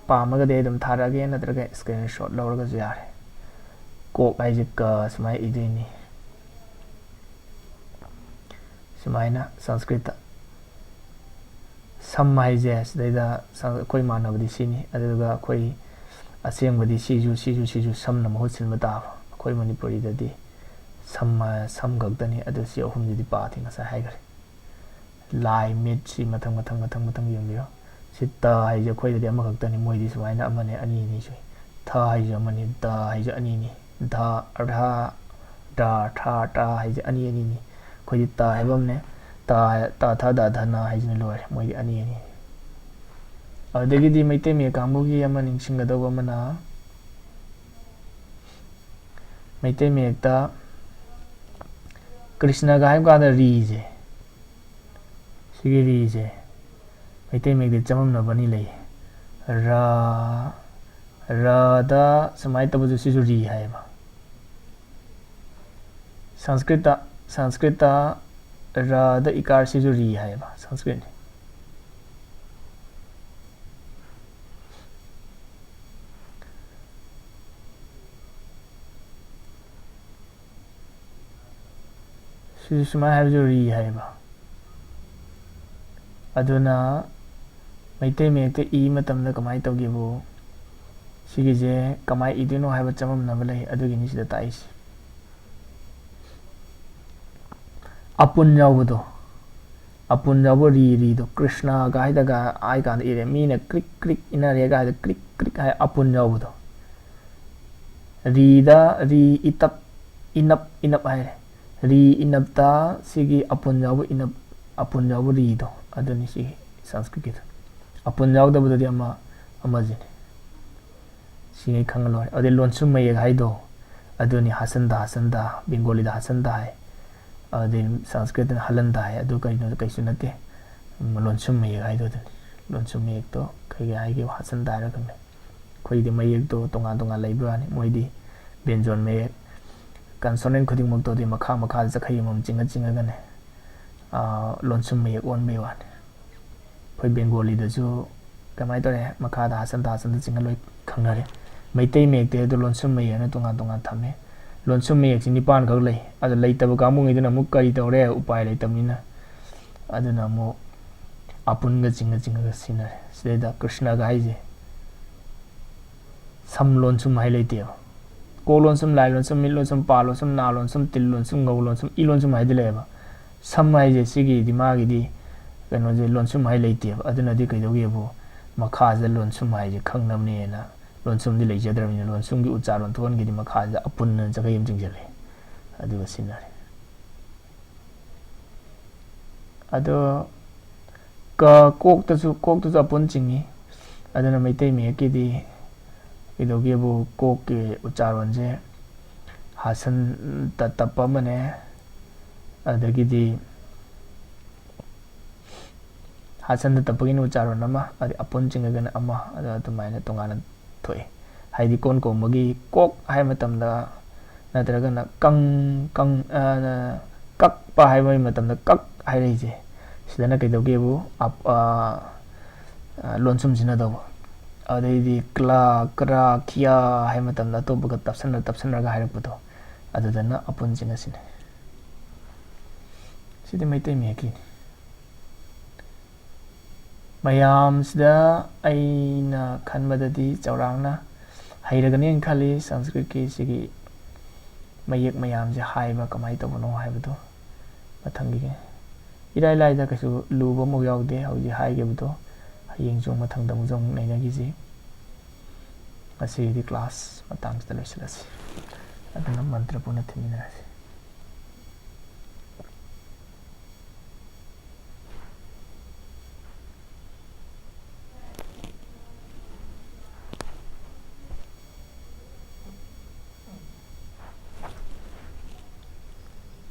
ꯄꯥꯝꯃꯒꯗꯤ ꯑꯩ ꯑꯗꯨꯝ ꯊꯥꯔꯛꯑꯒꯦ, ꯅꯠꯇ꯭ꯔꯒ ꯁ꯭ꯀ꯭ꯔꯤꯟ ꯁꯣꯠ ꯂꯧꯔꯒꯁꯨ ꯌꯥꯔꯦ꯫ ꯀꯣꯛ ꯍꯥꯏꯁꯦ ꯀ ꯁꯨꯃꯥꯏꯅ ꯏꯗꯣꯏꯅꯤ꯫ ꯁꯨꯃꯥꯏꯅ ꯁꯪꯁꯀ꯭ꯔꯤꯠꯇ ꯁꯝ ꯍꯥꯏꯁꯦ ꯁꯤꯗꯩꯗ ꯁꯪ-, ꯑꯩꯈꯣꯏ ꯃꯥꯟꯅꯕꯗꯤ ꯁꯤꯅꯤ, ꯑꯗꯨꯒ ꯑꯩꯈꯣꯏ ꯑꯁꯦꯡꯕꯗꯤ ꯁꯤꯁꯨ, ꯁꯤꯁꯨ, ꯁꯤꯁꯨ ꯁꯝꯅ ꯃꯍꯨꯠ ꯁꯤꯟꯕ ꯇꯥꯕ꯫ ꯑꯩꯈꯣꯏ ꯃꯅꯤꯄꯨꯔꯤꯗꯗꯤ ꯁꯝ ꯍꯥꯏ-, ꯁꯝ ꯈꯛꯇꯅꯤ, ꯑꯗꯨ ꯁꯤ ꯑꯍꯨꯝꯁꯤꯗꯤ ꯄꯥꯗꯦ, ꯉꯁꯥꯏ ꯍꯥꯏꯈ꯭ꯔꯦ꯫ ꯂꯥꯏ ꯃꯤꯠꯁꯤ ꯃꯊꯪ ꯃꯊꯪ ꯃꯊꯪ ꯃꯊꯪ ꯌꯦꯡꯕꯤꯔꯣ꯫ ꯁꯤ ꯇ ꯍꯥꯏꯁꯦ ꯑꯩꯈꯣꯏꯗꯗꯤ ꯑꯃꯈꯛꯇꯅꯤ, ꯃꯣꯏꯗꯤ ꯁꯨꯃꯥꯏꯅ ꯑꯃꯅꯦ, ꯑꯅꯤ ꯑꯅꯤ ꯁꯨꯏ꯫ ꯊ ꯍꯥꯏꯁꯦ ꯑꯃꯅꯤ, ꯗ ꯍꯥꯏꯁꯦ ꯑꯅꯤꯅꯤ꯫ ꯙ, ꯔ, ꯗ, ꯊ, ꯇ ꯍꯥꯏꯁꯦ ꯑꯅꯤ ꯑꯅꯤꯅꯤ꯫ ꯑꯩꯈꯣꯏꯗꯤ ꯇ ꯍꯥꯏꯕ ꯑꯃꯅꯦ, ꯇ, ꯇ, ꯊ, ꯗ, ꯙ, ꯅ ꯍꯥꯏꯁꯤꯅ ꯂꯣꯏꯔꯦ, ꯃꯣꯏꯗꯤ ꯑꯅꯤ ꯑꯅꯤꯅꯤ꯫ ꯑꯗꯨꯗꯒꯤꯗꯤ ꯃꯩꯇꯩ ꯃꯌꯦꯛ ꯀꯥꯡꯕꯨꯒꯤ ꯑꯃ ꯅꯤꯡꯁꯤꯡꯒꯗꯧꯕ ꯑꯃꯅ, ꯃꯩꯇꯩ ꯃꯌꯦꯛꯇ ꯀ꯭ꯔꯤꯁꯅꯒ ꯍꯥꯏꯕ ꯀꯥꯟꯗ ꯔꯤꯁꯦ, ꯁꯤꯒꯤ ꯔꯤꯁꯦ ꯃꯩꯇꯩ ꯃꯌꯦꯛꯇ ꯆꯃꯝꯅꯕ ꯑꯅꯤ ꯂꯩ꯫ ꯔ, ꯔꯗ ꯁꯨꯃꯥꯏꯅ ꯇꯧꯕꯁꯨ ꯁꯤꯁꯨ ꯔꯤ ꯍꯥꯏꯌꯦꯕ꯫ ꯁꯪꯁꯀ꯭ꯔꯤꯠꯇ, ꯁꯪꯁꯀ꯭ꯔꯤꯠꯇ ꯔꯗ ꯏꯀꯥꯔ ꯁꯤꯁꯨ ꯔꯤ ꯍꯥꯏꯌꯦꯕ, ꯁꯪꯁꯀ꯭ꯔꯤꯠꯅꯤ꯫ ꯁꯤꯁꯨ ꯁꯨꯃꯥꯏꯅ ꯍꯥꯏꯕꯁꯨ ꯔꯤ ꯍꯥꯏꯌꯦꯕ꯫ ꯑꯗꯨꯅ ꯃꯩꯇꯩ ꯃꯌꯦꯛꯇ ꯏ ꯃꯇꯝꯗ ꯀꯃꯥꯏꯅ ꯇꯧꯒꯦꯕꯨ, ꯁꯤꯒꯤꯁꯦ ꯀꯃꯥꯏꯅ ꯏꯗꯣꯏꯅꯣ ꯍꯥꯏꯕ ꯆꯃꯝꯅꯕ ꯂꯩ, ꯑꯗꯨꯒꯤꯅꯤ ꯁꯤꯗ ꯇꯥꯛꯏꯁꯦ꯫ ꯑꯄꯨꯟ ꯌꯥꯎꯕꯗꯣ, ꯑꯄꯨꯟ ꯌꯥꯎꯕ ꯔꯤ, ꯔꯤꯗꯣ, ꯀ꯭ꯔꯤꯁꯅꯒ ꯍꯥꯏꯗꯒ ꯍꯥꯏ ꯀꯥꯟꯗ ꯏꯔꯦ, ꯃꯤꯅ ꯀ꯭ꯔꯤꯛ ꯀ꯭ꯔꯤꯛ ꯏꯟꯅꯔꯦꯒ ꯍꯥꯏꯗ ꯀ꯭ꯔꯤꯛ ꯀ꯭ꯔꯤꯛ ꯍꯥꯏ, ꯑꯄꯨꯟ ꯌꯥꯎꯕꯗꯣ꯫ ꯔꯤꯗ ꯔꯤ, ꯏꯇꯞ, ꯏꯅꯞ, ꯏꯅꯞ ꯍꯥꯏꯔꯦ꯫ ꯔꯤ ꯏꯅꯞꯇ ꯁꯤꯒꯤ ꯑꯄꯨꯟ ꯌꯥꯎꯕ ꯏꯅꯞ, ꯑꯄꯨꯟ ꯌꯥꯎꯕ ꯔꯤꯗꯣ, ꯑꯗꯨꯅꯤ ꯁꯤꯒꯤ ꯁꯪꯁꯀ꯭ꯔꯤꯠꯀꯤꯗꯣ꯫ ꯑꯄꯨꯟ ꯌꯥꯎꯗꯕꯗꯨꯗꯤ ꯑꯃ, ꯑꯃꯁꯤꯅꯤ꯫ ꯁꯤꯉꯩ ꯈꯪꯉ ꯂꯣꯏꯔꯦ꯫ ꯑꯗꯩ ꯂꯣꯟꯁꯨꯝ ꯃꯌꯦꯛ ꯍꯥꯏꯗꯣ, ꯑꯗꯨꯅꯤ ꯍꯁꯟꯗ, ꯍꯁꯟꯗ, ꯕꯦꯡꯒꯣꯂꯤꯗ ꯍꯁꯟꯗ ꯍꯥꯏ, ꯑꯗꯩ ꯁꯪꯁꯀ꯭ꯔꯤꯠꯇꯅ ꯍꯂꯟꯗ ꯍꯥꯏ꯫ ꯑꯗꯨ ꯀꯩꯅꯣ, ꯀꯩꯁꯨ ꯅꯠꯇꯦ, ꯂꯣꯟꯁꯨꯝ ꯃꯌꯦꯛ ꯍꯥꯏꯗꯣ ꯑꯗꯨꯅꯤ꯫ ꯂꯣꯟꯁꯨꯝ ꯃꯌꯦꯛꯇꯣ ꯀꯩꯒꯤ ꯍꯥꯏꯒꯦ, ꯍꯁꯟꯗ ꯍꯥꯏꯔꯒꯅꯦ꯫ ꯑꯩꯈꯣꯏꯒꯤꯗꯤ ꯃꯌꯦꯛꯇꯣ ꯇꯣꯉꯥꯟ ꯇꯣꯉꯥꯟ ꯂꯩꯕ ꯋꯥꯅꯤ꯫ ꯃꯣꯏꯗꯤ ꯕꯦꯟꯖꯣꯟ ꯃꯌꯦꯛ, consonant ꯈꯨꯗꯤꯡꯃꯛꯇꯣ ꯑꯗꯨꯒꯤ ꯃꯈꯥ ꯃꯈꯥꯗ ꯆꯈꯩ ꯑꯃꯃꯝ ꯆꯤꯡꯉ ꯆꯤꯡꯉꯒꯅꯦ, ꯑꯥ, ꯂꯣꯟꯁꯨꯝ ꯃꯌꯦꯛ ꯑꯣꯟꯕꯩ ꯋꯥꯅꯤ꯫ ꯑꯩꯈꯣꯏ ꯕꯦꯡꯒꯣꯂꯤꯗꯁꯨ ꯀꯃꯥꯏꯅ ꯇꯧꯔꯦ, ꯃꯈꯥꯗ ꯍꯁꯟꯗ, ꯍꯁꯟꯗ ꯆꯤꯡꯉ ꯂꯣꯏ ꯈꯪꯅꯔꯦ꯫ ꯃꯩꯇꯩ ꯃꯌꯦꯛꯇꯤ ꯑꯗꯨ ꯂꯣꯟꯁꯨꯝ ꯃꯌꯦꯛ ꯍꯥꯏꯅ ꯇꯣꯉꯥꯟ ꯇꯣꯉꯥꯟ ꯊꯝꯃꯦ꯫ ꯂꯣꯟꯁꯨꯝ ꯃꯌꯦꯛꯁꯤ ꯅꯤꯄꯥꯟ ꯈꯛ ꯂꯩ꯫ ꯑꯗꯣ ꯂꯩꯇꯕ ꯀꯥꯡꯕꯨꯉꯩꯗꯨꯅ ꯑꯃꯨꯛ ꯀꯔꯤ ꯇꯧꯔꯦ? ꯎꯄꯥꯏ ꯂꯩꯇꯕꯅꯤꯅ ꯑꯗꯨꯅ ꯑꯃꯨꯛ ꯑꯄꯨꯟꯒ ꯆꯤꯡꯉ ꯆꯤꯡꯉꯒ ꯁꯤꯖꯤꯟꯅꯔꯦ꯫ ꯁꯤꯗꯩꯗ ꯀ꯭ꯔꯤꯁꯅꯒ ꯍꯥꯏꯁꯦ ꯁꯝ ꯂꯣꯟꯁꯨꯝ ꯍꯥꯏ ꯂꯩꯇꯦꯕ꯫ ꯀꯣꯛ ꯂꯣꯟꯁꯨꯝ, ꯂꯥꯏ ꯂꯣꯟꯁꯨꯝ, ꯃꯤꯠ ꯂꯣꯟꯁꯨꯝ, ꯄꯥ ꯂꯣꯟꯁꯨꯝ, ꯅꯥ ꯂꯣꯟꯁꯨꯝ, ꯇꯤꯜ ꯂꯣꯟꯁꯨꯝ, ꯉꯧ ꯂꯣꯟꯁꯨꯝ, ꯏ ꯂꯣꯟꯁꯨꯝ ꯍꯥꯏꯗꯤ ꯂꯩꯌꯦꯕ꯫ ꯁꯝ ꯍꯥꯏꯁꯦ ꯁꯤꯒꯤꯗꯤ ꯃꯥꯒꯤꯗꯤ ꯀꯩꯅꯣꯁꯦ, ꯂꯣꯟꯁꯨꯝ ꯍꯥꯏ ꯂꯩꯇꯦꯕ꯫ ꯑꯗꯨꯅꯗꯤ ꯀꯩꯗꯧꯒꯦꯕꯨ, ꯃꯈꯥꯁꯤꯗ ꯂꯣꯟꯁꯨꯝ ꯍꯥꯏꯁꯦ ꯈꯪꯅꯕꯅꯦꯅ ꯂꯣꯟꯁꯨꯝꯗꯤ ꯂꯩꯖꯗ꯭ꯔꯕꯅꯤꯅ, ꯂꯣꯟꯁꯨꯝꯒꯤ ꯎꯆꯥꯔꯣꯟ ꯊꯣꯛꯍꯟꯒꯦꯗꯤ ꯃꯈꯥꯁꯤꯗ ꯑꯄꯨꯟꯅ ꯆꯈꯩ ꯑꯃ ꯆꯤꯡꯁꯤꯜꯂꯦ꯫ ꯑꯗꯨꯒ ꯁꯤꯖꯤꯟꯅꯔꯦ꯫ ꯑꯗꯣ ꯀ, ꯀꯣꯛꯇꯁꯨ, ꯀꯣꯛꯇꯁꯨ ꯑꯄꯨꯟ ꯆꯤꯡꯉꯤ꯫ ꯑꯗꯨꯅ ꯃꯩꯇꯩ ꯃꯌꯦꯛꯀꯤꯗꯤ ꯀꯩꯗꯧꯒꯦꯕꯨ, ꯀꯣꯛꯀꯤ ꯎꯆꯥꯔꯣꯟꯁꯦ ꯍꯥꯁꯟ ꯇ-, ꯇꯞꯄ ꯑꯃꯅꯦ, ꯑꯗꯒꯤꯗꯤ ꯍꯥꯁꯟꯗ ꯇꯞꯄꯒꯤꯅ ꯎꯆꯥꯔꯣꯟ ꯑꯃ, ꯑꯗꯩ ꯑꯄꯨꯟ ꯆꯤꯡꯉꯒꯅ ꯑꯃ, ꯑꯗ ꯑꯗꯨꯃꯥꯏꯅ ꯇꯣꯉꯥꯟꯅ ꯊꯣꯛꯑꯦ꯫ ꯍꯥꯏꯗꯤ ꯀꯣꯟ ꯀꯣꯝꯕꯒꯤ ꯀꯣꯛ ꯍꯥꯏ ꯃꯇꯝꯗ, ꯅꯠꯇ꯭ꯔꯒꯅ ꯀꯪ, ꯀꯪ, ꯑ, ꯀꯛꯄ ꯍꯥꯏꯕ ꯃꯇꯝꯗ ꯀꯛ ꯍꯥꯏꯔꯛꯏꯁꯦ, ꯁꯤꯗꯅ ꯀꯩꯗꯧꯒꯦꯕꯨ, ꯑꯞ-, ꯑ, ꯑ, ꯂꯣꯟꯁꯨꯝ ꯁꯤꯖꯤꯟꯅꯗꯧꯕ꯫ ꯑꯗꯩꯗꯤ ꯀ꯭ꯂꯥ, ꯀ꯭ꯔꯥ, ꯈꯤꯌꯥ ꯍꯥꯏ ꯃꯇꯝꯗ ꯑꯇꯣꯞꯄꯒ ꯇꯞꯁꯟꯅ, ꯇꯞꯁꯟꯅꯔꯒ ꯍꯥꯏꯔꯛꯄꯗꯣ, ꯑꯗꯨꯗꯅ ꯑꯄꯨꯟ ꯆꯤꯡꯉ ꯁꯤꯖꯤꯟꯅꯩ꯫ ꯁꯤꯗꯤ ꯃꯩꯇꯩ ꯃꯌꯦꯛꯀꯤꯅꯤ꯫ ꯃꯌꯥꯝꯁꯤꯗ ꯑꯩꯅ ꯈꯟꯕꯗꯗꯤ ꯆꯥꯎꯔꯥꯛꯅ ꯍꯩꯔꯒꯅꯦꯅ ꯈꯜꯂꯤ, ꯁꯪꯁꯀ꯭ꯔꯤꯠꯀꯤ ꯁꯤꯒꯤ ꯃꯌꯦꯛ ꯃꯌꯥꯝꯁꯦ ꯍꯥꯏꯕ ꯀꯃꯥꯏꯅ ꯇꯧꯕꯅꯣ ꯍꯥꯏꯕꯗꯣ꯫ ꯃꯊꯪꯒꯤ ꯏꯔꯥꯏ ꯂꯥꯏꯗ, ꯀꯩꯁꯨ ꯂꯨꯕ ꯑꯃꯐꯥꯎ ꯌꯥꯎꯗꯦ ꯍꯧꯖꯤꯛ ꯍꯥꯏꯈꯤꯕꯗꯣ꯫ ꯍꯌꯦꯡꯁꯨ ꯃꯊꯪꯗ ꯑꯃꯨꯛꯁꯨ ꯑꯃꯨꯛ ꯅꯩꯅꯈꯤꯁꯤ꯫ ꯉꯁꯤꯒꯤꯗꯤ ꯀ꯭ꯂꯥꯁ ꯃꯇꯥꯡꯁꯤꯗ ꯂꯣꯏꯁꯤꯜꯂꯁꯤ꯫ ꯑꯗꯨꯅ ꯃꯟꯇ꯭ꯔ ꯄꯨꯟꯅ ꯊꯤꯃꯤꯟꯅꯔꯁꯤ꯫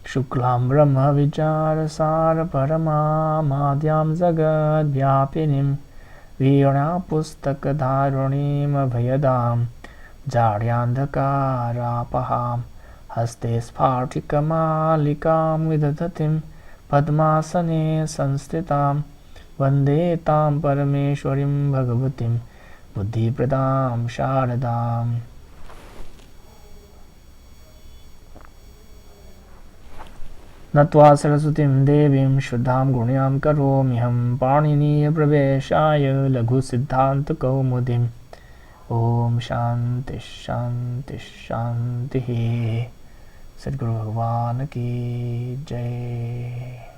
शुक्लां ब्रह्मविचारसारपरमामाद्यां जगद्व्यापिनीं वीणापुस्तकधारिणीमभयदां जाड्यान्धकारापहां हस्ते स्फाटिकमालिकां विदधतीं पद्मासने संस्थितां वन्दे तां परमेश्वरीं भगवतीं बुद्धिप्रदां शारदाम्। नत्वा सरस्वतीं देवीं शुद्धां गुण्यां करोम्यहं पाणिनीयप्रवेशाय लघुसिद्धान्तकौमुदीम्। ॐ शान्ति शान्ति शान्तिः। सद्गुरु भगवान की जय।